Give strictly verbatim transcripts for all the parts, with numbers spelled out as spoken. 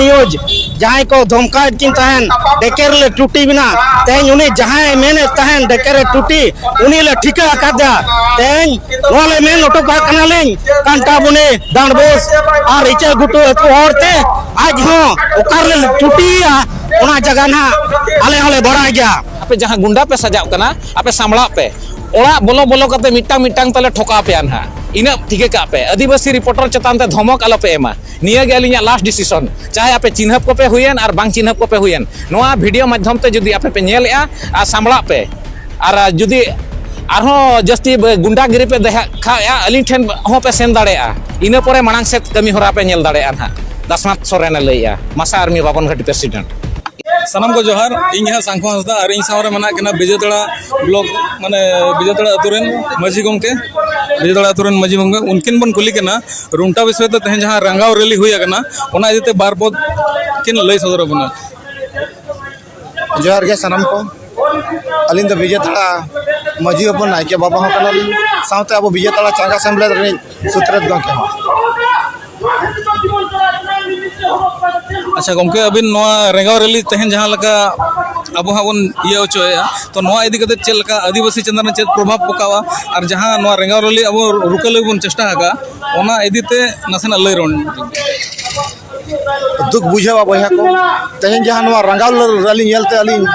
News ᱡᱟᱦᱟᱸᱭ ᱠᱚ ᱫᱷᱚᱢᱠᱟᱣᱮᱫ ᱠᱤᱱ ᱛᱟᱦᱮᱱ, ᱰᱮᱠᱮ ᱨᱮᱞᱮ ᱴᱩᱴᱤ ᱵᱮᱱᱟ᱾ ᱛᱮᱦᱮᱧ ᱩᱱᱤ ᱡᱟᱦᱟᱸᱭ ᱢᱮᱱᱮᱫ ᱛᱟᱦᱮᱱ ᱰᱮᱠᱮ ᱨᱮ ᱴᱩᱴᱤ, ᱩᱱᱤ ᱞᱮ ᱴᱷᱤᱠᱟᱹ ᱟᱠᱟᱫᱟ᱾ ᱛᱮᱦᱮᱧ ᱱᱚᱣᱟ ᱞᱮ ᱢᱮᱱ ᱦᱚᱴᱚ ᱠᱟᱜ ᱠᱟᱱᱟᱞᱤᱧ, ᱠᱟᱱᱴᱟᱵᱚᱱᱤ, ᱰᱟᱸᱰᱵᱳᱥ ᱟᱨ ᱤᱪᱟᱹ ᱜᱷᱩᱴᱩ ᱟᱹᱛᱩ ᱦᱚᱲ ᱛᱮ, ᱟᱡ ᱦᱚᱸ ᱚᱠᱟ ᱨᱮᱞᱮ ᱴᱩᱴᱤᱭᱮᱭᱟ, ᱚᱱᱟ ᱡᱟᱭᱜᱟ ᱱᱟᱦᱟᱜ ᱟᱞᱮ ᱦᱚᱸᱞᱮ ᱵᱟᱲᱟᱭ ᱜᱮᱭᱟ᱾ ᱟᱯᱮ ᱡᱟᱦᱟᱸ ᱜᱩᱱᱰᱟ ᱯᱮ ᱥᱟᱡᱟᱣ ᱠᱟᱱᱟ, ᱟᱯᱮ ᱥᱟᱢᱵᱲᱟᱜ ᱯᱮ, ᱚᱲᱟᱜ ᱵᱚᱞᱚ ᱵᱚᱞᱚ ᱠᱟᱛᱮ ᱢᱤᱫᱴᱟᱝ ᱢᱤᱫᱴᱟᱝ ᱛᱮᱞᱮ ᱴᱷᱚᱠᱟᱣ ᱯᱮᱭᱟ ᱱᱟᱦᱟᱜ᱾ ᱤᱱᱟᱹᱜ ᱴᱷᱤᱠᱟᱹ ᱠᱟᱜ ᱯᱮ, ᱟᱹᱫᱤᱵᱟᱹᱥᱤ ᱨᱤᱯᱳᱨᱴᱟᱨ ᱪᱮᱛᱟᱱ ᱛᱮ ᱫᱷᱚᱢᱚᱠ ᱟᱞᱚ ᱯᱮ ᱮᱢᱟ᱾ ᱱᱤᱭᱟᱹ ᱜᱮ ᱟᱹᱞᱤᱧᱟᱜ ᱞᱟᱥᱴ ᱰᱤᱥᱤᱥᱚᱱ᱾ ᱪᱟᱦᱮ ᱟᱯᱮ ᱪᱤᱱᱦᱟᱹᱯ ᱠᱚᱯᱮ ᱦᱩᱭᱮᱱ ᱟᱨ ᱵᱟᱝ ᱪᱤᱱᱦᱟᱹᱯ ᱠᱚᱯᱮ ᱦᱩᱭᱮᱱ, ᱱᱚᱣᱟ ᱵᱷᱤᱰᱤᱭᱳ ᱢᱟᱫᱽᱫᱷᱚᱢ ᱛᱮ ᱡᱩᱫᱤ ᱟᱯᱮ ᱯᱮ ᱧᱮᱞᱮᱜᱼᱟ, ᱟᱨ ᱥᱟᱢᱵᱲᱟᱜ ᱯᱮ᱾ ᱟᱨ ᱡᱩᱫᱤ ᱟᱨᱦᱚᱸ ᱡᱟᱹᱥᱛᱤ ᱜᱩᱱᱰᱟᱜᱤᱨᱤ ᱯᱮ ᱫᱮᱠᱷᱟᱣᱮᱜᱼᱟ, ᱟᱹᱞᱤᱧ ᱴᱷᱮᱱ ᱦᱚᱸ ᱯᱮ ᱥᱮᱱ ᱫᱟᱲᱮᱭᱟᱜᱼᱟ᱾ ᱤᱱᱟᱹ ᱯᱚᱨᱮ ᱢᱟᱲᱟᱝ ᱥᱮᱫ ᱠᱟᱹᱢᱤ ᱦᱚᱨᱟ ᱯᱮ ᱧᱮᱞ ᱫᱟᱲᱮᱭᱟᱜᱼᱟ ᱱᱟᱦᱟᱜ᱾ ᱫᱟᱥᱱᱟᱛᱷ ᱥᱚᱨᱮᱱᱮ ᱞᱟᱹᱭᱮᱜᱼᱟ, ᱢᱟᱥᱟ ᱟᱨᱢᱤ ᱵᱟᱵᱚᱱ ᱜᱷᱟᱴᱤ ᱯᱨᱮᱥᱤᱰᱮᱱᱴ᱾ ᱥᱟᱱᱟᱢ ᱠᱚ ᱡᱚᱦᱟᱨ᱾ ᱤᱧ ᱦᱟᱸᱜ ᱥᱟᱝᱠᱷᱚ ᱦᱟᱸᱥᱫᱟ ᱟᱨ ᱤᱧ ᱥᱟᱶ ᱨᱮ ᱢᱮᱱᱟᱜ ᱠᱤᱱᱟ ᱵᱤᱡᱮᱛᱟᱲᱟ ᱵᱞᱚᱠ, ᱢᱟᱱᱮ ᱵᱤᱡᱮᱛᱟᱲᱟ ᱟᱹᱛᱩ ᱨᱮᱱ ᱢᱟᱹᱡᱷᱤ ᱜᱚᱢᱠᱮ, ᱵᱤᱡᱮᱛᱟᱲᱟ ᱟᱹᱛᱩ ᱨᱮᱱ ᱢᱟᱹᱡᱷᱤ ᱜᱚᱢᱠᱮ, ᱩᱱᱠᱤᱱ ᱵᱚᱱ ᱠᱩᱞᱤ ᱠᱟᱱᱟ ᱨᱩᱱᱴᱟ ᱵᱤᱥᱚᱭ ᱛᱮ ᱛᱮᱦᱮᱧ ᱡᱟᱦᱟᱸ ᱨᱟᱸᱜᱟᱣ ᱨᱮᱞᱤ ᱦᱩᱭ ᱟᱠᱟᱱᱟ, ᱚᱱᱟ ᱤᱫᱤ ᱛᱮ ᱵᱟᱨ ᱯᱚᱫ ᱠᱤᱱ ᱞᱟᱹᱭ ᱥᱚᱫᱚᱨ ᱟᱵᱚᱱᱟ᱾ ᱡᱚᱦᱟᱨ ᱜᱮ ᱥᱟᱱᱟᱢ ᱠᱚ᱾ ᱟᱹᱞᱤᱧ ᱫᱚ ᱵᱤᱡᱮᱛᱟᱲᱟ ᱢᱟᱹᱡᱷᱤ ᱦᱚᱯᱚᱱ ᱱᱟᱭᱠᱮ ᱵᱟᱵᱟ ᱦᱚᱸ ᱠᱟᱱᱟᱞᱤᱧ, ᱥᱟᱶᱛᱮ ᱟᱵᱚ ᱵᱤᱡᱮᱛᱟᱲᱟ ᱪᱟᱸᱜᱟ ᱥᱮᱢᱞᱮᱫ ᱨᱤᱱᱤᱡ ᱥᱩᱛᱨᱮᱛ ᱜᱚᱢᱠᱮ ᱦᱚᱸ᱾ ᱟᱪᱪᱷᱟ ᱜᱚᱢᱠᱮ, ᱟᱹᱵᱤᱱ ᱱᱚᱣᱟ ᱨᱮᱸᱜᱟᱣ ᱨᱮᱞᱤ ᱛᱮᱦᱮᱧ ᱡᱟᱦᱟᱸ ᱞᱮᱠᱟ ᱟᱵᱚ ᱦᱟᱸᱜ ᱵᱚᱱ ᱤᱭᱟᱹ ᱦᱚᱪᱚᱭᱮᱫᱼᱟ, ᱛᱚ ᱱᱚᱣᱟ ᱤᱫᱤ ᱠᱟᱛᱮ ᱪᱮᱫ ᱞᱮᱠᱟ ᱟᱹᱫᱤᱵᱟᱹᱥᱤ ᱪᱮᱛᱟᱱ ᱨᱮ ᱪᱮᱫ ᱯᱨᱚᱵᱷᱟᱵᱽ ᱯᱚᱠᱟᱣᱟ, ᱟᱨ ᱡᱟᱦᱟᱸ ᱱᱚᱣᱟ ᱨᱮᱸᱜᱟᱣ ᱨᱮᱞᱤ ᱟᱵᱚ ᱨᱩᱠᱟᱹ ᱞᱟᱹᱜᱤᱫ ᱵᱚᱱ ᱪᱮᱥᱴᱟ ᱟᱠᱟᱫᱼᱟ, ᱚᱱᱟ ᱤᱫᱤ ᱛᱮ ᱱᱟᱥᱮᱱᱟᱜ ᱞᱟᱹᱭ ᱨᱚᱲ᱾ ᱫᱩᱠ ᱵᱩᱡᱷᱟᱹᱣᱟ ᱵᱚᱭᱦᱟ ᱠᱚ, ᱛᱮᱦᱮᱧ ᱡᱟᱦᱟᱸ ᱱᱚᱣᱟ ᱨᱟᱸᱜᱟᱣ ᱨᱮᱞᱤ ᱧᱮᱞᱛᱮ ᱟᱹᱞᱤᱧ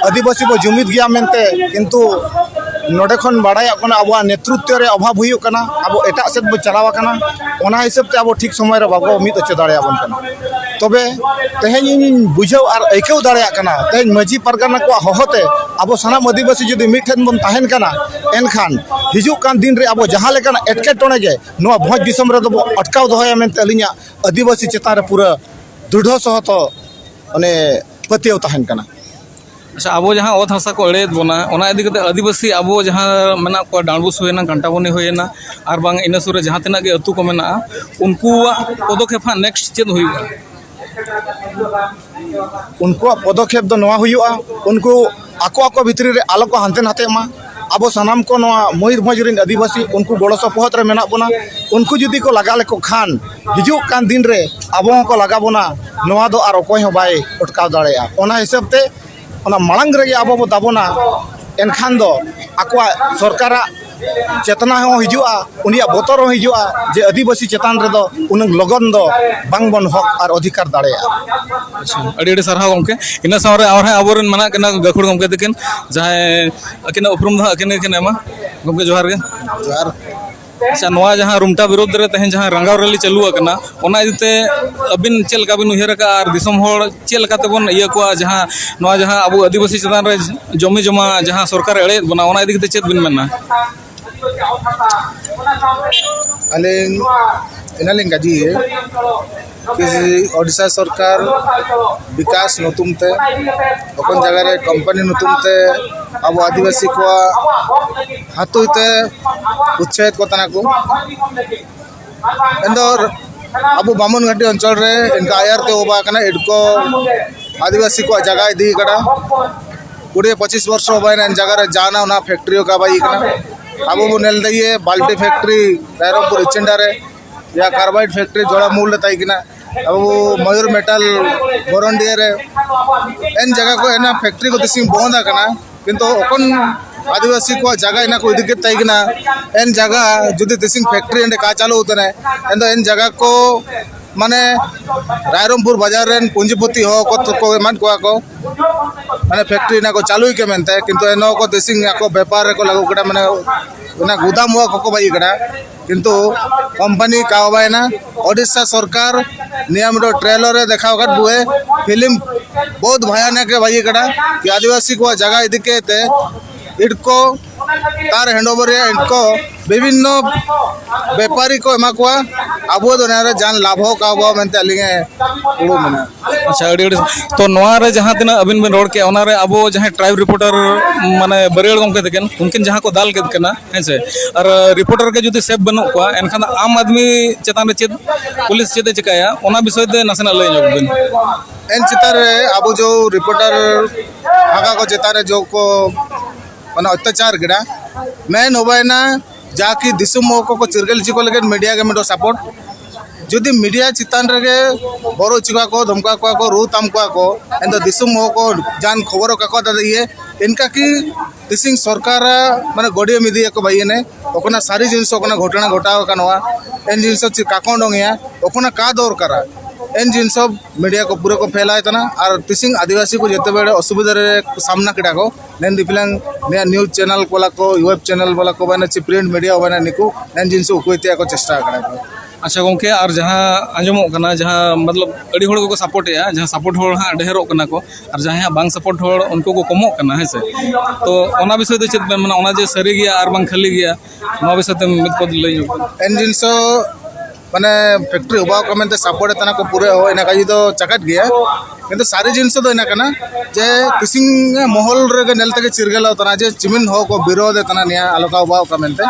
ᱟᱹᱫᱤᱵᱟᱹᱥᱤ ᱵᱚ ᱡᱩᱢᱤᱫ ᱜᱮᱭᱟ ᱢᱮᱱᱛᱮ, ᱠᱤᱱᱛᱩ ᱱᱚᱰᱮ ᱠᱷᱚᱱ ᱵᱟᱲᱟᱭᱚᱜ ᱠᱟᱱᱟ ᱟᱵᱚᱣᱟᱜ ᱱᱮᱛᱨᱤᱛᱵ ᱨᱮ ᱚᱵᱷᱟᱵᱽ ᱦᱩᱭᱩᱜ ᱠᱟᱱᱟ, ᱟᱵᱚ ᱮᱴᱟᱜ ᱥᱮᱫ ᱵᱚ ᱪᱟᱞᱟᱣ ᱟᱠᱟᱱᱟ, ᱚᱱᱟ ᱦᱤᱥᱟᱹᱵ ᱛᱮ ᱟᱵᱚ ᱴᱷᱤᱠ ᱥᱚᱢᱚᱭ ᱨᱮ ᱵᱟᱵᱚ ᱢᱤᱫ ᱦᱚᱪᱚ ᱫᱟᱲᱮᱭᱟᱵᱚᱱ ᱠᱟᱱᱟ᱾ ᱛᱚᱵᱮ ᱛᱮᱦᱮᱧ ᱤᱧᱤᱧ ᱵᱩᱡᱷᱟᱹᱣ ᱟᱨ ᱟᱹᱭᱠᱟᱹᱣ ᱫᱟᱲᱮᱭᱟᱜ ᱠᱟᱱᱟ, ᱛᱮᱦᱮᱧ ᱢᱟᱹᱡᱷᱤ ᱯᱟᱨᱜᱟᱱᱟ ᱠᱚᱣᱟᱜ ᱦᱚᱦᱚᱛᱮ ᱟᱵᱚ ᱥᱟᱱᱟᱢ ᱟᱹᱫᱤᱵᱟᱹᱥᱤ ᱡᱩᱫᱤ ᱢᱤᱫ ᱴᱷᱮᱱ ᱵᱚᱱ ᱛᱟᱦᱮᱱ ᱠᱟᱱᱟ, ᱮᱱᱠᱷᱟᱱ ᱦᱤᱡᱩᱜ ᱠᱟᱱ ᱫᱤᱱ ᱨᱮ ᱟᱵᱚ ᱡᱟᱦᱟᱸ ᱞᱮᱠᱟᱱᱟᱜ ᱮᱴᱠᱮᱴᱚᱬᱮ ᱜᱮ ᱱᱚᱣᱟ ᱵᱷᱚᱸᱡᱽ ᱫᱤᱥᱚᱢ ᱨᱮᱫᱚ ᱵᱚ ᱟᱴᱠᱟᱣ ᱫᱚᱦᱚᱭᱟ ᱢᱮᱱᱛᱮ ᱟᱹᱞᱤᱧᱟᱜ ᱟᱹᱫᱤᱵᱟᱹᱥᱤ ᱪᱮᱛᱟᱱ ᱨᱮ ᱯᱩᱨᱟᱹ ᱫᱨᱤᱲᱦᱚ ᱥᱚᱦᱚᱛᱚ ᱚᱱᱮ ᱯᱟᱹᱛᱭᱟᱹᱣ ᱛᱟᱦᱮᱱ ᱠᱟᱱᱟ᱾ ᱟᱪᱪᱷᱟ, ᱟᱵᱚ ᱡᱟᱦᱟᱸ ᱚᱛ ᱦᱟᱥᱟ ᱠᱚ ᱮᱲᱮᱭᱮᱫ ᱵᱚᱱᱟ, ᱚᱱᱟ ᱤᱫᱤ ᱠᱟᱛᱮ ᱟᱹᱫᱤᱵᱟᱹᱥᱤ ᱟᱵᱚ ᱡᱟᱦᱟᱸ ᱢᱮᱱᱟᱜ ᱠᱚᱣᱟ, ᱰᱟᱸᱰᱵᱩᱥ ᱦᱩᱭᱮᱱᱟ, ᱠᱟᱱᱴᱟᱵᱚᱱᱤ ᱦᱩᱭᱮᱱᱟ, ᱟᱨ ᱵᱟᱝ ᱤᱱᱟᱹ ᱥᱩᱨ ᱨᱮ ᱡᱟᱦᱟᱸ ᱛᱤᱱᱟᱹᱜ ᱜᱮ ᱟᱹᱛᱩ ᱠᱚ ᱢᱮᱱᱟᱜᱼᱟ, ᱩᱱᱠᱩᱣᱟᱜ ᱯᱚᱫᱚᱠᱷᱮᱯ ᱦᱟᱸᱜ ᱱᱮᱠᱥᱴ ᱪᱮᱫ ᱦᱩᱭᱩᱜᱼᱟ? ᱩᱱᱠᱩᱣᱟᱜ ᱯᱚᱫᱚᱠᱷᱮᱯ ᱫᱚ ᱱᱚᱣᱟ ᱦᱩᱭᱩᱜᱼᱟ, ᱩᱱᱠᱩ ᱟᱠᱚ ᱟᱠᱚ ᱵᱷᱤᱛᱨᱤ ᱨᱮ ᱟᱞᱚ ᱠᱚ ᱦᱟᱱᱛᱮ ᱱᱟᱛᱮᱜ ᱢᱟ, ᱟᱵᱚ ᱥᱟᱱᱟᱢ ᱠᱚ ᱱᱚᱣᱟ ᱢᱚᱭᱩᱨᱵᱷᱚᱸᱡᱽ ᱨᱮᱱ ᱟᱹᱫᱤᱵᱟᱹᱥᱤ ᱩᱱᱠᱩ ᱜᱚᱲᱚ ᱥᱚᱯᱚᱦᱚᱫ ᱨᱮ ᱢᱮᱱᱟᱜ ᱵᱚᱱᱟ᱾ ᱩᱱᱠᱩ ᱡᱩᱫᱤ ᱠᱚ ᱞᱟᱜᱟ ᱞᱮᱠᱚ ᱠᱷᱟᱱ ᱦᱤᱡᱩᱜ ᱠᱟᱱ ᱫᱤᱱ ᱨᱮ ᱟᱵᱚ ᱦᱚᱸᱠᱚ ᱞᱟᱜᱟ ᱵᱚᱱᱟ, ᱱᱚᱣᱟ ᱫᱚ ᱟᱨ ᱚᱠᱚᱭ ᱦᱚᱸ ᱵᱟᱭ ᱚᱴᱠᱟᱣ ᱫᱟᱲᱮᱭᱟᱜᱼᱟ᱾ ᱚᱱᱟ ᱦᱤᱥᱟᱹᱵ ᱛᱮ ᱚᱱᱟ ᱢᱟᱲᱟᱝ ᱨᱮᱜᱮ ᱟᱵᱚ ᱵᱚ ᱫᱟᱵᱚᱱᱟ, ᱮᱱᱠᱷᱟᱱ ᱫᱚ ᱟᱠᱚᱣᱟᱜ ᱥᱚᱨᱠᱟᱨᱟᱜ ᱪᱮᱛᱱᱟ ᱦᱚᱸ ᱦᱤᱡᱩᱜᱼᱟ, ᱩᱱᱤᱭᱟᱜ ᱵᱚᱛᱚᱨ ᱦᱚᱸ ᱦᱤᱡᱩᱜᱼᱟ ᱡᱮ ᱟᱹᱫᱤᱵᱟᱹᱥᱤ ᱪᱮᱛᱟᱱ ᱨᱮᱫᱚ ᱩᱱᱟᱹᱝ ᱞᱚᱜᱚᱱ ᱫᱚ ᱵᱟᱝᱵᱚᱱ ᱦᱚᱠ ᱟᱨ ᱚᱫᱷᱤᱠᱟᱨ ᱫᱟᱲᱮᱭᱟᱜᱼᱟ᱾ ᱟᱹᱰᱤ ᱟᱹᱰᱤ ᱥᱟᱨᱦᱟᱣ ᱜᱚᱢᱠᱮ᱾ ᱤᱱᱟᱹ ᱥᱟᱶᱨᱮ ᱟᱨᱦᱚᱸ ᱟᱵᱚᱨᱮᱱ ᱢᱮᱱᱟᱜ ᱠᱤᱱᱟ ᱜᱟᱹᱠᱷᱩᱲ ᱜᱚᱢᱠᱮ ᱛᱟᱹᱠᱤᱱ, ᱡᱟᱦᱟᱸᱭ ᱟᱹᱠᱤᱱᱟᱜ ᱩᱯᱨᱩᱢ ᱫᱚ ᱦᱟᱸᱜ ᱟᱹᱠᱤᱱ ᱜᱮᱠᱤᱱ ᱮᱢᱟ᱾ ᱜᱚᱢᱠᱮ ᱡᱚᱦᱟᱨ ᱜᱮ᱾ ᱡᱚᱦᱟᱨ᱾ ᱟᱪᱪᱷᱟ, ᱱᱚᱣᱟ ᱡᱟᱦᱟᱸ ᱨᱩᱢᱴᱟ ᱵᱤᱨᱩᱫᱽ ᱨᱮ ᱛᱮᱦᱮᱧ ᱡᱟᱦᱟᱸ ᱨᱟᱸᱜᱟᱣ ᱨᱮᱞᱤ ᱪᱟᱹᱞᱩ ᱟᱠᱟᱱᱟ, ᱚᱱᱟ ᱤᱫᱤ ᱛᱮ ᱟᱹᱵᱤᱱ ᱪᱮᱫ ᱞᱮᱠᱟ ᱵᱤᱱ ᱩᱭᱦᱟᱹᱨ ᱟᱠᱟᱫᱼᱟ ᱟᱨ ᱫᱤᱥᱚᱢ ᱦᱚᱲ ᱪᱮᱫ ᱞᱮᱠᱟ ᱛᱮᱵᱚᱱ ᱤᱭᱟᱹ ᱠᱚᱣᱟ, ᱡᱟᱦᱟᱸ ᱱᱚᱣᱟ ᱡᱟᱦᱟᱸ ᱟᱵᱚ ᱟᱹᱫᱤᱵᱟᱹᱥᱤ ᱪᱮᱛᱟᱱ ᱨᱮ ᱡᱚᱢᱤ ᱡᱚᱢᱟ ᱡᱟᱦᱟᱸ ᱥᱚᱨᱠᱟᱨᱮ ᱮᱲᱮᱭᱮᱫ ᱵᱚᱱᱟ, ᱚᱱᱟ ᱤᱫᱤ ᱠᱟᱛᱮ ᱪᱮᱫ ᱵᱤᱱ ᱢᱮᱱᱟ? ᱟᱹᱞᱤᱧ ᱮᱱᱟᱞᱤᱧ ᱜᱟᱡᱤ ᱠᱤ ᱳᱰᱤᱥᱟ ᱥᱚᱨᱠᱟᱨ ᱵᱤᱠᱟᱥ ᱧᱩᱛᱩᱢ ᱛᱮ, ᱚᱠᱚᱱ ᱡᱟᱭᱜᱟ ᱨᱮ ᱠᱳᱢᱯᱟᱱᱤ ᱧᱩᱛᱩᱢ ᱛᱮ ᱟᱵᱚ ᱟᱹᱫᱤᱵᱟᱹᱥᱤ ᱠᱚᱣᱟᱜ ᱦᱟᱹᱛᱩᱭ ᱛᱮ ᱩᱪᱪᱷᱮᱫ ᱠᱚ ᱛᱟᱦᱮᱱᱟ ᱠᱚ᱾ ᱮᱱᱫᱚ ᱟᱵᱚ ᱵᱟᱢᱚᱱ ᱜᱷᱟᱴᱤ ᱚᱧᱪᱚᱞ ᱨᱮ ᱤᱱᱠᱟ ᱟᱭᱟᱨ ᱛᱮ ᱩᱵᱟ ᱠᱟᱱᱟ ᱤᱰᱠᱚ ᱟᱹᱫᱤᱵᱟᱹᱥᱤ ᱠᱚᱣᱟᱜ ᱡᱟᱭᱜᱟ ᱤᱫᱤ ᱠᱟᱱᱟ᱾ ᱠᱩᱲᱤ ᱯᱚᱸᱪᱤᱥ ᱵᱚᱨᱥᱚ ᱦᱩᱭᱱᱟ ᱮᱱ ᱡᱟᱭᱜᱟ ᱨᱮ ᱡᱟᱦᱟᱱᱟᱜ ᱚᱱᱟ ᱯᱷᱮᱠᱴᱨᱤ ᱠᱚ ᱵᱟᱭ ᱠᱟᱱᱟ᱾ ᱟᱵᱚ ᱵᱚᱱ ᱧᱮᱞ ᱫᱟᱭᱮ ᱵᱟᱞᱴᱤ ᱯᱷᱮᱠᱴᱨᱤ ᱨᱟᱭᱨᱚᱝᱯᱩᱨ ᱤᱪᱮᱱᱰᱟ ᱨᱮ, ᱭᱟ ᱠᱟᱨᱵᱟᱭᱤᱰ ᱯᱷᱮᱠᱴᱨᱤ ᱡᱚᱲᱟ ᱢᱩᱞ ᱨᱮ ᱛᱟᱦᱮᱸ ᱠᱟᱱᱟ᱾ ᱟᱵᱚ ᱢᱚᱭᱩᱨ ᱢᱮᱴᱟᱞ ᱵᱚᱨᱚᱱᱰᱤᱭᱟ ᱨᱮ ᱮᱱ ᱡᱟᱭᱜᱟ ᱠᱚ ᱮᱱᱟ ᱯᱷᱮᱠᱴᱨᱤ ᱠᱚ ᱛᱤᱥᱤᱝ ᱵᱚᱱᱫ ᱟᱠᱟᱱᱟ, ᱠᱤᱱᱛᱩ ᱚᱠᱚᱱ ᱟᱹᱫᱤᱵᱟᱹᱥᱤ ᱠᱚᱣᱟᱜ ᱡᱟᱭᱜᱟ ᱮᱱᱟ ᱠᱚ ᱤᱫᱤ ᱠᱮᱫ ᱛᱟᱦᱮᱸ ᱠᱟᱱᱟ᱾ ᱮᱱ ᱡᱟᱭᱜᱟ ᱡᱩᱫᱤ ᱛᱤᱥᱤᱝ ᱯᱷᱮᱠᱴᱨᱤ ᱮᱸᱰᱮ ᱠᱟ ᱪᱟᱹᱞᱩ ᱩᱛᱟᱹᱨᱟᱭ, ᱮᱱ ᱫᱚ ᱮᱱ ᱡᱟᱭᱜᱟ ᱠᱚ ᱢᱟᱱᱮ ᱨᱟᱭᱨᱚᱝᱯᱩᱨ ᱵᱟᱡᱟᱨ ᱨᱮᱱ ᱯᱩᱸᱡᱤᱯᱚᱛᱤ ᱦᱚᱲ ᱠᱚ ᱛᱚ ᱠᱚ ᱮᱢᱟᱫ ᱠᱚᱣᱟ ᱠᱚ, ᱢᱟᱱᱮ ᱯᱷᱮᱠᱴᱨᱤ ᱮᱱᱟ ᱠᱚ ᱪᱟᱹᱞᱩᱭ ᱠᱮ ᱢᱮᱱᱛᱮ, ᱠᱤᱱᱛᱩ ᱮᱱᱦᱚᱸ ᱠᱚ ᱛᱤᱥᱤᱝ ᱟᱠᱚ ᱵᱮᱯᱟᱨ ᱨᱮᱠᱚ ᱞᱟᱜᱟᱣ ᱠᱮᱫᱟ, ᱢᱟᱱᱮ ᱚᱱᱟ ᱜᱩᱫᱟᱢ ᱦᱚᱸ ᱠᱚᱠᱚ ᱵᱟᱹᱜᱤ ᱠᱮᱫᱟ᱾ ᱠᱤᱱᱛᱩ ᱠᱳᱢᱯᱟᱱᱤ ᱠᱟᱣᱵᱟᱭᱮᱱᱟ᱾ ᱳᱰᱤᱥᱟ ᱥᱚᱨᱠᱟᱨ ᱱᱤᱭᱟᱹ ᱢᱤᱫᱴᱮᱱ ᱴᱨᱮᱞᱚᱨ ᱮ ᱫᱮᱠᱷᱟᱣ ᱟᱠᱟᱫ ᱵᱚᱭᱮ ᱯᱷᱤᱞᱢ ᱵᱚᱦᱩᱛ ᱵᱷᱚᱭᱟᱱᱚᱠ ᱮ ᱵᱟᱹᱜᱤ ᱠᱮᱫᱟ ᱠᱤ ᱟᱹᱫᱤᱵᱟᱹᱥᱤ ᱠᱚᱣᱟᱜ ᱡᱟᱭᱜᱟ ᱤᱫᱤ ᱠᱟᱛᱮ ᱤᱴᱠᱚ ᱛᱟᱨ ᱦᱮᱱᱰᱳᱵᱷᱟᱨ ᱨᱮᱭᱟᱜ ᱤᱴᱠᱚ ᱵᱤᱵᱷᱤᱱᱱᱚ ᱵᱮᱯᱟᱨᱤ ᱠᱚ ᱮᱢᱟ ᱠᱚᱣᱟ᱾ ᱟᱵᱚ ᱫᱚ ᱱᱚᱣᱟ ᱨᱮ ᱡᱟᱦᱟᱱ ᱞᱟᱵᱷ ᱦᱚᱸ ᱠᱟᱣ ᱵᱟᱵᱚ ᱢᱮᱱᱛᱮ ᱟᱹᱞᱤᱧ ᱮ ᱩᱲᱩ ᱢᱮᱱᱟ᱾ ᱟᱪᱪᱷᱟ, ᱟᱹᱰᱤ ᱟᱹᱰᱤ᱾ ᱛᱚ, ᱱᱚᱣᱟ ᱨᱮ ᱡᱟᱦᱟᱸ ᱛᱤᱱᱟᱹᱜ ᱟᱹᱵᱤᱱ ᱵᱤᱱ ᱨᱚᱲ ᱠᱮᱜᱼᱟ, ᱚᱱᱟ ᱨᱮ ᱟᱵᱚ ᱡᱟᱦᱟᱸᱭ ᱴᱨᱟᱭᱤᱵᱽ ᱨᱤᱯᱳᱨᱴᱟᱨ, ᱢᱟᱱᱮ, ᱵᱟᱹᱨᱭᱟᱹᱲ ᱜᱚᱢᱠᱮ ᱛᱟᱹᱠᱤᱱ, ᱩᱱᱠᱤᱱ ᱡᱟᱦᱟᱸ ᱠᱚ ᱫᱟᱞ ᱠᱮᱫ ᱠᱤᱱᱟ, ᱦᱮᱸ ᱥᱮ, ᱟᱨ ᱨᱤᱯᱳᱨᱴᱟᱨ ᱜᱮ ᱡᱩᱫᱤ ᱥᱮᱵᱷ ᱵᱟᱹᱱᱩᱜ ᱠᱚᱣᱟ, ᱮᱱᱠᱷᱟᱱ ᱟᱢ ᱟᱫᱢᱤ ᱪᱮᱛᱟᱱ ᱨᱮ ᱪᱮᱫ ᱯᱩᱞᱤᱥ ᱪᱮᱫ ᱮ ᱪᱤᱠᱟᱹᱭᱟ, ᱚᱱᱟ ᱵᱤᱥᱚᱭ ᱛᱮ ᱱᱟᱥᱮᱱᱟᱜ ᱞᱟᱹᱭ ᱧᱚᱜ ᱵᱤᱱ᱾ ᱮᱱ ᱪᱮᱛᱟᱱ ᱨᱮ ᱟᱵᱚ ᱡᱚ ᱨᱤᱯᱳᱨᱴᱟᱨ ᱦᱟᱜᱟ ᱠᱚ ᱪᱮᱛᱟᱱ ᱨᱮ ᱡᱚ ᱠᱚ ᱚᱱᱟ ᱚᱛᱛᱟᱪᱟᱨ ᱜᱮᱰᱟ ᱢᱮᱱ ᱦᱚᱵᱟᱭᱱᱟ᱾ ᱡᱟᱠᱤ ᱫᱤᱥᱚᱢ ᱦᱚᱲ ᱠᱚᱠᱚ ᱪᱤᱨᱜᱟᱹᱞ ᱦᱚᱪᱚ ᱠᱚ ᱞᱟᱹᱜᱤᱫ ᱢᱤᱰᱤᱭᱟ ᱜᱮ ᱢᱤᱫᱴᱟᱝ ᱥᱟᱯᱳᱨᱴ᱾ ᱡᱩᱫᱤ ᱢᱤᱰᱤᱭᱟ ᱪᱮᱛᱟᱱ ᱨᱮᱜᱮ ᱵᱚᱨᱚ ᱦᱚᱪᱚ ᱠᱚᱣᱟ ᱠᱚ, ᱫᱷᱚᱢᱠᱟ ᱠᱚᱣᱟ ᱠᱚ, ᱨᱩ ᱛᱟᱢ ᱠᱚᱣᱟ ᱠᱚ, ᱮᱱᱫᱚ ᱫᱤᱥᱚᱢ ᱦᱚᱲ ᱠᱚ ᱡᱟᱱ ᱠᱷᱚᱵᱚᱨ ᱠᱟᱜᱚᱡᱽ ᱫᱟᱫᱟ ᱤᱭᱟᱹ ᱤᱱᱠᱟ ᱠᱤ ᱛᱤᱥᱤᱝ ᱥᱚᱨᱠᱟᱨ ᱢᱟᱱᱮ ᱜᱚᱰᱤᱭᱟᱹ ᱢᱤᱫᱤᱭᱟ ᱠᱚ ᱵᱷᱟᱹᱭᱤᱱᱮ ᱚᱠᱚᱱᱟ ᱥᱟᱹᱨᱤ ᱡᱤᱱᱤᱥ ᱚᱠᱚᱱᱟ ᱜᱷᱚᱴᱚᱱᱟ ᱜᱷᱚᱴᱟᱣ ᱟᱠᱟᱱ ᱱᱚᱣᱟ ᱮᱱ ᱡᱤᱱᱤᱥ ᱪᱮᱫ ᱠᱟᱠᱚ ᱰᱚᱝ ᱮᱭᱟ ᱚᱠᱚᱱᱟ ᱠᱟ ᱫᱚᱨᱠᱟᱨᱟ ᱮᱱ ᱡᱤᱱᱤᱥ ᱢᱤᱰᱤᱭᱟ ᱠᱚ ᱯᱩᱨᱟᱹ ᱠᱚ ᱯᱷᱮᱞᱟᱭ ᱛᱟᱱᱟ᱾ ᱟᱨ ᱛᱤᱥᱤᱝ ᱟᱹᱫᱤᱵᱟᱹᱥᱤ ᱠᱚ ᱡᱮᱛᱮ ᱵᱮᱲᱮ ᱚᱥᱩᱵᱤᱫᱷᱟ ᱨᱮ ᱥᱟᱢᱱᱟ ᱠᱮᱫᱟ ᱠᱚ ᱱᱮᱱ ᱫᱤᱯᱞᱟᱝ ᱱᱤᱭᱟ ᱱᱤᱭᱩᱡᱽ ᱪᱮᱱᱮᱞ ᱠᱚᱞᱟ ᱠᱚ ᱣᱮᱵ ᱪᱮᱱᱮᱞ ᱵᱟᱞᱟ ᱠᱚ ᱵᱟᱱᱟ ᱪᱤ ᱯᱨᱤᱱᱴ ᱢᱤᱰᱤᱭᱟ ᱵᱟᱱᱟ ᱱᱤᱠᱩ ᱮᱱ ᱡᱤᱱᱤᱥ ᱩᱠᱩᱭ ᱛᱮᱭᱟ ᱠᱚ ᱪᱮᱥᱴᱟ ᱟᱠᱟᱫᱟ ᱠᱚ᱾ ᱟᱪᱪᱷᱟ ᱜᱚᱝᱠᱮ, ᱟᱨ ᱡᱟᱦᱟᱸ ᱟᱸᱡᱚᱢᱚᱜ ᱠᱟᱱᱟ, ᱡᱟᱦᱟᱸ ᱢᱚᱛᱞᱚᱵ ᱟᱹᱰᱤ ᱦᱚᱲ ᱜᱮᱠᱚ ᱥᱟᱯᱳᱨᱴ ᱮᱜᱼᱟ, ᱡᱟᱦᱟᱸ ᱥᱟᱯᱳᱨᱴ ᱦᱚᱲ ᱦᱟᱸᱜ ᱰᱷᱮᱨᱚᱜ ᱠᱟᱱᱟ ᱠᱚ ᱟᱨ ᱡᱟᱦᱟᱸᱭ ᱦᱟᱸᱜ ᱵᱟᱝ ᱥᱟᱯᱳᱨᱴ ᱦᱚᱲ ᱩᱱᱠᱩ ᱠᱚ ᱠᱚᱢᱚᱜ ᱠᱟᱱᱟ, ᱦᱮᱸ ᱥᱮ? ᱛᱚ ᱚᱱᱟ ᱵᱤᱥᱚᱭ ᱛᱮ ᱪᱮᱫ ᱵᱮᱱ ᱢᱮᱱᱟ, ᱚᱱᱟ ᱡᱮ ᱥᱟᱹᱨᱤ ᱜᱮᱭᱟ ᱟᱨ ᱵᱟᱝ ᱠᱷᱟᱹᱞᱤ ᱜᱮᱭᱟ, ᱱᱚᱣᱟ ᱵᱤᱥᱚᱭ ᱛᱮ ᱢᱤᱫ ᱯᱚᱫ ᱞᱟᱹᱭ ᱧᱚᱜ ᱵᱮᱱ᱾ ᱮᱱ ᱡᱤᱱᱤᱥ ᱢᱟᱱᱮ ᱯᱷᱮᱠᱴᱨᱤ ᱦᱚᱵᱟᱣ ᱠᱚ ᱢᱮᱱᱛᱮ ᱥᱟᱯᱳᱨᱴ ᱮ ᱛᱟᱦᱮᱱᱟ ᱠᱚ ᱯᱩᱨᱟᱹ ᱦᱳᱭ ᱤᱱᱟᱹ ᱠᱟᱡᱮ ᱫᱚ ᱪᱟᱠᱟᱴ ᱜᱮᱭᱟ᱾ ᱠᱤᱱᱛᱩ ᱥᱟᱹᱨᱤ ᱡᱤᱱᱤᱥ ᱫᱚ ᱤᱱᱟᱹ ᱠᱟᱱᱟ ᱡᱮ ᱛᱤᱥᱤᱝ ᱢᱚᱦᱚᱞ ᱨᱮᱜᱮ ᱧᱮᱞ ᱛᱮᱜᱮ ᱪᱤᱨᱜᱟᱹᱞ ᱛᱟᱦᱮᱱᱟ ᱡᱮ ᱪᱤᱢᱤᱱ ᱦᱚᱲ ᱠᱚ ᱵᱤᱨᱳᱫᱷ ᱮ ᱛᱟᱦᱮᱱᱟ ᱱᱤᱭᱟᱹ ᱟᱞᱚᱠᱟ ᱦᱚᱵᱟᱣ ᱠᱚ ᱢᱮᱱᱛᱮ᱾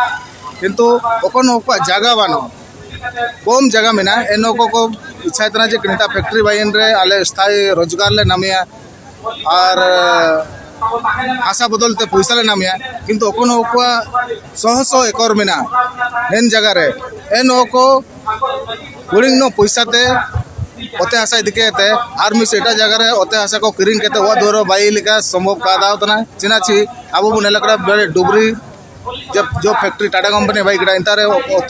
ᱠᱤᱱᱛᱩ ᱚᱠᱚᱱ ᱦᱚᱸ ᱩᱱᱠᱩᱣᱟᱜ ᱡᱟᱭᱜᱟ ᱵᱟᱹᱱᱩᱜ, ᱠᱚᱢ ᱡᱟᱭᱜᱟ ᱢᱮᱱᱟᱜᱼᱟ᱾ ᱮᱱ ᱦᱚᱸ ᱠᱚ ᱠᱚ ᱤᱪᱪᱷᱟᱭ ᱛᱟᱦᱮᱱᱟ ᱡᱮ ᱱᱤᱛᱟᱜ ᱯᱷᱮᱠᱴᱨᱤ ᱵᱟᱭᱤᱱ ᱨᱮ ᱟᱞᱮ ᱥᱛᱷᱟᱭᱤ ᱨᱳᱡᱽᱜᱟᱨ ᱞᱮ ᱱᱟᱢᱮᱭᱟ ᱟᱨ ᱦᱟᱥᱟ ᱵᱚᱫᱚᱞ ᱛᱮ ᱯᱚᱭᱥᱟ ᱞᱮ ᱱᱟᱢᱮᱭᱟ᱾ ᱠᱤᱱᱛᱩ ᱚᱠᱚᱱ ᱦᱚᱸ ᱩᱱᱠᱩᱣᱟᱜ ᱥᱚ ᱥᱚ ᱮᱠᱚᱨ ᱢᱮᱱᱟᱜᱼᱟ ᱮᱱ ᱡᱟᱭᱜᱟ ᱨᱮ, ᱮᱱ ᱦᱚᱸ ᱠᱚ ᱦᱩᱰᱤᱧ ᱧᱚᱜ ᱯᱚᱭᱥᱟ ᱛᱮ ᱚᱛᱮ ᱦᱟᱥᱟ ᱤᱫᱤ ᱠᱟᱛᱮ ᱟᱨ ᱢᱤᱫ ᱮᱴᱟᱜ ᱡᱟᱭᱜᱟ ᱨᱮ ᱚᱛᱮ ᱦᱟᱥᱟ ᱠᱚ ᱠᱤᱨᱤᱧ ᱠᱟᱛᱮ ᱚᱲᱟᱜ ᱫᱩᱣᱟᱹᱨ ᱵᱟᱭ ᱞᱮᱠᱟ ᱥᱚᱢᱵᱷᱚᱵ ᱠᱟ ᱫᱟᱣ ᱛᱟᱦᱮᱱᱟ᱾ ᱪᱮᱫᱟᱜ ᱪᱮ ᱟᱵᱚ ᱵᱚᱱ ᱧᱮᱞ ᱠᱟᱫᱟ ᱵᱮᱲᱮ ᱰᱩᱵᱽᱨᱤ ᱡᱚᱵ ᱡᱚᱵ ᱯᱷᱮᱠᱴᱨᱤ ᱴᱟᱴᱟ ᱠᱳᱢᱯᱟᱱᱤ ᱵᱟᱭ ᱠᱮᱫᱟ, ᱮᱱᱛᱮ ᱨᱮ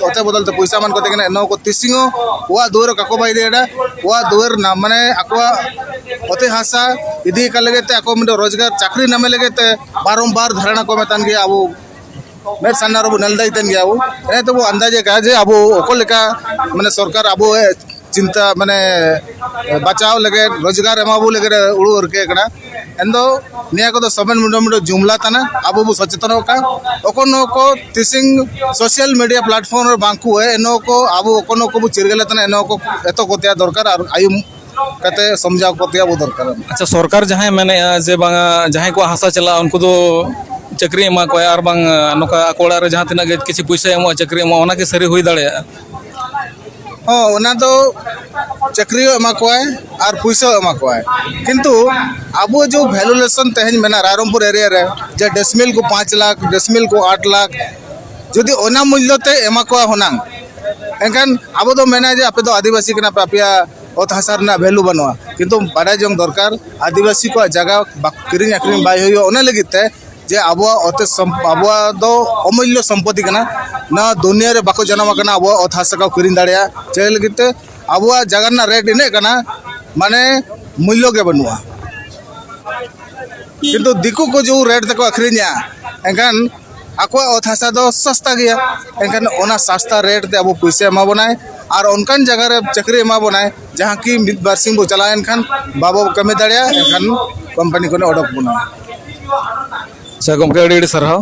ᱚᱛᱮ ᱵᱚᱫᱚᱞ ᱛᱮ ᱯᱚᱭᱥᱟ ᱢᱟᱱ ᱠᱚᱛᱮ ᱠᱟᱱᱟ, ᱱᱚᱣᱟ ᱠᱚ ᱛᱤᱥᱤᱝ ᱦᱚᱸ ᱚᱲᱟᱜ ᱫᱩᱣᱟᱹᱨ ᱠᱟᱠᱚ ᱵᱟᱭ ᱤᱫᱤᱭᱮᱫᱟ᱾ ᱚᱲᱟᱜ ᱫᱩᱣᱟᱹᱨ ᱨᱮᱱᱟᱜ ᱢᱟᱱᱮ ᱟᱠᱚᱣᱟᱜ ᱚᱛᱮ ᱦᱟᱥᱟ ᱤᱫᱤ ᱠᱟᱜ ᱞᱟᱹᱜᱤᱫ ᱛᱮ ᱟᱠᱚ ᱢᱤᱫᱴᱮᱱ ᱨᱳᱡᱽᱜᱟᱨ ᱪᱟᱹᱠᱨᱤ ᱧᱟᱢᱮ ᱞᱟᱹᱜᱤᱫ ᱛᱮ ᱵᱟᱨᱚᱢᱵᱟᱨ ᱫᱷᱟᱨᱱᱟ ᱠᱚ ᱢᱮᱛᱟᱱ ᱜᱮᱭᱟ᱾ ᱟᱵᱚ ᱢᱮᱫ ᱥᱟᱢᱱᱟ ᱨᱮᱵᱚ ᱧᱮᱞ ᱤᱫᱤᱭᱮᱫ ᱛᱟᱦᱮᱱ ᱜᱮᱭᱟ᱾ ᱟᱵᱚ ᱮᱱᱮ ᱛᱮᱵᱚ ᱟᱱᱫᱟᱡᱮ ᱠᱟᱜᱼᱟ ᱡᱮ ᱟᱵᱚ ᱚᱠᱚᱭ ᱞᱮᱠᱟ ᱢᱟᱱᱮ ᱥᱚᱨᱠᱟᱨ ᱟᱵᱚ ᱮ ᱪᱤᱱᱛᱟ ᱢᱟᱱᱮ ᱵᱟᱪᱟᱣ ᱞᱟᱹᱜᱤᱫ, ᱨᱳᱡᱽᱜᱟᱨ ᱮᱢᱟ ᱵᱚ ᱞᱟᱹᱜᱤᱫ ᱮ ᱩᱲᱩ ᱟᱹᱨᱠᱟᱹ ᱠᱟᱱᱟ᱾ ᱮᱱᱫᱚ ᱱᱤᱭᱟᱹ ᱠᱚᱫᱚ ᱥᱚᱵᱮᱱ ᱢᱩᱰᱚ ᱢᱩᱰᱚ ᱡᱩᱢᱞᱟ ᱛᱟᱱᱟ᱾ ᱟᱵᱚ ᱵᱚ ᱥᱚᱪᱮᱛᱚᱱᱚᱜ ᱠᱟᱱ ᱚᱠᱚᱱ ᱱᱚᱣᱟ ᱠᱚ ᱛᱤᱥᱤᱝ ᱥᱳᱥᱟᱞ ᱢᱤᱰᱤᱭᱟ ᱯᱞᱟᱴᱯᱷᱚᱨᱢ ᱨᱮ ᱵᱟᱝ ᱠᱚ ᱮᱱᱚ ᱠᱚ ᱟᱵᱚ ᱚᱠᱚᱱ ᱱᱚᱣᱟ ᱠᱚᱵᱚ ᱪᱤᱨᱜᱟᱹᱞ ᱛᱟᱱᱟ᱾ ᱮᱱᱚ ᱠᱚ ᱮᱛᱚ ᱠᱚ ᱛᱮᱭᱟᱨ ᱫᱚᱨᱠᱟᱨ ᱟᱨ ᱟᱭᱩᱢ ᱠᱟᱛᱮ ᱥᱚᱢᱡᱷᱟᱣ ᱠᱚ ᱛᱮᱭᱟᱨ ᱵᱚ ᱫᱚᱨᱠᱟᱨ᱾ ᱟᱪᱪᱷᱟ, ᱥᱚᱨᱠᱟᱨ ᱡᱟᱦᱟᱸᱭ ᱢᱮᱱᱮᱜᱼᱟ ᱡᱮ ᱵᱟᱝᱟ ᱡᱟᱦᱟᱸᱭ ᱠᱚᱣᱟᱜ ᱦᱟᱥᱟ ᱪᱟᱞᱟᱜᱼᱟ ᱩᱱᱠᱩ ᱫᱚ ᱪᱟᱹᱠᱨᱤ ᱮᱢᱟ ᱠᱚᱣᱟ ᱟᱨ ᱵᱟᱝ ᱱᱚᱝᱠᱟ ᱟᱠᱚ ᱚᱲᱟᱜ ᱨᱮ ᱡᱟᱦᱟᱸ ᱛᱤᱱᱟᱹᱜ ᱜᱮ ᱠᱤᱪᱷᱩ ᱯᱩᱭᱥᱟᱹ ᱮᱢᱚᱜᱼᱟ, ᱪᱟᱹᱠᱨᱤ ᱮᱢᱚᱜᱼᱟ, ᱚᱱᱟ ᱠᱤ ᱥᱟᱹᱨᱤ ᱦᱩᱭ ᱫᱟᱲᱮᱭᱟᱜᱼᱟ? ᱦᱚᱸ, ᱚᱱᱟ ᱫᱚ ᱪᱟᱹᱠᱨᱤ ᱦᱚᱸ ᱮᱢᱟ ᱠᱚᱣᱟᱭ ᱟᱨ ᱯᱩᱭᱥᱟᱹ ᱦᱚᱸ ᱮᱢᱟ ᱠᱚᱣᱟᱭ᱾ ᱠᱤᱱᱛᱩ ᱟᱵᱚ ᱡᱮ ᱵᱷᱮᱞᱩᱞᱮᱥᱚᱱ ᱛᱮᱦᱮᱧ ᱢᱮᱱᱟᱜᱼᱟ ᱨᱟᱭᱨᱚᱝᱯᱩᱨ ᱮᱨᱤᱭᱟ ᱨᱮ, ᱡᱮ ᱰᱮᱥᱤᱢᱮᱞ ᱠᱚ ᱯᱟᱸᱪ ᱞᱟᱠᱷ, ᱰᱮᱥᱤᱢᱮᱞ ᱠᱚ ᱟᱴ ᱞᱟᱠᱷ, ᱡᱩᱫᱤ ᱚᱱᱟ ᱢᱩᱞᱞᱚ ᱛᱮ ᱮᱢᱟ ᱠᱚᱣᱟ ᱦᱩᱱᱟᱝ, ᱮᱱᱠᱷᱟᱱ ᱟᱵᱚ ᱫᱚ ᱢᱮᱱᱟ ᱡᱮ ᱟᱯᱮ ᱫᱚ ᱟᱹᱫᱤᱵᱟᱹᱥᱤ ᱠᱟᱱᱟ ᱯᱮ, ᱟᱯᱮᱭᱟᱜ ᱚᱛ ᱦᱟᱥᱟ ᱨᱮᱱᱟᱜ ᱵᱷᱮᱞᱩ ᱵᱟᱹᱱᱩᱜᱼᱟ᱾ ᱠᱤᱱᱛᱩ ᱵᱟᱰᱟᱭ ᱡᱚᱝ ᱫᱚᱨᱠᱟᱨ, ᱟᱹᱫᱤᱵᱟᱹᱥᱤ ᱠᱚᱣᱟᱜ ᱡᱟᱭᱜᱟ ᱵᱟ-, ᱠᱤᱨᱤᱧ ᱟᱹᱠᱷᱨᱤᱧ ᱵᱟᱭ ᱦᱩᱭᱩᱜᱼᱟ᱾ ᱚᱱᱟ ᱞᱟᱹᱜᱤᱫ ᱛᱮ ᱡᱮ ᱟᱵᱚᱣᱟᱜ ᱚᱛ ᱥᱚᱢ-, ᱟᱵᱚᱣᱟᱜ ᱫᱚ ᱚᱢᱩᱞᱞᱚ ᱥᱚᱢᱯᱚᱛᱤ ᱠᱟᱱᱟ᱾ ᱱᱚᱣᱟ ᱫᱩᱱᱤᱭᱟᱹ ᱨᱮ ᱵᱟᱠᱚ ᱡᱟᱱᱟᱢ ᱟᱠᱟᱱᱟ ᱟᱵᱚᱣᱟᱜ ᱚᱛ ᱦᱟᱥᱟ ᱠᱚ ᱠᱤᱨᱤᱧ ᱫᱟᱲᱮᱭᱟᱜᱼᱟ᱾ ᱪᱮᱫ ᱞᱟᱹᱜᱤᱫ ᱛᱮ? ᱟᱵᱚᱣᱟᱜ ᱡᱟᱭᱜᱟ ᱨᱮᱱᱟᱜ ᱨᱮᱴ ᱤᱱᱟᱹᱜ ᱠᱟᱱᱟ, ᱢᱟᱱᱮ ᱢᱩᱞᱞᱚ ᱜᱮ ᱵᱟᱹᱱᱩᱜᱼᱟ᱾ ᱠᱤᱱᱛᱩ ᱫᱤᱠᱩ ᱠᱚ ᱡᱮ ᱨᱮᱴ ᱛᱮᱠᱚ ᱟᱹᱠᱷᱨᱤᱧᱟ, ᱮᱱᱠᱷᱟᱱ ᱟᱠᱚᱣᱟᱜ ᱚᱛ ᱦᱟᱥᱟ ᱫᱚ ᱥᱚᱥᱛᱟ ᱜᱮᱭᱟ᱾ ᱮᱱᱠᱷᱟᱱ ᱚᱱᱟ ᱥᱚᱥᱛᱟ ᱨᱮᱴ ᱛᱮ ᱟᱵᱚ ᱯᱩᱭᱥᱟᱹ ᱮᱢᱟ ᱵᱚᱱᱟᱭ ᱟᱨ ᱚᱱᱠᱟᱱ ᱡᱟᱭᱜᱟ ᱨᱮ ᱪᱟᱹᱠᱨᱤ ᱮᱢᱟ ᱵᱚᱱᱟᱭ, ᱡᱟᱦᱟᱸ ᱠᱤ ᱢᱤᱫ ᱵᱟᱨ ᱥᱤᱧ ᱵᱚ ᱪᱟᱞᱟᱣ ᱮᱱᱠᱷᱟᱱ ᱵᱟᱵᱚ ᱠᱟᱹᱢᱤ ᱫᱟᱲᱮᱭᱟᱜᱼᱟ, ᱮᱱᱠᱷᱟᱱ ᱠᱳᱢᱯᱟᱱᱤ ᱠᱷᱚᱱᱮ ᱚᱰᱚᱠ ᱵᱚᱱᱟ᱾ ᱟᱪᱪᱷᱟ ᱜᱚᱢᱠᱮ, ᱟᱹᱰᱤ ᱟᱹᱰᱤ ᱥᱟᱨᱦᱟᱣ᱾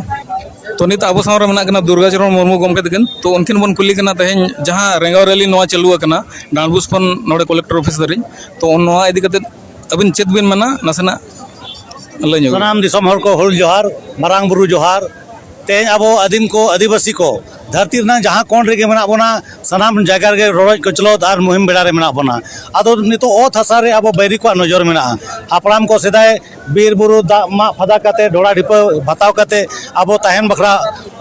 ᱛᱚ ᱱᱤᱛ ᱟᱵᱚ ᱥᱟᱶ ᱨᱮ ᱢᱮᱱᱟᱜ ᱠᱤᱱᱟ ᱫᱩᱨᱜᱟ ᱪᱚᱨᱚᱱ ᱢᱩᱨᱢᱩ ᱜᱚᱢᱠᱮ ᱛᱟᱹᱠᱤᱱ᱾ ᱛᱚ ᱩᱱᱠᱤᱱ ᱵᱚᱱ ᱠᱩᱞᱤ ᱠᱤᱱᱟ ᱛᱮᱦᱮᱧ ᱡᱟᱦᱟᱸ ᱨᱮᱸᱜᱟᱣ ᱨᱮᱞᱤ ᱱᱚᱣᱟ ᱪᱟᱹᱞᱩ ᱟᱠᱟᱱᱟ ᱰᱟᱸᱰᱵᱩᱥ ᱠᱷᱚᱱ ᱱᱚᱰᱮ ᱠᱚᱞᱮᱠᱴᱚᱨ ᱚᱯᱷᱤᱥ ᱫᱷᱟᱹᱨᱤᱡ, ᱛᱚ ᱱᱚᱣᱟ ᱤᱫᱤ ᱠᱟᱛᱮ ᱟᱹᱵᱤᱱ ᱪᱮᱫ ᱵᱤᱱ ᱢᱮᱱᱟ, ᱱᱟᱥᱮᱱᱟᱜ ᱞᱟᱹᱭ ᱧᱚᱜ ᱵᱤᱱ᱾ ᱥᱟᱱᱟᱢ ᱫᱤᱥᱚᱢ ᱦᱚᱲ ᱠᱚ ᱦᱩᱞ ᱡᱚᱦᱟᱨ, ᱢᱟᱨᱟᱝ ᱵᱩᱨᱩ ᱡᱚᱦᱟᱨ᱾ ᱛᱮᱦᱮᱧ ᱟᱵᱚ ᱟᱹᱫᱤᱢ ᱠᱚ, ᱟᱹᱫᱤᱵᱟᱹᱥᱤ ᱠᱚ, ᱫᱷᱟᱹᱨᱛᱤ ᱨᱮᱱᱟᱜ ᱡᱟᱦᱟᱸ ᱠᱚᱬ ᱨᱮᱜᱮ ᱢᱮᱱᱟᱜ ᱵᱚᱱᱟ, ᱥᱟᱱᱟᱢ ᱡᱟᱭᱜᱟ ᱨᱮᱜᱮ ᱨᱚᱰᱚᱡ ᱠᱚᱪᱞᱚᱱ ᱟᱨ ᱢᱩᱦᱤᱢ ᱵᱮᱲᱟ ᱨᱮ ᱢᱮᱱᱟᱜ ᱵᱚᱱᱟ᱾ ᱟᱫᱚ ᱱᱤᱛᱚᱜ ᱚᱛ ᱦᱟᱥᱟ ᱨᱮ ᱟᱵᱚ ᱵᱟᱹᱭᱨᱤ ᱠᱚᱣᱟᱜ ᱱᱚᱡᱚᱨ ᱢᱮᱱᱟᱜᱼᱟ᱾ ᱦᱟᱯᱲᱟᱢ ᱠᱚ ᱥᱮᱫᱟᱭ ᱵᱤᱨ ᱵᱩᱨᱩ ᱫᱟᱜ ᱢᱟᱜ ᱯᱷᱟᱫᱟ ᱠᱟᱛᱮ, ᱰᱷᱚᱲᱟ ᱰᱷᱤᱯᱟᱹ ᱵᱷᱟᱛᱟᱣ ᱠᱟᱛᱮ ᱟᱵᱚ ᱛᱟᱦᱮᱱ ᱵᱟᱠᱷᱨᱟ,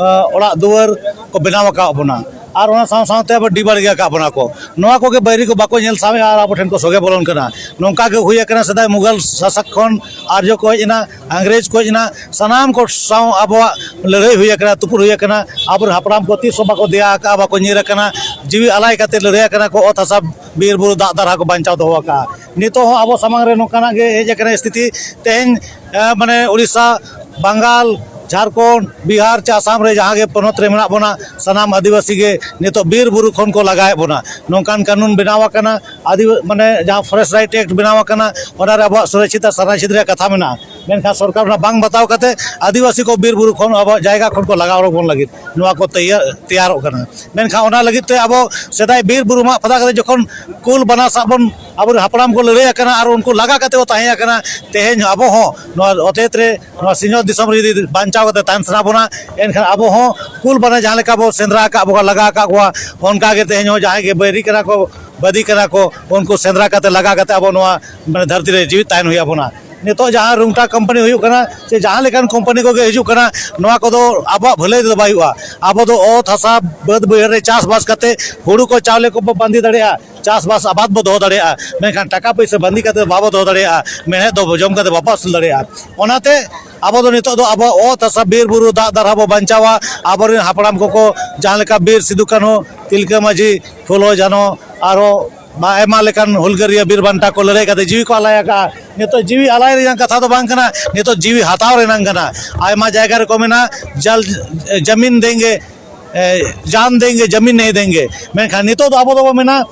ᱮ, ᱚᱲᱟᱜ ᱫᱩᱣᱟᱹᱨ ᱠᱚ ᱵᱮᱱᱟᱣ ᱟᱠᱟᱫ ᱵᱚᱱᱟ᱾ ᱟᱨ ᱚᱱᱟ ᱥᱟᱶ ᱥᱟᱶᱛᱮ ᱟᱵᱚ ᱰᱤ ᱵᱟᱲᱜᱮ ᱟᱠᱟᱫ ᱵᱚᱱᱟ ᱠᱚ᱾ ᱱᱚᱣᱟ ᱠᱚᱜᱮ ᱵᱟᱹᱭᱨᱤ ᱠᱚ ᱵᱟᱠᱚ ᱧᱮᱞ ᱥᱟᱢᱮᱜᱼᱟ ᱟᱨ ᱟᱵᱚ ᱴᱷᱮᱱ ᱠᱚ ᱥᱚᱜᱮ ᱵᱚᱞᱚᱱ ᱠᱟᱱᱟ᱾ ᱱᱚᱝᱠᱟ ᱜᱮ ᱦᱩᱭ ᱟᱠᱟᱱᱟ ᱥᱮᱫᱟᱭ ᱢᱩᱜᱷᱚᱞ ᱥᱟᱥᱚᱠ ᱠᱷᱚᱱ, ᱟᱨᱡᱚ ᱠᱚ ᱦᱮᱡ ᱮᱱᱟ, ᱤᱝᱨᱮᱡᱽ ᱠᱚ ᱦᱮᱡ ᱮᱱᱟ, ᱥᱟᱱᱟᱢ ᱠᱚ ᱥᱟᱶ ᱟᱵᱚᱣᱟᱜ ᱞᱟᱹᱲᱦᱟᱹᱭ ᱦᱩᱭ ᱟᱠᱟᱱᱟ, ᱛᱩᱯᱩᱫ ᱦᱩᱭ ᱟᱠᱟᱱᱟ᱾ ᱟᱵᱚᱨᱮᱱ ᱦᱟᱯᱲᱟᱢ ᱠᱚ ᱛᱤᱥ ᱦᱚᱸ ᱵᱟᱠᱚ ᱫᱮᱭᱟ ᱟᱠᱟᱫᱼᱟ, ᱵᱟᱠᱚ ᱧᱤᱨ ᱟᱠᱟᱱᱟ, ᱡᱤᱣᱤ ᱟᱞᱟᱭ ᱠᱟᱛᱮ ᱞᱟᱹᱲᱦᱟᱹᱭ ᱟᱠᱟᱱᱟ ᱠᱚ, ᱚᱛ ᱦᱟᱥᱟ ᱵᱤᱨ ᱵᱩᱨᱩ ᱫᱟᱜ ᱫᱟᱨᱦᱟ ᱠᱚ ᱵᱟᱧᱪᱟᱣ ᱫᱚᱦᱚ ᱟᱠᱟᱫᱼᱟ᱾ ᱱᱤᱛᱚᱜ ᱦᱚᱸ ᱟᱵᱚ ᱥᱟᱢᱟᱝ ᱨᱮ ᱱᱚᱝᱠᱟᱱᱟᱜ ᱜᱮ ᱦᱮᱡ ᱟᱠᱟᱱᱟ ᱥᱛᱷᱤᱛᱤ᱾ ᱛᱮᱦᱮᱧ, ᱮ, ᱢᱟᱱᱮ ᱩᱲᱤᱥᱥᱟ, ᱵᱟᱝᱜᱟᱞ, ᱡᱷᱟᱲᱠᱷᱚᱸᱰ, ᱵᱤᱦᱟᱨ ᱪᱮ ᱟᱥᱟᱢ ᱨᱮ ᱡᱟᱦᱟᱸ ᱜᱮ ᱯᱚᱱᱚᱛ ᱨᱮ ᱢᱮᱱᱟᱜ ᱵᱚᱱᱟ, ᱥᱟᱱᱟᱢ ᱟᱹᱫᱤᱵᱟᱹᱥᱤ ᱜᱮ ᱱᱤᱛᱚᱜ ᱵᱤᱨ ᱵᱩᱨᱩ ᱠᱷᱚᱱ ᱠᱚ ᱞᱟᱜᱟᱭᱮᱫ ᱵᱚᱱᱟ᱾ ᱱᱚᱝᱠᱟᱱ ᱠᱟᱹᱱᱩᱱ ᱵᱮᱱᱟᱣ ᱟᱠᱟᱱᱟ, ᱟᱹᱫᱤᱵᱟ-, ᱢᱟᱱᱮ ᱡᱟᱦᱟᱸ ᱯᱷᱚᱨᱮᱥᱴ ᱨᱟᱭᱤᱴ ᱮᱠᱴ ᱵᱮᱱᱟᱣ ᱟᱠᱟᱱᱟ, ᱚᱱᱟ ᱨᱮ ᱟᱵᱚᱣᱟᱜ ᱥᱩᱨᱚᱠᱪᱷᱤᱛ ᱟᱨ ᱥᱟᱨᱟᱠᱪᱷᱤᱛ ᱨᱮᱭᱟᱜ ᱠᱟᱛᱷᱟ ᱢᱮᱱᱟᱜᱼᱟ᱾ ᱢᱮᱱᱠᱷᱟᱱ ᱥᱚᱨᱠᱟᱨ ᱚᱱᱟ ᱵᱟᱝ ᱵᱟᱛᱟᱣ ᱠᱟᱛᱮ ᱟᱹᱫᱤᱵᱟᱹᱥᱤ ᱠᱚ ᱵᱤᱨ ᱵᱩᱨᱩ ᱠᱷᱚᱱ ᱟᱵᱚᱣᱟᱜ ᱡᱟᱭᱜᱟ ᱠᱷᱚᱱ ᱠᱚ ᱞᱟᱜᱟ ᱚᱰᱚᱠ ᱵᱚᱱ ᱞᱟᱹᱜᱤᱫ ᱱᱚᱣᱟ ᱠᱚ ᱛᱮᱭᱟᱨ, ᱛᱮᱭᱟᱨᱚᱜ ᱠᱟᱱᱟ᱾ ᱢᱮᱱᱠᱷᱟᱱ ᱚᱱᱟ ᱞᱟᱹᱜᱤᱫ ᱛᱮ ᱟᱵᱚ ᱥᱮᱫᱟᱭ ᱵᱤᱨ ᱵᱩᱨᱩ ᱢᱟᱜ ᱯᱷᱟᱫᱟ ᱠᱟᱛᱮ ᱡᱚᱠᱷᱚᱱ ᱠᱩᱞ ᱵᱟᱱᱟ ᱥᱟᱵ ᱵᱚᱱ ᱟᱵᱚᱨᱮᱱ ᱦᱟᱯᱲᱟᱢ ᱠᱚ ᱞᱟᱹᱲᱦᱟᱹᱭ ᱟᱠᱟᱱᱟ ᱟᱨ ᱩᱱᱠᱩ ᱞᱟᱜᱟ ᱠᱟᱛᱮ ᱠᱚ ᱛᱟᱦᱮᱸ ᱟᱠᱟᱱᱟ᱾ ᱛᱮᱦᱮᱧ ᱟᱵᱚ ᱦᱚᱸ ᱱᱚᱣᱟ ᱚᱛᱮᱛ ᱨᱮ, ᱱᱚᱣᱟ ᱥᱤᱧᱚᱛ ᱫᱤᱥᱚᱢ ᱨᱮ ᱡᱩᱫᱤ ᱵᱟᱧᱪᱟᱣ ᱠᱟᱛᱮ ᱛᱟᱦᱮᱱ ᱥᱟᱱᱟ ᱵᱚᱱᱟ, ᱮᱱᱠᱷᱟᱱ ᱟᱵᱚ ᱦᱚᱸ ᱠᱩᱞ ᱵᱟᱱᱟ ᱡᱟᱦᱟᱸ ᱞᱮᱠᱟ ᱵᱚ ᱥᱮᱸᱫᱽᱨᱟ ᱟᱠᱟᱫ, ᱵᱚ ᱞᱟᱜᱟ ᱟᱠᱟᱫ ᱠᱚᱣᱟ, ᱚᱱᱠᱟ ᱜᱮ ᱛᱮᱦᱮᱧ ᱦᱚᱸ ᱡᱟᱦᱟᱸᱭ ᱜᱮ ᱵᱟᱹᱭᱨᱤ ᱠᱟᱱᱟ ᱠᱚ, ᱵᱟᱹᱫᱤ ᱠᱟᱱᱟ ᱠᱚ, ᱩᱱᱠᱩ ᱥᱮᱸᱫᱽᱨᱟ ᱠᱟᱛᱮ ᱞᱟᱜᱟ ᱠᱟᱛᱮ ᱟᱵᱚ ᱱᱚᱣᱟ, ᱢᱟᱱᱮ, ᱫᱷᱟᱹᱨᱛᱤ ᱨᱮ ᱡᱤᱣᱤᱫ ᱛᱟᱦᱮᱱ ᱦᱩᱭ ᱟᱵᱚᱱᱟ᱾ ᱱᱤᱛᱚᱜ ᱡᱟᱦᱟᱸ ᱨᱩᱝᱴᱟ ᱠᱳᱢᱯᱟᱱᱤ ᱦᱩᱭᱩᱜ ᱠᱟᱱᱟ, ᱥᱮ ᱡᱟᱦᱟᱸ ᱞᱮᱠᱟᱱ ᱠᱳᱢᱯᱟᱱᱤ ᱠᱚᱜᱮ ᱦᱤᱡᱩᱜ ᱠᱟᱱᱟ, ᱱᱚᱣᱟ ᱠᱚᱫᱚ ᱟᱵᱚᱣᱟᱜ ᱵᱷᱟᱹᱞᱟᱹᱭ ᱛᱮᱫᱚ ᱵᱟᱭ ᱦᱩᱭᱩᱜᱼᱟ᱾ ᱟᱵᱚ ᱫᱚ ᱚᱛ ᱦᱟᱥᱟ, ᱵᱟᱹᱫᱽ ᱵᱟᱹᱭᱦᱟᱹᱲ ᱨᱮ ᱪᱟᱥᱵᱟᱥ ᱠᱟᱛᱮ ᱦᱩᱲᱩ ᱠᱚ ᱪᱟᱣᱞᱮ ᱠᱚᱵᱚ ᱵᱟᱸᱫᱮ ᱫᱟᱲᱮᱭᱟᱜᱼᱟ, ᱪᱟᱥᱵᱟᱥ ᱟᱵᱟᱫ ᱵᱚ ᱫᱚᱦᱚ ᱫᱟᱲᱮᱭᱟᱜᱼᱟ, ᱢᱮᱱᱠᱷᱟᱱ ᱴᱟᱠᱟ ᱯᱩᱭᱥᱟᱹ ᱵᱟᱸᱫᱮ ᱠᱟᱛᱮ ᱵᱟᱵᱚ ᱫᱚᱦᱚ ᱫᱟᱲᱮᱭᱟᱜᱼᱟ, ᱢᱮᱲᱦᱮᱫ ᱫᱚ ᱡᱚᱢ ᱠᱟᱛᱮ ᱵᱟᱵᱚ ᱟᱹᱥᱩᱞ ᱫᱟᱲᱮᱭᱟᱜᱼᱟ᱾ ᱚᱱᱟᱛᱮ ᱟᱵᱚ ᱫᱚ ᱱᱤᱛᱚᱜ ᱫᱚ ᱟᱵᱚᱣᱟᱜ ᱚᱛ ᱦᱟᱥᱟ, ᱵᱤᱨ ᱵᱩᱨᱩ, ᱫᱟᱜ ᱫᱟᱨᱦᱟ ᱵᱚ ᱵᱟᱧᱪᱟᱣᱟ᱾ ᱟᱵᱚᱨᱮᱱ ᱦᱟᱯᱲᱟᱢ ᱠᱚᱠᱚ ᱡᱟᱦᱟᱸ ᱞᱮᱠᱟ ᱵᱤᱨ ᱥᱤᱫᱩ ᱠᱟᱹᱱᱦᱩ, ᱛᱤᱞᱠᱟᱹ ᱢᱟᱹᱡᱷᱤ, ᱯᱷᱩᱞᱳ ᱡᱷᱟᱱᱚ, ᱟᱨᱚ ᱟᱭᱢᱟ ᱞᱮᱠᱟᱱ ᱦᱩᱞᱜᱟᱹᱨᱤᱭᱟᱹ ᱵᱤᱨ ᱵᱟᱱᱴᱟ ᱠᱚ ᱞᱟᱹᱲᱦᱟᱹᱭ ᱠᱟᱛᱮ ᱡᱤᱣᱤ ᱠᱚ ᱟᱞᱟᱭ ᱟᱠᱟᱫᱼᱟ᱾ ᱱᱤᱛᱚᱜ ᱡᱤᱣᱤ ᱟᱞᱟᱭ ᱨᱮᱭᱟᱜ ᱠᱟᱛᱷᱟ ᱫᱚ ᱵᱟᱝ ᱠᱟᱱᱟ, ᱱᱤᱛᱚᱜ ᱡᱤᱣᱤ ᱦᱟᱛᱟᱣ ᱨᱮᱱᱟᱜ ᱠᱟᱱᱟ᱾ ᱟᱭᱢᱟ ᱡᱟᱭᱜᱟ ᱨᱮᱠᱚ ᱢᱮᱱᱟ, ᱡᱟᱞ ᱡᱟᱢᱤᱱ ᱫᱮᱝᱜᱮ, ᱮ, ᱡᱟᱱ ᱫᱮᱝᱜᱮ, ᱡᱟᱢᱤᱱ ᱱᱟᱦᱤ ᱫᱮᱝᱜᱮ᱾ ᱢᱮᱱᱠᱷᱟᱱ ᱱᱤᱛᱚᱜ ᱫᱚ ᱟᱵᱚ ᱫᱚᱵᱚ ᱢᱮᱱᱟ,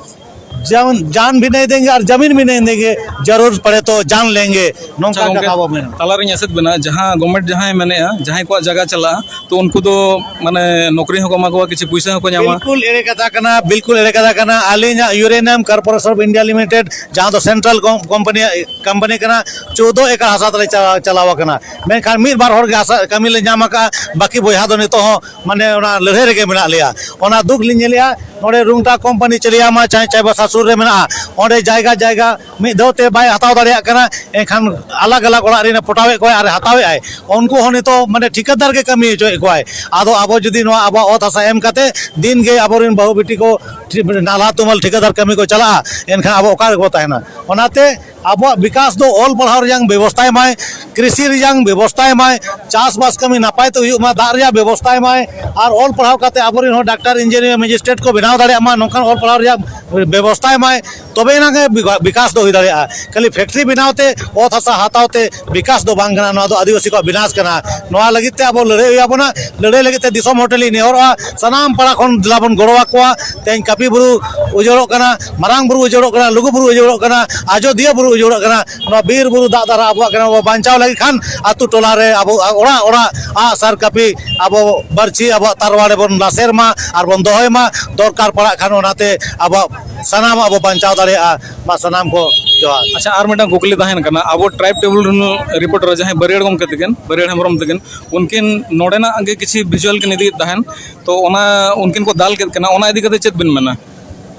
ᱡᱟᱱ, ᱡᱟᱱ ᱵᱷᱤ ᱱᱟᱦᱤ ᱫᱮᱝᱜᱮ ᱟᱨ ᱡᱟᱢᱤᱱ ᱵᱷᱤ ᱱᱟᱦᱤ ᱫᱮᱝᱜᱮ, ᱡᱟᱨᱩᱨ ᱯᱟᱲᱮ ᱛᱚ ᱡᱟᱱ ᱞᱮᱝᱜᱮ, ᱱᱚᱝᱠᱟ ᱟᱪᱪᱷᱟ ᱜᱚᱢᱠᱮ, ᱠᱟᱛᱷᱟ ᱵᱚ ᱢᱮᱱᱟ᱾ ᱛᱟᱞᱟᱨᱤᱧ ᱮᱥᱮᱫ ᱵᱮᱱᱟ, ᱡᱟᱦᱟᱸ ᱜᱚᱵᱷᱢᱮᱱᱴ ᱡᱟᱦᱟᱸᱭ ᱢᱮᱱᱮᱜᱼᱟ, ᱡᱟᱦᱟᱸᱭ ᱠᱚᱣᱟᱜ ᱡᱟᱭᱜᱟ ᱪᱟᱞᱟᱜᱼᱟ, ᱛᱚ ᱩᱱᱠᱩ ᱫᱚ ᱢᱟᱱᱮ ᱱᱚᱠᱨᱤ ᱦᱚᱸᱠᱚ ᱮᱢᱟ ᱠᱚᱣᱟ, ᱠᱤᱪᱷᱩ ᱯᱩᱭᱥᱟᱹ ᱦᱚᱸᱠᱚ ᱧᱟᱢᱟ᱾ ᱵᱤᱞᱠᱩᱞ ᱮᱲᱮ ᱠᱟᱛᱷᱟ ᱠᱟᱱᱟ, ᱵᱤᱞᱠᱩᱞ ᱮᱲᱮ ᱠᱟᱛᱷᱟ ᱠᱟᱱᱟ᱾ ᱟᱹᱞᱤᱧᱟᱜ Uranium Corporation of India Limited, ᱡᱟᱦᱟᱸ ᱫᱚ ᱥᱮᱱᱴᱨᱟᱞ ᱠᱚᱢ-, ᱠᱳᱢᱯᱟᱱᱤᱭᱟᱜ ᱠᱳᱢᱯᱟᱱᱤ ᱠᱟᱱᱟ, ᱪᱳᱫᱽᱫᱳ ᱮᱠᱟᱨ ᱦᱟᱥᱟ ᱛᱟᱞᱮ ᱪᱟ-, ᱪᱟᱞᱟᱣ ᱟᱠᱟᱱᱟ᱾ ᱢᱮᱱᱠᱷᱟᱱ ᱢᱤᱫ ᱵᱟᱨ ᱦᱚᱲ ᱜᱮ ᱦᱟᱥᱟ ᱠᱟᱹᱢᱤ ᱞᱮ ᱧᱟᱢ ᱟᱠᱟᱫᱼᱟ, ᱵᱟᱹᱠᱤ ᱵᱚᱭᱦᱟ ᱫᱚ ᱱᱤᱛᱚᱜ ᱦᱚᱸ ᱢᱟᱱᱮ ᱚᱱᱟ ᱞᱟᱹᱲᱦᱟᱹᱭ ᱨᱮᱜᱮ ᱢᱮᱱᱟᱜ ᱞᱮᱭᱟ᱾ ᱚᱱᱟ ᱫᱩᱠ ᱞᱤᱧ ᱧᱮᱞᱮᱜᱼᱟ᱾ ᱱᱚᱰᱮ ᱨᱩᱝᱴᱟ ᱠᱳᱢᱯᱟᱱᱤ ᱪᱟᱹᱞᱤᱭᱟᱢᱟ ᱪᱟᱭ-, ᱪᱟᱭᱵᱟᱥᱟ ᱥᱩᱨ ᱨᱮ ᱢᱮᱱᱟᱜᱼᱟ, ᱚᱸᱰᱮ ᱡᱟᱭᱜᱟ ᱡᱟᱭᱜᱟ ᱢᱤᱫ ᱫᱷᱟᱣ ᱛᱮ ᱵᱟᱭ ᱦᱟᱛᱟᱣ ᱫᱟᱲᱮᱭᱟᱜ ᱠᱟᱱᱟ, ᱮᱱᱠᱷᱟᱱ ᱟᱞᱟᱜᱽ ᱟᱞᱟᱜᱽ ᱚᱲᱟᱜ ᱨᱮᱱᱮ ᱯᱚᱴᱟᱣᱮᱫ ᱠᱚᱣᱟᱭ ᱟᱨ ᱦᱟᱛᱟᱣᱮᱫ ᱟᱭ᱾ ᱩᱱᱠᱩ ᱦᱚᱸ ᱱᱤᱛᱚᱜ ᱢᱟᱱᱮ ᱴᱷᱤᱠᱟᱹᱫᱟᱨ ᱜᱮ ᱠᱟᱹᱢᱤ ᱦᱚᱪᱚᱭᱮᱫ ᱠᱚᱣᱟᱭ᱾ ᱟᱫᱚ ᱟᱵᱚ ᱡᱩᱫᱤ ᱱᱚᱣᱟ ᱟᱵᱚᱣᱟᱜ ᱚᱛ ᱦᱟᱥᱟ ᱮᱢ ᱠᱟᱛᱮ ᱫᱤᱱ ᱜᱮ ᱟᱵᱚᱨᱮᱱ ᱵᱟᱹᱦᱩ ᱵᱤᱴᱤ ᱠᱚ ᱴᱷᱤ-, ᱱᱟᱞᱦᱟ ᱛᱩᱢᱟᱹᱞ ᱴᱷᱤᱠᱟᱹᱫᱟᱨ ᱠᱟᱹᱢᱤ ᱠᱚ ᱪᱟᱞᱟᱜᱼᱟ, ᱮᱱᱠᱷᱟᱱ ᱟᱵᱚ ᱚᱠᱟ ᱨᱮᱵᱚ ᱛᱟᱦᱮᱱᱟ? ᱚᱱᱟᱛᱮ ᱟᱵᱚᱣᱟᱜ ᱵᱤᱠᱟᱥ ᱫᱚ ᱚᱞ ᱯᱟᱲᱦᱟᱣ ᱨᱮᱭᱟᱝ ᱵᱮᱵᱚᱥᱛᱷᱟᱭ ᱢᱟᱭ, ᱠᱨᱤᱥᱤ ᱨᱮᱭᱟᱝ ᱵᱮᱵᱚᱥᱛᱷᱟᱭ ᱢᱟᱭ, ᱪᱟᱥᱵᱟᱥ ᱠᱟᱹᱢᱤ ᱱᱟᱯᱟᱭ ᱛᱮ ᱦᱩᱭᱩᱜ ᱢᱟ, ᱫᱟᱜ ᱨᱮᱭᱟᱜ ᱵᱮᱵᱚᱥᱛᱷᱟᱭ ᱢᱟᱭ, ᱟᱨ ᱚᱞ ᱯᱟᱲᱦᱟᱣ ᱠᱟᱛᱮ ᱟᱵᱚᱨᱮᱱ ᱦᱚᱸ ᱰᱟᱠᱛᱟᱨ, ᱤᱧᱡᱤᱱᱤᱭᱟᱨ, ᱢᱮᱡᱤᱥᱴᱨᱮᱴ ᱠᱚ ᱵᱮᱱᱟᱣ ᱫᱟᱲᱮᱭᱟᱜ ᱢᱟ, ᱱᱚᱝᱠᱟᱱ ᱚᱞ ᱯᱟᱲᱦᱟᱣ ᱨᱮᱭᱟᱜ ᱵᱮᱵᱚᱥᱛᱷᱟᱭ ᱢᱟᱭ, ᱛᱚᱵᱮ ᱮᱱᱟᱝ ᱜᱮ ᱵᱤᱠᱟ-, ᱵᱤᱠᱟᱥ ᱫᱚ ᱦᱩᱭ ᱫᱟᱲᱮᱭᱟᱜᱼᱟ᱾ ᱠᱷᱟᱹᱞᱤ ᱯᱷᱮᱠᱴᱨᱤ ᱵᱮᱱᱟᱣ ᱛᱮ, ᱚᱛ ᱦᱟᱥᱟ ᱦᱟᱛᱟᱣ ᱛᱮ ᱵᱤᱠᱟᱥ ᱫᱚ ᱵᱟᱝ ᱠᱟᱱᱟ᱾ ᱱᱚᱣᱟ ᱫᱚ ᱟᱹᱫᱤᱵᱟᱹᱥᱤ ᱠᱚᱣᱟᱜ ᱵᱤᱱᱟᱥ ᱠᱟᱱᱟ᱾ ᱱᱚᱣᱟ ᱞᱟᱹᱜᱤᱫ ᱛᱮ ᱟᱵᱚ ᱞᱟᱹᱲᱦᱟᱹᱭ ᱦᱩᱭ ᱟᱵᱚᱱᱟ᱾ ᱞᱟᱹᱲᱦᱟᱹᱭ ᱞᱟᱹᱜᱤᱫ ᱛᱮ ᱫᱤᱥᱚᱢ ᱦᱚᱲ ᱴᱷᱮᱱ ᱞᱤᱧ ᱱᱮᱦᱚᱨᱚᱜᱼᱟ, ᱥᱟᱱᱟᱢ ᱯᱟᱲᱟ ᱠᱷᱚᱱ ᱫᱮᱞᱟ ᱵᱚᱱ ᱜᱚᱲᱚ ᱟᱠᱚᱣᱟ᱾ ᱛᱮᱦᱮᱧ ᱠᱟᱹᱯᱤ ᱵᱩᱨᱩ ᱩᱡᱟᱹᱲᱚᱜ ᱠᱟᱱᱟ, ᱢᱟᱨᱟᱝ ᱵᱩᱨᱩ ᱩᱡᱟᱹᱲᱚᱜ ᱠᱟᱱᱟ, ᱞᱩᱜᱩ ᱵᱩᱨᱩ ᱩᱡᱟᱹᱲᱚᱜ ᱠᱟᱱᱟ, ᱟᱡᱚᱫᱤᱭᱟᱹ ᱵᱩᱨᱩ ᱩᱡᱟᱹᱲᱚᱜ ᱠᱟᱱᱟ᱾ ᱱᱚᱣᱟ ᱵᱤᱨ ᱵᱩᱨᱩ ᱫᱟᱜ ᱫᱟᱨᱦᱟ ᱟᱵᱚᱣᱟᱜ ᱠᱟᱱᱟ, ᱵᱚ ᱵᱟᱧᱪᱟᱣ ᱞᱟᱹᱜᱤᱫ ᱠᱷᱟᱱ ᱟᱛᱳ ᱴᱚᱞᱟ ᱨᱮ ᱟᱵᱚ ᱚᱲᱟᱜ ᱚᱲᱟᱜ ᱟᱜ ᱥᱟᱨ ᱠᱟᱹᱯᱤ, ᱟᱵᱚ ᱵᱟᱹᱨᱪᱷᱤ, ᱟᱵᱚᱣᱟᱜ ᱛᱟᱨᱣᱟᱲᱮ ᱵᱚᱱ ᱞᱟᱥᱮᱨ ᱢᱟ ᱟᱨ ᱵᱚᱱ ᱫᱚᱦᱚᱭ ᱢᱟ᱾ ᱫᱚᱨᱠᱟᱨ ᱯᱟᱲᱟᱜ ᱠᱷᱟᱱ ᱚᱱᱟᱛᱮ ᱟᱵᱚᱣᱟᱜ ᱥᱟᱱᱟᱢᱟᱜ ᱵᱚ ᱵᱟᱧᱪᱟᱣ ᱫᱟᱲᱮᱭᱟᱜᱼᱟ᱾ ᱢᱟ ᱥᱟᱱᱟᱢ ᱠᱚ ᱡᱚᱦᱟᱨ᱾ ᱟᱪᱪᱷᱟ, ᱟᱨ ᱢᱤᱫᱴᱟᱝ ᱠᱩᱠᱞᱤ ᱛᱟᱦᱮᱱ ᱠᱟᱱᱟ, ᱟᱵᱚ ᱴᱨᱟᱭᱤᱵᱽ ᱴᱨᱤᱵᱩᱱᱟᱞ ᱨᱤᱯᱳᱨᱴᱟᱨ ᱡᱟᱦᱟᱸᱭ ᱵᱟᱹᱨᱭᱟᱹᱲ ᱜᱚᱢᱠᱮ ᱛᱟᱹᱠᱤᱱ, ᱵᱟᱹᱨᱭᱟᱹᱲ ᱦᱮᱢᱵᱨᱚᱢ ᱛᱟᱹᱠᱤᱱ, ᱩᱱᱠᱤᱱ ᱱᱚᱰᱮᱱᱟᱜ ᱜᱮ ᱠᱤᱪᱷᱩ ᱵᱷᱤᱡᱩᱣᱟᱞ ᱠᱤᱱ ᱤᱫᱤᱭᱮᱫ ᱛᱟᱦᱮᱱ, ᱛᱚ ᱚᱱᱟ ᱩᱱᱠᱤᱱ ᱠᱚ ᱫᱟᱞ ᱠᱮᱫ ᱠᱤᱱᱟ, ᱚᱱᱟ ᱤᱫᱤ ᱠᱟᱛᱮ ᱪᱮᱫ ᱵᱤᱱ ᱢᱮᱱᱟ?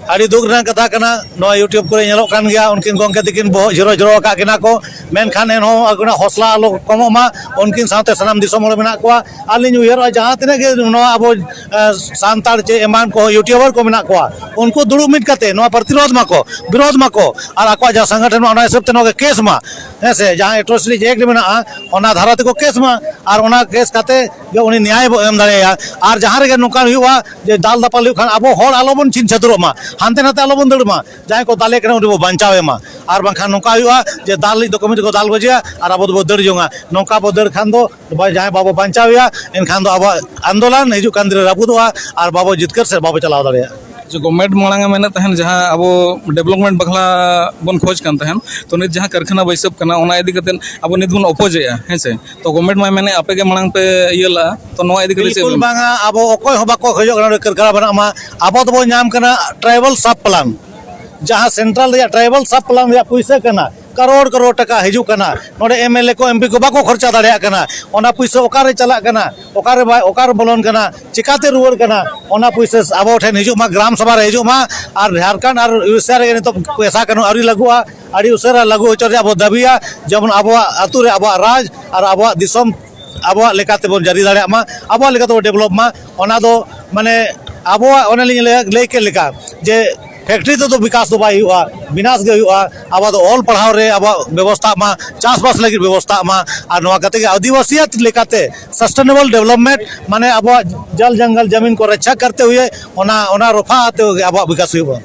ᱟᱹᱰᱤ ᱫᱩᱠ ᱨᱮᱱᱟᱜ ᱠᱟᱛᱷᱟ ᱠᱟᱱᱟ, ᱱᱚᱣᱟ YouTube ᱠᱚᱨᱮ ᱧᱮᱞᱚᱜ ᱠᱟᱱ ᱜᱮᱭᱟ, ᱩᱱᱠᱤᱱ ᱜᱚᱢᱠᱮ ᱛᱟᱹᱠᱤᱱ ᱵᱚᱦᱚᱜ ᱡᱷᱤᱨᱚ ᱡᱷᱤᱨᱚ ᱟᱠᱟᱫ ᱠᱤᱱᱟ ᱠᱚ, ᱢᱮᱱᱠᱷᱟᱱ ᱮᱱᱦᱚᱸ ᱟᱹᱠᱤᱱᱟᱜ ᱦᱚᱥᱞᱟ ᱟᱞᱚ ᱠᱚᱢᱚᱜ ᱢᱟ, ᱩᱱᱠᱤᱱ ᱥᱟᱶᱛᱮ ᱥᱟᱱᱟᱢ ᱫᱤᱥᱚᱢ ᱦᱚᱲ ᱢᱮᱱᱟᱜ ᱠᱚᱣᱟ᱾ ᱟᱨ ᱞᱤᱧ ᱩᱭᱦᱟᱹᱨᱚᱜᱼᱟ, ᱡᱟᱦᱟᱸ ᱛᱤᱱᱟᱹᱜ ᱜᱮ ᱱᱚᱣᱟ ᱟᱵᱚ, ᱮ, ᱥᱟᱱᱛᱟᱲ ᱪᱮ ᱮᱢᱟᱱ ᱠᱚ YouTuber ᱠᱚ ᱢᱮᱱᱟᱜ ᱠᱚᱣᱟ, ᱩᱱᱠᱩ ᱫᱩᱲᱩᱵ ᱢᱤᱫ ᱠᱟᱛᱮ ᱱᱚᱣᱟ ᱯᱨᱚᱛᱤᱨᱳᱫᱷ ᱢᱟᱠᱚ, ᱵᱤᱨᱳᱫᱷ ᱢᱟᱠᱚ, ᱟᱨ ᱟᱠᱚᱣᱟᱜ ᱡᱟᱦᱟᱸ ᱥᱚᱝᱜᱚᱴᱷᱚᱱ ᱢᱮᱱᱟᱜᱼᱟ, ᱚᱱᱟ ᱦᱤᱥᱟᱹᱵ ᱛᱮ ᱱᱚᱣᱟ ᱜᱮ ᱠᱮᱥ ᱢᱟ, ᱦᱮᱸ ᱥᱮ, ᱡᱟᱦᱟᱸ Atrocity Act ᱢᱮᱱᱟᱜᱼᱟ, ᱚᱱᱟ ᱫᱷᱟᱨᱟ ᱛᱮᱠᱚ ᱠᱮᱥ ᱢᱟ, ᱟᱨ ᱚᱱᱟ ᱠᱮᱥ ᱠᱟᱛᱮ ᱜᱮ ᱩᱱᱤ ᱱᱮᱭᱟᱭ ᱵᱚ ᱮᱢ ᱫᱟᱲᱮᱭᱟᱭᱟ᱾ ᱟᱨ ᱡᱟᱦᱟᱸ ᱨᱮᱜᱮ ᱱᱚᱝᱠᱟ ᱦᱩᱭᱩᱜᱼᱟ ᱡᱮ ᱫᱟᱞ ᱫᱟᱯᱟᱞ ᱦᱩᱭᱩᱜ ᱠᱷᱟᱱ, ᱟᱵᱚ ᱦᱚᱲ ᱟᱞᱚᱵᱚᱱ ᱪᱷᱤᱝ ᱪᱷᱟᱹᱛᱩᱨᱚᱜ ᱢᱟ, ᱦᱟᱱᱛᱮ ᱱᱟᱛᱮ ᱟᱞᱚᱵᱚᱱ ᱫᱟᱹᱲ ᱢᱟ, ᱡᱟᱦᱟᱸᱭ ᱠᱚ ᱫᱟᱞᱮ ᱠᱟᱱᱟ ᱩᱱᱤ ᱵᱚ ᱵᱟᱧᱪᱟᱣ ᱮᱢᱟ᱾ ᱟᱨ ᱵᱟᱝᱠᱷᱟᱱ ᱱᱚᱝᱠᱟ ᱦᱩᱭᱩᱜᱼᱟ ᱡᱮ ᱫᱟᱞ ᱞᱟᱹᱜᱤᱫ ᱫᱚ ᱠᱚᱢᱤᱴᱤ ᱠᱚ ᱫᱟᱞ ᱜᱚᱡᱮᱭᱟ ᱟᱨ ᱟᱵᱚ ᱫᱚᱵᱚ ᱫᱟᱹᱲ ᱡᱚᱝᱟ᱾ ᱱᱚᱝᱠᱟ ᱵᱚ ᱫᱟᱹᱲ ᱠᱷᱟᱱ ᱫᱚ ᱵᱟ-, ᱡᱟᱦᱟᱸᱭ ᱵᱟᱵᱚ ᱵᱟᱧᱪᱟᱣ ᱮᱭᱟ, ᱮᱱᱠᱷᱟᱱ ᱫᱚ ᱟᱵᱚᱣᱟᱜ ᱟᱱᱫᱳᱞᱚᱱ ᱦᱤᱡᱩᱜ ᱠᱟᱱ ᱫᱤᱱ ᱨᱮ ᱨᱟᱹᱯᱩᱫᱚᱜᱼᱟ ᱟᱨ ᱵᱟᱵᱚ ᱡᱤᱛᱠᱟᱹᱨ ᱥᱮᱫ ᱵᱟᱵᱚ ᱪᱟᱞᱟᱣ ᱫᱟᱲᱮᱭᱟᱜᱼᱟ᱾ ᱟᱪᱪᱷᱟ, ᱜᱚᱵᱷᱢᱮᱱᱴ ᱢᱟᱲᱟᱝ ᱮ ᱢᱮᱱᱮᱫ ᱛᱟᱦᱮᱱ, ᱡᱟᱦᱟᱸ ᱟᱵᱚ ᱰᱮᱵᱷᱞᱚᱯᱢᱮᱱᱴ ᱵᱟᱠᱷᱨᱟ ᱵᱚᱱ ᱠᱷᱚᱡᱽ ᱠᱟᱱ ᱛᱟᱦᱮᱱ, ᱛᱚ ᱱᱤᱛ ᱡᱟᱦᱟᱸ ᱠᱟᱨᱠᱷᱟᱱᱟ ᱵᱟᱹᱭᱥᱟᱹᱵ ᱠᱟᱱᱟ, ᱚᱱᱟ ᱤᱫᱤ ᱠᱟᱛᱮᱫ ᱟᱵᱚ ᱱᱤᱛ ᱵᱚᱱ ᱚᱯᱳᱡᱮᱜᱼᱟ, ᱦᱮᱸ ᱥᱮ? ᱛᱚ ᱜᱚᱵᱷᱢᱮᱱᱴ ᱢᱟᱭ ᱢᱮᱱᱮᱫ ᱟᱯᱮ ᱜᱮ ᱢᱟᱲᱟᱝ ᱯᱮ ᱤᱭᱟᱹ ᱞᱟᱜᱼᱟ, ᱛᱚ ᱱᱚᱣᱟ ᱤᱫᱤ ᱠᱟᱛᱮ ᱪᱮᱫ ᱵᱤᱞᱠᱩᱞ ᱵᱮᱱ? ᱵᱟᱝᱟ, ᱟᱵᱚ ᱚᱠᱚᱭ ᱦᱚᱸ ᱵᱟᱠᱚ ᱠᱷᱚᱡᱚᱜ ᱠᱟᱱᱟ ᱱᱚᱰᱮ ᱠᱟᱨᱠᱷᱟᱱᱟ ᱵᱮᱱᱟᱜ ᱢᱟ᱾ ᱟᱵᱚ ᱫᱚᱵᱚ ᱧᱟᱢ ᱠᱟᱱᱟ ᱴᱨᱟᱭᱵᱟᱞ ᱥᱟᱵ ᱯᱞᱟᱱ, ᱡᱟᱦᱟᱸ ᱥᱮᱱᱴᱨᱟᱞ ᱨᱮᱭᱟᱜ ᱴᱨᱟᱭᱵᱟᱞ ᱥᱟᱵ ᱯᱞᱟᱱ ᱨᱮᱭᱟᱜ ᱯᱩᱭᱥᱟᱹ ᱠᱟᱱᱟ, ᱠᱟᱨᱳᱲ ᱠᱟᱨᱳᱲ ᱴᱟᱠᱟ ᱦᱤᱡᱩᱜ ᱠᱟᱱᱟ᱾ ᱱᱚᱰᱮ MLA ᱠᱚ, MP ᱠᱚ ᱵᱟᱠᱚ ᱠᱷᱚᱨᱪᱟ ᱫᱟᱲᱮᱭᱟᱜ ᱠᱟᱱᱟ᱾ ᱚᱱᱟ ᱯᱩᱭᱥᱟᱹ ᱚᱠᱟᱨᱮ ᱪᱟᱞᱟᱜ ᱠᱟᱱᱟ, ᱚᱠᱟᱨᱮ ᱵᱟᱭ, ᱚᱠᱟᱨᱮ ᱵᱚᱞᱚᱱ ᱠᱟᱱᱟ, ᱪᱤᱠᱟᱛᱮ ᱨᱩᱣᱟᱹᱲ ᱠᱟᱱᱟ, ᱚᱱᱟ ᱯᱩᱭᱥᱟᱹ ᱟᱵᱚ ᱴᱷᱮᱱ ᱦᱤᱡᱩᱜ ᱢᱟ, ᱜᱨᱟᱢ ᱥᱚᱵᱷᱟ ᱨᱮ ᱦᱤᱡᱩᱜ ᱢᱟ᱾ ᱟᱨ ᱡᱷᱟᱲᱠᱷᱚᱸᱰ ᱟᱨ ᱩᱲᱤᱥᱥᱟ ᱨᱮᱜᱮ ᱱᱤᱛᱚᱜ ᱯᱚᱭᱥᱟ ᱠᱟᱹᱱᱩᱱ ᱟᱹᱣᱨᱤ ᱞᱟᱹᱜᱩᱜᱼᱟ᱾ ᱟᱹᱰᱤ ᱩᱥᱟᱹᱨᱟ ᱞᱟᱹᱜᱩ ᱦᱚᱪᱚ ᱨᱮᱭᱟᱜ ᱵᱚ ᱫᱟᱹᱵᱤᱭᱟ, ᱡᱮᱢᱚᱱ ᱟᱵᱚᱣᱟᱜ ᱟᱹᱛᱩ ᱨᱮ ᱟᱵᱚᱣᱟᱜ ᱨᱟᱡᱽ ᱟᱨ ᱟᱵᱚᱣᱟᱜ ᱫᱤᱥᱚᱢ ᱟᱵᱚᱣᱟᱜ ᱞᱮᱠᱟ ᱛᱮᱵᱚᱱ ᱡᱟᱹᱨᱤ ᱫᱟᱲᱮᱭᱟᱜ ᱢᱟ, ᱟᱵᱚᱣᱟᱜ ᱞᱮᱠᱟ ᱛᱮᱵᱚᱱ ᱰᱮᱵᱷᱞᱚᱯ ᱢᱟ᱾ ᱚᱱᱟ ᱫᱚ ᱢᱟᱱᱮ ᱟᱵᱚᱣᱟᱜ ᱚᱱᱮ ᱞᱤᱧ ᱞᱟᱹᱭ, ᱞᱟᱹᱭ ᱠᱮᱫ ᱞᱮᱠᱟ ᱡᱮ ᱯᱷᱮᱠᱴᱨᱤ ᱛᱮᱫᱚ ᱵᱤᱠᱟᱥ ᱫᱚ ᱵᱟᱭ ᱦᱩᱭᱩᱜᱼᱟ, ᱵᱤᱱᱟᱥ ᱜᱮ ᱦᱩᱭᱩᱜᱼᱟ᱾ ᱟᱵᱚᱣᱟᱜ ᱫᱚ ᱚᱞ ᱯᱟᱲᱦᱟᱣ ᱨᱮ ᱟᱵᱚᱣᱟᱜ ᱵᱮᱵᱚᱥᱛᱷᱟ ᱢᱟ, ᱪᱟᱥᱵᱟᱥ ᱞᱟᱹᱜᱤᱫ ᱵᱮᱵᱚᱥᱛᱷᱟ ᱢᱟ, ᱟᱨ ᱱᱚᱣᱟ ᱠᱟᱛᱮ ᱜᱮ ᱟᱹᱫᱤᱵᱟᱹᱥᱤᱭᱟᱛ ᱞᱮᱠᱟᱛᱮ ᱥᱟᱥᱴᱮᱱᱮᱵᱚᱞ ᱰᱮᱵᱷᱞᱚᱯᱢᱮᱱᱴ, ᱢᱟᱱᱮ ᱟᱵᱚᱣᱟᱜ ᱡᱚᱞ ᱡᱚᱝᱜᱚᱞ ᱡᱟᱢᱤᱱ ᱠᱚ ᱨᱚᱠᱠᱷᱟ ᱠᱟᱨᱛᱮ ᱦᱩᱭᱮ ᱚᱱᱟ, ᱚᱱᱟ ᱨᱚᱯᱷᱟ ᱟᱛᱮ ᱜᱮ ᱟᱵᱚᱣᱟᱜ ᱵᱤᱠᱟᱥ ᱦᱩᱭᱩᱜᱼᱟ᱾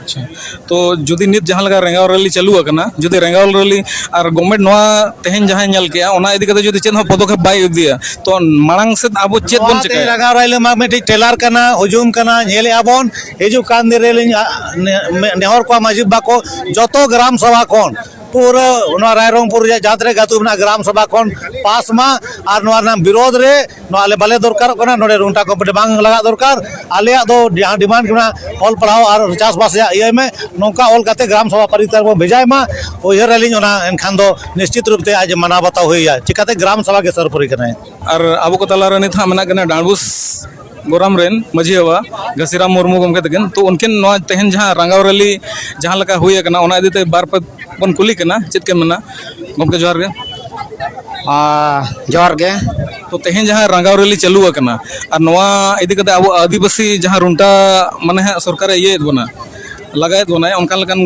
ᱟᱪᱪᱷᱟ, ᱛᱚ ᱡᱩᱫᱤ ᱱᱤᱛ ᱡᱟᱦᱟᱸ ᱞᱮᱠᱟ ᱨᱮᱸᱜᱟᱣ ᱨᱮᱞᱤ ᱪᱟᱹᱞᱩ ᱟᱠᱟᱱᱟ, ᱡᱩᱫᱤ ᱨᱮᱸᱜᱟᱣ ᱨᱮᱞᱤ ᱟᱨ ᱜᱚᱵᱷᱢᱮᱱᱴ ᱱᱚᱣᱟ ᱛᱮᱦᱮᱧ ᱡᱟᱦᱟᱸᱭ ᱧᱮᱞ ᱠᱮᱜᱼᱟ, ᱚᱱᱟ ᱤᱫᱤ ᱠᱟᱛᱮ ᱡᱩᱫᱤ ᱪᱮᱫ ᱦᱚᱸ ᱯᱚᱫᱚᱠᱷᱮᱯ ᱵᱟᱭ ᱤᱫᱤᱭᱟ, ᱛᱚ ᱢᱟᱲᱟᱝ ᱥᱮᱫ ᱟᱵᱚ ᱪᱮᱫ ᱵᱚᱱ ᱱᱚᱣᱟ ᱛᱮ ᱪᱤᱠᱟᱹᱭᱟ? ᱨᱮᱸᱜᱟᱣ ᱨᱮᱞᱤ ᱢᱟ ᱢᱤᱫᱴᱤᱡ ᱴᱮᱞᱟᱨ ᱠᱟᱱᱟ, ᱦᱩᱡᱩᱢ ᱠᱟᱱᱟ, ᱧᱮᱞᱮᱜᱼᱟ ᱵᱚᱱ᱾ ᱦᱤᱡᱩᱜ ᱠᱟᱱ ᱫᱤᱱ ᱨᱮᱞᱤᱧ, ᱟ, ᱱᱮ-, ᱢᱮ-, ᱱᱮᱦᱚᱨ ᱠᱚᱣᱟ ᱢᱟᱹᱡᱷᱤ ᱵᱟᱵᱟ ᱠᱚ, ᱡᱚᱛᱚ ᱜᱨᱟᱢ ᱥᱚᱵᱷᱟ ᱠᱷᱚᱱ ᱯᱩᱨᱟᱹ ᱱᱚᱣᱟ ᱨᱟᱭᱨᱚᱝᱯᱩᱨ ᱨᱮᱭᱟᱜ ᱡᱟᱦᱟᱸ ᱛᱤᱱᱟᱹᱜ ᱟᱹᱛᱩ ᱢᱮᱱᱟᱜᱼᱟ, ᱜᱨᱟᱢ ᱥᱚᱵᱷᱟ ᱠᱷᱚᱱ ᱯᱟᱥ ᱢᱟ᱾ ᱟᱨ ᱱᱚᱣᱟ ᱨᱮᱱᱟᱜ ᱵᱤᱨᱳᱫᱷ ᱨᱮ ᱱᱚᱣᱟ ᱟᱞᱮ ᱵᱟᱞᱮ ᱫᱚᱨᱠᱟᱨᱚᱜ ᱠᱟᱱᱟ, ᱱᱚᱰᱮ ᱨᱩᱱᱴᱟ ᱠᱚᱢᱯᱟᱱᱤ ᱵᱟᱝ ᱞᱟᱜᱟᱜ ᱫᱚᱨᱠᱟᱨ᱾ ᱟᱞᱮᱭᱟᱜ ᱫᱚ ᱡᱟᱦᱟᱸ ᱰᱤᱢᱟᱱᱰ ᱢᱮᱱᱟᱜᱼᱟ, ᱚᱞ ᱯᱟᱲᱦᱟᱣ ᱟᱨ ᱪᱟᱥᱵᱟᱥ ᱨᱮᱭᱟᱜ ᱤᱭᱟᱹᱭ ᱢᱮ, ᱱᱚᱝᱠᱟ ᱚᱞ ᱠᱟᱛᱮ ᱜᱨᱟᱢ ᱥᱚᱵᱷᱟ ᱯᱟᱨᱤᱛᱟᱨ ᱵᱚᱱ ᱵᱷᱮᱡᱟᱭ ᱢᱟ᱾ ᱩᱭᱦᱟᱹᱨ ᱟᱹᱞᱤᱧ ᱚᱱᱟ ᱮᱱᱠᱷᱟᱱ ᱫᱚ ᱱᱤᱥᱪᱤᱛ ᱨᱩᱯ ᱛᱮ ᱟᱡ ᱢᱟᱱᱟᱣ ᱵᱟᱛᱟᱣ ᱦᱩᱭ ᱟᱭᱟ, ᱪᱤᱠᱟᱹᱛᱮ ᱜᱨᱟᱢ ᱥᱚᱵᱷᱟ ᱜᱮ ᱥᱟᱨᱩᱯᱟᱹᱨᱤ ᱠᱟᱱᱟᱭ᱾ ᱟᱨ ᱟᱵᱚ ᱠᱚ ᱛᱟᱞᱟᱨᱮ ᱱᱤᱛ ᱦᱟᱸᱜ ᱢᱮᱱᱟᱜ ᱠᱤᱱᱟ ᱰᱟᱸᱰᱵᱩᱥ ᱜᱚᱨᱟᱢ ᱨᱮᱱ ᱢᱟᱹᱡᱷᱤ ᱵᱟᱵᱟ ᱜᱷᱟᱥᱤᱨᱟᱢ ᱢᱩᱨᱢᱩ ᱜᱚᱢᱠᱮ ᱛᱟᱹᱠᱤᱱ᱾ ᱛᱚ ᱩᱱᱠᱤᱱ ᱱᱚᱣᱟ ᱛᱮᱦᱮᱧ ᱡᱟᱦᱟᱸ ᱨᱟᱸᱜᱟᱣ ᱨᱮᱞᱤ ᱡᱟᱦᱟᱸ ᱞᱮᱠᱟ ᱦᱩᱭ ᱟᱠᱟᱱᱟ, ᱚᱱᱟ ᱤᱫᱤ ᱛᱮ ᱵᱟᱨ ᱯᱮ ᱵᱚᱱ ᱠᱩᱞᱤ ᱠᱟᱱᱟ, ᱪᱮᱫ ᱠᱚ ᱢᱮᱱᱟ? ᱜᱚᱢᱠᱮ ᱡᱚᱦᱟᱨ ᱜᱮ᱾ ᱟᱨ ᱡᱚᱦᱟᱨ ᱜᱮ᱾ ᱛᱚ ᱛᱮᱦᱮᱧ ᱡᱟᱦᱟᱸ ᱨᱟᱸᱜᱟᱣ ᱨᱮᱞᱤ ᱪᱟᱹᱞᱩ ᱟᱠᱟᱱᱟ, ᱟᱨ ᱱᱚᱣᱟ ᱤᱫᱤ ᱠᱟᱛᱮ ᱟᱵᱚ ᱟᱹᱫᱤᱵᱟᱹᱥᱤ ᱡᱟᱦᱟᱸ ᱨᱩᱱᱴᱟ ᱢᱟᱱᱮ ᱦᱟᱸᱜ ᱥᱚᱨᱠᱟᱨᱮ ᱤᱭᱟᱹᱭᱮᱫ ᱵᱚᱱᱟ, ᱞᱟᱜᱟᱭᱮᱫ ᱵᱚᱱᱟᱭ, ᱚᱱᱠᱟ ᱞᱮᱠᱟᱱ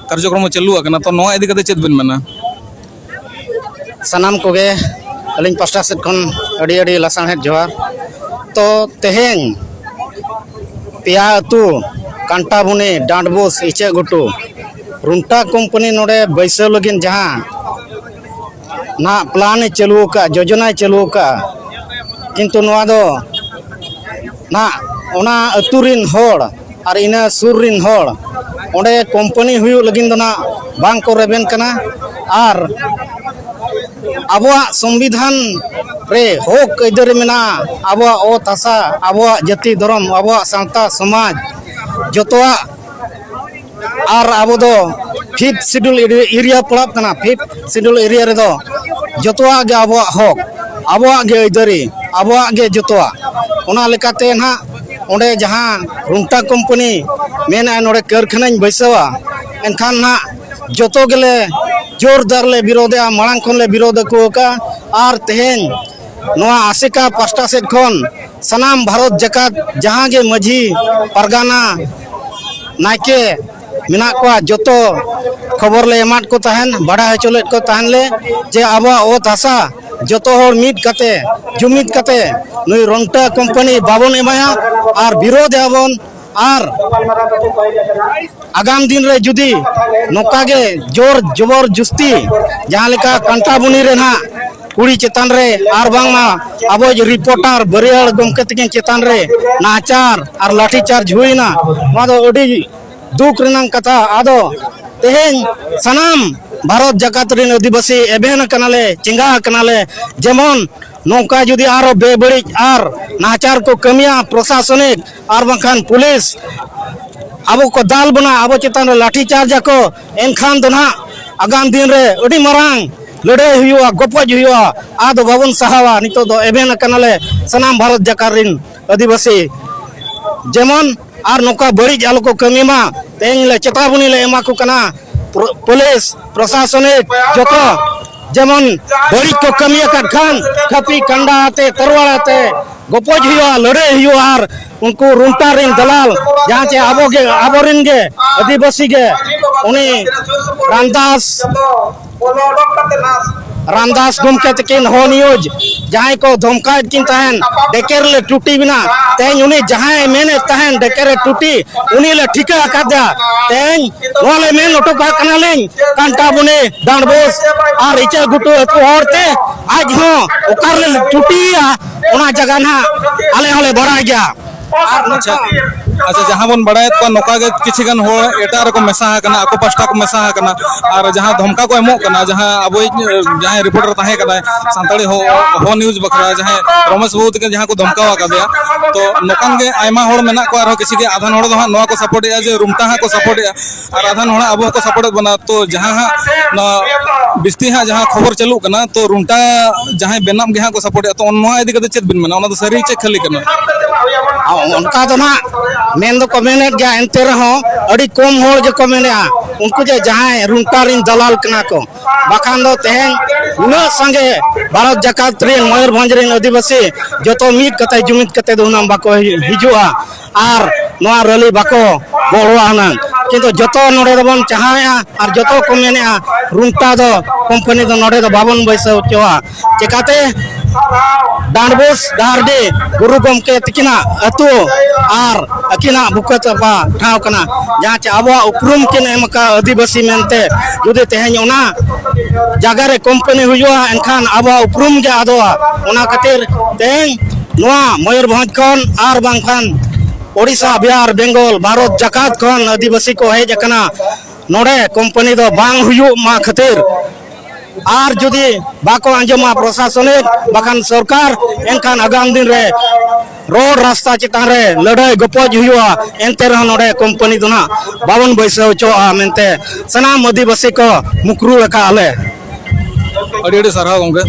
ᱠᱟᱨᱡᱚᱠᱨᱚᱢ ᱪᱟᱹᱞᱩ ᱟᱠᱟᱱᱟ᱾ ᱛᱚ ᱱᱚᱣᱟ ᱤᱫᱤ ᱠᱟᱛᱮ ᱪᱮᱫ ᱵᱮᱱ ᱢᱮᱱᱟ? ᱥᱟᱱᱟᱢ ᱠᱚᱜᱮ ᱟᱹᱞᱤᱧ ᱯᱟᱥᱴᱟ ᱥᱮᱫ ᱠᱷᱚᱱ ᱟᱹᱰᱤ ᱟᱹᱰᱤ ᱞᱟᱥᱟᱲᱦᱮᱫ ᱡᱚᱦᱟᱨ᱾ ᱛᱚ ᱛᱮᱦᱮᱧ ᱯᱮᱭᱟ ᱟᱹᱛᱩ, ᱠᱟᱱᱴᱟᱵᱩᱱᱤ, ᱰᱟᱸᱰᱵᱳᱥ, ᱤᱪᱟᱹᱜ ᱜᱷᱩᱴᱩ, ᱨᱩᱱᱴᱟ ᱠᱳᱢᱯᱟᱱᱤ ᱱᱚᱰᱮ ᱵᱟᱹᱭᱥᱟᱹᱣ ᱞᱟᱹᱜᱤᱫ ᱡᱟᱦᱟᱸ ᱱᱟᱦᱟᱜ ᱯᱞᱟᱱ ᱮ ᱪᱟᱹᱞᱩ ᱟᱠᱟᱫᱼᱟ, ᱡᱳᱡᱚᱱᱟᱭ ᱪᱟᱹᱞᱩ ᱟᱠᱟᱫᱼᱟ, ᱠᱤᱱᱛᱩ ᱱᱚᱣᱟ ᱫᱚ ᱱᱟᱦᱟᱜ ᱚᱱᱟ ᱟᱹᱛᱩ ᱨᱤᱱ ᱦᱚᱲ ᱟᱨ ᱤᱱᱟᱹ ᱥᱩᱨ ᱨᱤᱱ ᱦᱚᱲ ᱚᱸᱰᱮ ᱠᱳᱢᱯᱟᱱᱤ ᱦᱩᱭᱩᱜ ᱞᱟᱹᱜᱤᱫ ᱫᱚ ᱱᱟᱦᱟᱜ ᱵᱟᱝ ᱠᱚ ᱨᱮᱵᱮᱱ ᱠᱟᱱᱟ᱾ ᱟᱨ ᱟᱵᱚᱣᱟᱜ ᱥᱚᱝᱵᱤᱫᱷᱟᱱ ᱨᱮ ᱦᱚᱠ ᱟᱹᱭᱫᱟᱹᱨᱤ ᱢᱮᱱᱟᱜᱼᱟ, ᱟᱵᱚᱣᱟᱜ ᱚᱛ ᱦᱟᱥᱟ, ᱟᱵᱚᱣᱟᱜ ᱡᱟᱹᱛᱤ ᱫᱷᱚᱨᱚᱢ, ᱟᱵᱚᱣᱟᱜ ᱥᱟᱶᱛᱟ ᱥᱚᱢᱟᱡᱽ, ᱡᱚᱛᱚᱣᱟᱜ᱾ ᱟᱨ ᱟᱵᱚ ᱫᱚ ᱯᱷᱤᱯᱛᱷ ᱥᱤᱰᱩᱞ ᱮᱨᱤᱭᱟ ᱯᱟᱲᱟᱜ ᱠᱟᱱᱟ᱾ ᱯᱷᱤᱯᱛᱷ ᱥᱤᱰᱩᱞ ᱮᱨᱤᱭᱟ ᱨᱮᱫᱚ ᱡᱚᱛᱚᱣᱟᱜ ᱜᱮ ᱟᱵᱚᱣᱟᱜ ᱦᱚᱠ, ᱟᱵᱚᱣᱟᱜ ᱜᱮ ᱟᱹᱭᱫᱟᱹᱨᱤ, ᱟᱵᱚᱣᱟᱜ ᱜᱮ ᱡᱚᱛᱚᱣᱟᱜ᱾ ᱚᱱᱟ ᱞᱮᱠᱟᱛᱮ ᱱᱟᱦᱟᱜ ᱚᱸᱰᱮ ᱡᱟᱦᱟᱸ ᱨᱩᱱᱴᱟ ᱠᱳᱢᱯᱟᱱᱤ ᱢᱮᱱᱮᱫᱼᱟ ᱱᱚᱰᱮ ᱠᱟᱹᱨᱠᱷᱟᱱᱟᱧ ᱵᱟᱹᱭᱥᱟᱹᱣᱟ, ᱮᱱᱠᱷᱟᱱ ᱱᱟᱦᱟᱜ ᱡᱚᱛᱚ ᱜᱮᱞᱮ ᱡᱳᱨᱫᱟᱨ ᱞᱮ ᱵᱤᱨᱳᱫᱮᱜᱼᱟ, ᱢᱟᱲᱟᱝ ᱠᱷᱚᱱ ᱞᱮ ᱵᱤᱨᱳᱫ ᱟᱹᱜᱩ ᱟᱠᱟᱫᱼᱟ᱾ ᱟᱨ ᱛᱮᱦᱮᱧ ᱱᱚᱣᱟ ᱟᱥᱮᱠᱟ ᱯᱟᱥᱴᱟ ᱥᱮᱫ ᱠᱷᱚᱱ ᱥᱟᱱᱟᱢ ᱵᱷᱟᱨᱚᱛ ᱡᱟᱠᱟᱛ ᱡᱟᱦᱟᱸ ᱜᱮ ᱢᱟᱹᱡᱷᱤ, ᱯᱟᱨᱜᱟᱱᱟ, ᱱᱟᱭᱠᱮ ᱢᱮᱱᱟᱜ ᱠᱚᱣᱟ, ᱡᱚᱛᱚ ᱠᱷᱚᱵᱚᱨ ᱞᱮ ᱮᱢᱟᱫ ᱠᱚ ᱛᱟᱦᱮᱱ, ᱵᱟᱰᱟᱭ ᱦᱚᱪᱚ ᱞᱮᱫ ᱠᱚ ᱛᱟᱦᱮᱱ ᱞᱮ ᱡᱮ ᱟᱵᱚᱣᱟᱜ ᱚᱛ ᱦᱟᱥᱟ ᱡᱚᱛᱚ ᱦᱚᱲ ᱢᱤᱫ ᱠᱟᱛᱮ, ᱡᱩᱢᱤᱫ ᱠᱟᱛᱮ ᱱᱩᱭ ᱨᱚᱱᱴᱟ ᱠᱳᱢᱯᱟᱱᱤ ᱵᱟᱵᱚᱱ ᱮᱢᱟᱭᱟ ᱟᱨ ᱵᱤᱨᱳᱫᱷ ᱮᱫᱟ ᱵᱚᱱ᱾ ᱟᱨ ᱟᱜᱟᱢ ᱫᱤᱱ ᱨᱮ ᱡᱩᱫᱤ ᱱᱚᱝᱠᱟ ᱜᱮ ᱡᱳᱨ ᱡᱚᱵᱚᱨ ᱡᱩᱥᱛᱤ, ᱡᱟᱦᱟᱸ ᱞᱮᱠᱟ ᱠᱟᱱᱴᱟᱵᱩᱱᱤ ᱨᱮ ᱱᱟᱦᱟᱜ ᱠᱩᱲᱤ ᱪᱮᱛᱟᱱ ᱨᱮ ᱟᱨ ᱵᱟᱝᱢᱟ ᱟᱵᱚᱭᱤᱡ ᱨᱤᱯᱳᱨᱴᱟᱨ ᱵᱟᱹᱨᱤᱭᱟᱹᱲ ᱜᱚᱢᱠᱮ ᱛᱟᱹᱠᱤᱱ ᱪᱮᱛᱟᱱ ᱨᱮ ᱱᱟᱦᱟᱪᱟᱨ ᱟᱨ ᱞᱟᱴᱷᱤ ᱪᱟᱨᱡᱽ ᱦᱩᱭᱱᱟ, ᱱᱚᱣᱟ ᱫᱚ ᱟᱹᱰᱤ ᱫᱩᱠ ᱨᱮᱱᱟᱜ ᱠᱟᱛᱷᱟ᱾ ᱟᱫᱚ ᱛᱮᱦᱮᱧ ᱥᱟᱱᱟᱢ ᱵᱷᱟᱨᱚᱛ ᱡᱟᱠᱟᱛ ᱨᱮᱱ ᱟᱹᱫᱤᱵᱟᱹᱥᱤ ᱮᱵᱷᱮᱱ ᱟᱠᱟᱱᱟᱞᱮ, ᱪᱮᱸᱜᱷᱟ ᱟᱠᱟᱱᱟᱞᱮ, ᱡᱮᱢᱚᱱ ᱱᱚᱝᱠᱟ ᱡᱩᱫᱤ ᱟᱨᱚ ᱵᱮᱵᱟᱹᱲᱤᱡ ᱟᱨ ᱱᱟᱦᱟᱪᱟᱨ ᱠᱚ ᱠᱟᱹᱢᱤᱭᱟ, ᱯᱨᱚᱥᱟᱥᱚᱱᱤᱠ ᱟᱨ ᱵᱟᱝᱠᱷᱟᱱ ᱯᱩᱞᱤᱥ ᱟᱵᱚ ᱠᱚ ᱫᱟᱞ ᱵᱚᱱᱟ, ᱟᱵᱚ ᱪᱮᱛᱟᱱ ᱨᱮ ᱞᱟᱴᱷᱤ ᱪᱟᱨᱡᱽ ᱟᱠᱚ, ᱮᱱᱠᱷᱟᱱ ᱫᱚ ᱱᱟᱦᱟᱜ ᱟᱜᱟᱢ ᱫᱤᱱ ᱨᱮ ᱟᱹᱰᱤ ᱢᱟᱨᱟᱝ ᱞᱟᱹᱲᱦᱟᱹᱭ ᱦᱩᱭᱩᱜᱼᱟ, ᱜᱚᱯᱚᱡ ᱦᱩᱭᱩᱜᱼᱟ᱾ ᱟᱫᱚ ᱵᱟᱵᱚᱱ ᱥᱟᱦᱟᱣᱟ᱾ ᱱᱤᱛᱚᱜ ᱫᱚ ᱮᱵᱷᱮᱱ ᱟᱠᱟᱱᱟᱞᱮ ᱥᱟᱱᱟᱢ ᱵᱷᱟᱨᱚᱛ ᱡᱟᱠᱟᱛ ᱨᱮᱱ ᱟᱹᱫᱤᱵᱟᱹᱥᱤ, ᱡᱮᱢᱚᱱ ᱟᱨ ᱱᱚᱝᱠᱟ ᱵᱟᱹᱲᱤᱡ ᱟᱞᱚ ᱠᱚ ᱠᱟᱹᱢᱤ ᱢᱟ᱾ ᱛᱮᱦᱮᱧ ᱞᱮ ᱪᱮᱛᱟᱵᱚᱱᱤ ᱞᱮ ᱮᱢᱟ ᱠᱚ ᱠᱟᱱᱟ᱾ ᱯᱩ-, ᱯᱩᱞᱤᱥ ᱯᱨᱚᱥᱟᱥᱚᱱᱤᱠ ᱡᱚᱛᱚ ᱡᱮᱢᱚᱱ ᱵᱟᱹᱲᱤᱡ ᱠᱚ ᱠᱟᱹᱢᱤ ᱟᱠᱟᱫ ᱠᱷᱟᱱ ᱠᱟᱹᱯᱤ ᱠᱟᱸᱰᱟ ᱟᱛᱮ, ᱛᱟᱨᱣᱟᱲ ᱟᱛᱮ ᱜᱚᱯᱚᱡ ᱦᱩᱭᱩᱜᱼᱟ, ᱞᱟᱹᱲᱦᱟᱹᱭ ᱦᱩᱭᱩᱜᱼᱟ᱾ ᱟᱨ ᱩᱱᱠᱩ ᱨᱩᱱᱴᱟ ᱨᱮᱱ ᱫᱟᱞᱟᱞ ᱡᱟᱦᱟᱸ ᱪᱮ ᱟᱵᱚ ᱜᱮ, ᱟᱵᱚᱨᱮᱱ ᱜᱮ ᱟᱹᱫᱤᱵᱟᱹᱥᱤ ᱜᱮ ᱩᱱᱤ ᱨᱟᱢᱫᱟᱥ, ᱨᱟᱢᱫᱟᱥ ᱜᱚᱢᱠᱮ ᱛᱟᱹᱠᱤᱱ ᱦᱚ ᱱᱤᱭᱩᱡᱽ ᱡᱟᱦᱟᱸᱭ ᱠᱚ ᱫᱷᱚᱢᱠᱟᱣᱮᱫ ᱠᱤᱱ ᱛᱟᱦᱮᱱ, ᱰᱮᱠᱮᱨ ᱞᱮ ᱴᱩᱴᱤ ᱵᱮᱱᱟ᱾ ᱛᱮᱦᱮᱧ ᱩᱱᱤ ᱡᱟᱦᱟᱸᱭ ᱢᱮᱱᱮᱫ ᱛᱟᱦᱮᱱ ᱰᱮᱠᱮᱨ ᱮ ᱴᱩᱴᱤ, ᱩᱱᱤ ᱞᱮ ᱴᱷᱤᱠᱟᱹ ᱟᱠᱟᱫᱮᱭᱟ᱾ ᱛᱮᱦᱮᱧ ᱱᱚᱣᱟ ᱞᱮ ᱢᱮᱱ ᱦᱚᱴᱚ ᱠᱟᱜ ᱠᱟᱱᱟᱞᱤᱧ, ᱠᱟᱱᱴᱟᱵᱩᱱᱤ, ᱰᱟᱸᱰᱵᱳᱥ ᱟᱨ ᱤᱪᱟᱹᱜ ᱜᱷᱩᱴᱩ ᱟᱹᱛᱩ ᱦᱚᱲ ᱛᱮ ᱟᱡ ᱦᱚᱸ ᱚᱠᱟ ᱨᱮᱞᱮ ᱴᱩᱴᱤᱭᱮᱭᱟ, ᱚᱱᱟ ᱡᱟᱭᱜᱟ ᱱᱟᱦᱟᱜ ᱟᱞᱮ ᱦᱚᱸᱞᱮ ᱵᱟᱲᱟᱭ ᱜᱮᱭᱟ᱾ ᱟᱨ ᱟᱪᱪᱷᱟ, ᱟᱪᱪᱷᱟ, ᱡᱟᱦᱟᱸ ᱵᱚᱱ ᱵᱟᱲᱟᱭᱮᱫ ᱠᱚᱣᱟ, ᱱᱚᱝᱠᱟ ᱜᱮ ᱠᱤᱪᱷᱩ ᱜᱟᱱ ᱦᱚᱲ ᱮᱴᱟᱜ ᱨᱮᱠᱚ ᱢᱮᱥᱟ ᱟᱠᱟᱱᱟ, ᱟᱠᱚ ᱯᱟᱥᱴᱟ ᱠᱚ ᱢᱮᱥᱟ ᱟᱠᱟᱱᱟ᱾ ᱟᱨ ᱡᱟᱦᱟᱸ ᱫᱷᱚᱢᱠᱟ ᱠᱚ ᱮᱢᱚᱜ ᱠᱟᱱᱟ, ᱡᱟᱦᱟᱸ ᱟᱵᱚᱭᱤᱡ, ᱡᱟᱦᱟᱸᱭ ᱨᱤᱯᱳᱨᱴᱟᱨ ᱛᱟᱦᱮᱸ ᱠᱟᱱᱟᱭ ᱥᱟᱱᱛᱟᱲᱤ ᱦᱚ, ᱦᱚ ᱱᱤᱭᱩᱡᱽ ᱵᱟᱠᱷᱨᱟ, ᱡᱟᱦᱟᱸᱭ ᱨᱚᱢᱮᱥ ᱵᱟᱹᱵᱩ ᱛᱟᱹᱠᱤᱱ ᱡᱟᱦᱟᱸ ᱠᱚ ᱫᱷᱚᱢᱠᱟᱣ ᱟᱠᱟᱫᱮᱭᱟ, ᱛᱚ ᱱᱚᱝᱠᱟᱱ ᱜᱮ ᱟᱭᱢᱟ ᱦᱚᱲ ᱢᱮᱱᱟᱜ ᱠᱚᱣᱟ᱾ ᱟᱨᱦᱚᱸ ᱠᱤᱪᱷᱩ ᱜᱮ ᱟᱫᱷᱟᱱ ᱦᱚᱲ ᱫᱚ ᱦᱟᱸᱜ ᱱᱚᱣᱟ ᱠᱚ ᱥᱟᱯᱳᱨᱴᱮᱜᱼᱟ ᱡᱮ ᱨᱩᱢᱴᱟ ᱦᱟᱸᱜ ᱠᱚ ᱥᱟᱯᱳᱨᱴᱮᱜᱼᱟ, ᱟᱨ ᱟᱫᱷᱟᱱ ᱦᱚᱲ ᱦᱟᱸᱜ ᱟᱵᱚ ᱦᱚᱸᱠᱚ ᱥᱟᱯᱳᱨᱴᱮᱫ ᱵᱚᱱᱟ᱾ ᱛᱚ ᱡᱟᱦᱟᱸ ᱦᱟᱸᱜ ᱱᱚᱣᱟ ᱵᱤᱥᱛᱤ ᱦᱟᱸᱜ ᱡᱟᱦᱟᱸ ᱠᱷᱚᱵᱚᱨ ᱪᱟᱹᱞᱩᱜ ᱠᱟᱱᱟ, ᱛᱚ ᱨᱩᱢᱴᱟ ᱡᱟᱦᱟᱸᱭ ᱵᱮᱱᱟᱢ ᱜᱮ ᱦᱟᱸᱜ ᱠᱚ ᱥᱟᱯᱳᱨᱴᱮᱜᱼᱟ, ᱛᱚ ᱱᱚᱣᱟ ᱤᱫᱤ ᱠᱟᱛᱮ ᱪᱮᱫ ᱵᱤᱱ ᱢᱮᱱᱟ? ᱚᱱᱟ ᱫᱚ ᱥᱟᱹᱨᱤ ᱪᱮ ᱠᱷᱟᱹᱞᱤ ᱠᱟᱱᱟ? ᱚᱱᱠᱟ ᱫᱚ ᱱᱟᱦᱟᱜ ᱢᱮᱱ ᱫᱚᱠᱚ ᱢᱮᱱᱮᱫ ᱜᱮᱭᱟ, ᱮᱱᱛᱮ ᱨᱮᱦᱚᱸ ᱟᱹᱰᱤ ᱠᱚᱢ ᱦᱚᱲ ᱜᱮᱠᱚ ᱢᱮᱱᱮᱫᱼᱟ ᱩᱱᱠᱩ ᱡᱮ ᱡᱟᱦᱟᱸᱭ ᱨᱩᱢᱴᱟ ᱨᱤᱱ ᱫᱟᱞᱟᱞ ᱠᱟᱱᱟ ᱠᱚ᱾ ᱵᱟᱠᱷᱟᱱ ᱫᱚ ᱛᱮᱦᱮᱧ ᱩᱱᱟᱹᱜ ᱥᱟᱸᱜᱮ ᱵᱷᱟᱨᱚᱛ ᱡᱟᱠᱟᱛ ᱨᱤᱱ, ᱢᱚᱭᱩᱨᱵᱷᱚᱸᱡᱽ ᱨᱤᱱ ᱟᱹᱫᱤᱵᱟᱹᱥᱤ ᱡᱚᱛᱚ ᱢᱤᱫ ᱠᱟᱛᱮ, ᱡᱩᱢᱤᱫ ᱠᱟᱛᱮ ᱫᱚ ᱦᱩᱱᱟᱹᱝ ᱵᱟᱠᱚ ᱦᱤᱡᱩᱜᱼᱟ ᱟᱨ ᱱᱚᱣᱟ ᱨᱮᱞᱤ ᱵᱟᱠᱚ ᱜᱚᱲᱚᱣᱟ ᱦᱩᱱᱟᱹᱝ᱾ ᱠᱤᱱᱛᱩ ᱡᱚᱛᱚ ᱱᱚᱰᱮ ᱫᱚᱵᱚᱱ ᱪᱟᱦᱟᱣᱮᱫᱼᱟ ᱟᱨ ᱡᱚᱛᱚ ᱠᱚ ᱢᱮᱱᱮᱫᱼᱟ, ᱨᱩᱢᱴᱟ ᱫᱚ ᱠᱳᱢᱯᱟᱱᱤ ᱫᱚ ᱱᱚᱰᱮ ᱫᱚ ᱵᱟᱵᱚᱱ ᱵᱟᱹᱭᱥᱟᱹᱣ ᱦᱚᱪᱚᱣᱟ᱾ ᱪᱮᱠᱟᱛᱮ? ᱰᱟᱸᱰᱵᱳᱥ ᱰᱟᱦᱟᱨᱰᱤ ᱜᱩᱨᱩ ᱜᱚᱢᱠᱮ ᱛᱤᱠᱤᱱᱟᱜ ᱟᱹᱛᱩ ᱟᱨ ᱟᱹᱠᱤᱱᱟᱜ ᱵᱩᱠᱟᱹ ᱛᱚᱯᱟ ᱴᱷᱟᱶ ᱠᱟᱱᱟ, ᱡᱟᱦᱟᱸ ᱪᱮ ᱟᱵᱚᱣᱟᱜ ᱩᱯᱨᱩᱢ ᱠᱤᱱ ᱮᱢ ᱟᱠᱟᱫ ᱟᱹᱫᱤᱵᱟᱹᱥᱤ ᱢᱮᱱᱛᱮ᱾ ᱡᱩᱫᱤ ᱛᱮᱦᱮᱧ ᱚᱱᱟ ᱡᱟᱭᱜᱟ ᱨᱮ ᱠᱳᱢᱯᱟᱱᱤ ᱦᱩᱭᱩᱜᱼᱟ, ᱮᱱᱠᱷᱟᱱ ᱟᱵᱚᱣᱟᱜ ᱩᱯᱨᱩᱢ ᱜᱮ ᱟᱫᱚᱜᱼᱟ᱾ ᱚᱱᱟ ᱠᱷᱟᱹᱛᱤᱨ ᱛᱮᱦᱮᱧ ᱱᱚᱣᱟ ᱢᱚᱭᱩᱨᱵᱷᱚᱸᱡᱽ ᱠᱷᱚᱱ ᱟᱨ ᱵᱟᱝᱠᱷᱟᱱ ᱳᱰᱤᱥᱟ, ᱵᱤᱦᱟᱨ, ᱵᱮᱝᱜᱚᱞ, ᱵᱷᱟᱨᱚᱛ ᱡᱟᱠᱟᱛ ᱠᱷᱚᱱ ᱟᱹᱫᱤᱵᱟᱹᱥᱤ ᱠᱚ ᱦᱮᱡ ᱟᱠᱟᱱᱟ᱾ ᱱᱚᱰᱮ ᱠᱳᱢᱯᱟᱱᱤ ᱫᱚ ᱵᱟᱝ ᱦᱩᱭᱩᱜ ᱢᱟ ᱠᱷᱟᱹᱛᱤᱨ, ᱟᱨ ᱡᱩᱫᱤ ᱵᱟᱠᱚ ᱟᱸᱡᱚᱢᱟ ᱯᱨᱚᱥᱟᱥᱚᱱᱤᱠ ᱵᱟᱠᱷᱟᱱ ᱥᱚᱨᱠᱟᱨ, ᱮᱱᱠᱷᱟᱱ ᱟᱜᱟᱢ ᱫᱤᱱ ᱨᱮ ᱨᱳᱰ ᱨᱟᱥᱛᱟ ᱪᱮᱛᱟᱱ ᱨᱮ ᱞᱟᱹᱲᱦᱟᱹᱭ ᱜᱚᱯᱚᱡ ᱦᱩᱭᱩᱜᱼᱟ᱾ ᱮᱱᱛᱮ ᱨᱮᱦᱚᱸ ᱱᱚᱰᱮ ᱠᱳᱢᱯᱟᱱᱤ ᱫᱚ ᱱᱟᱦᱟᱜ ᱵᱟᱵᱚᱱ ᱵᱟᱹᱭᱥᱟᱹᱣ ᱦᱚᱪᱚᱣᱟᱜᱼᱟ ᱢᱮᱱᱛᱮ ᱥᱟᱱᱟᱢ ᱟᱹᱫᱤᱵᱟᱹᱥᱤ ᱠᱚ ᱢᱩᱠᱨᱩᱲ ᱟᱠᱟᱫᱼᱟ ᱞᱮ᱾ ᱟᱹᱰᱤ ᱟᱹᱰᱤ ᱥᱟᱨᱦᱟᱣ ᱜᱚᱢᱠᱮ᱾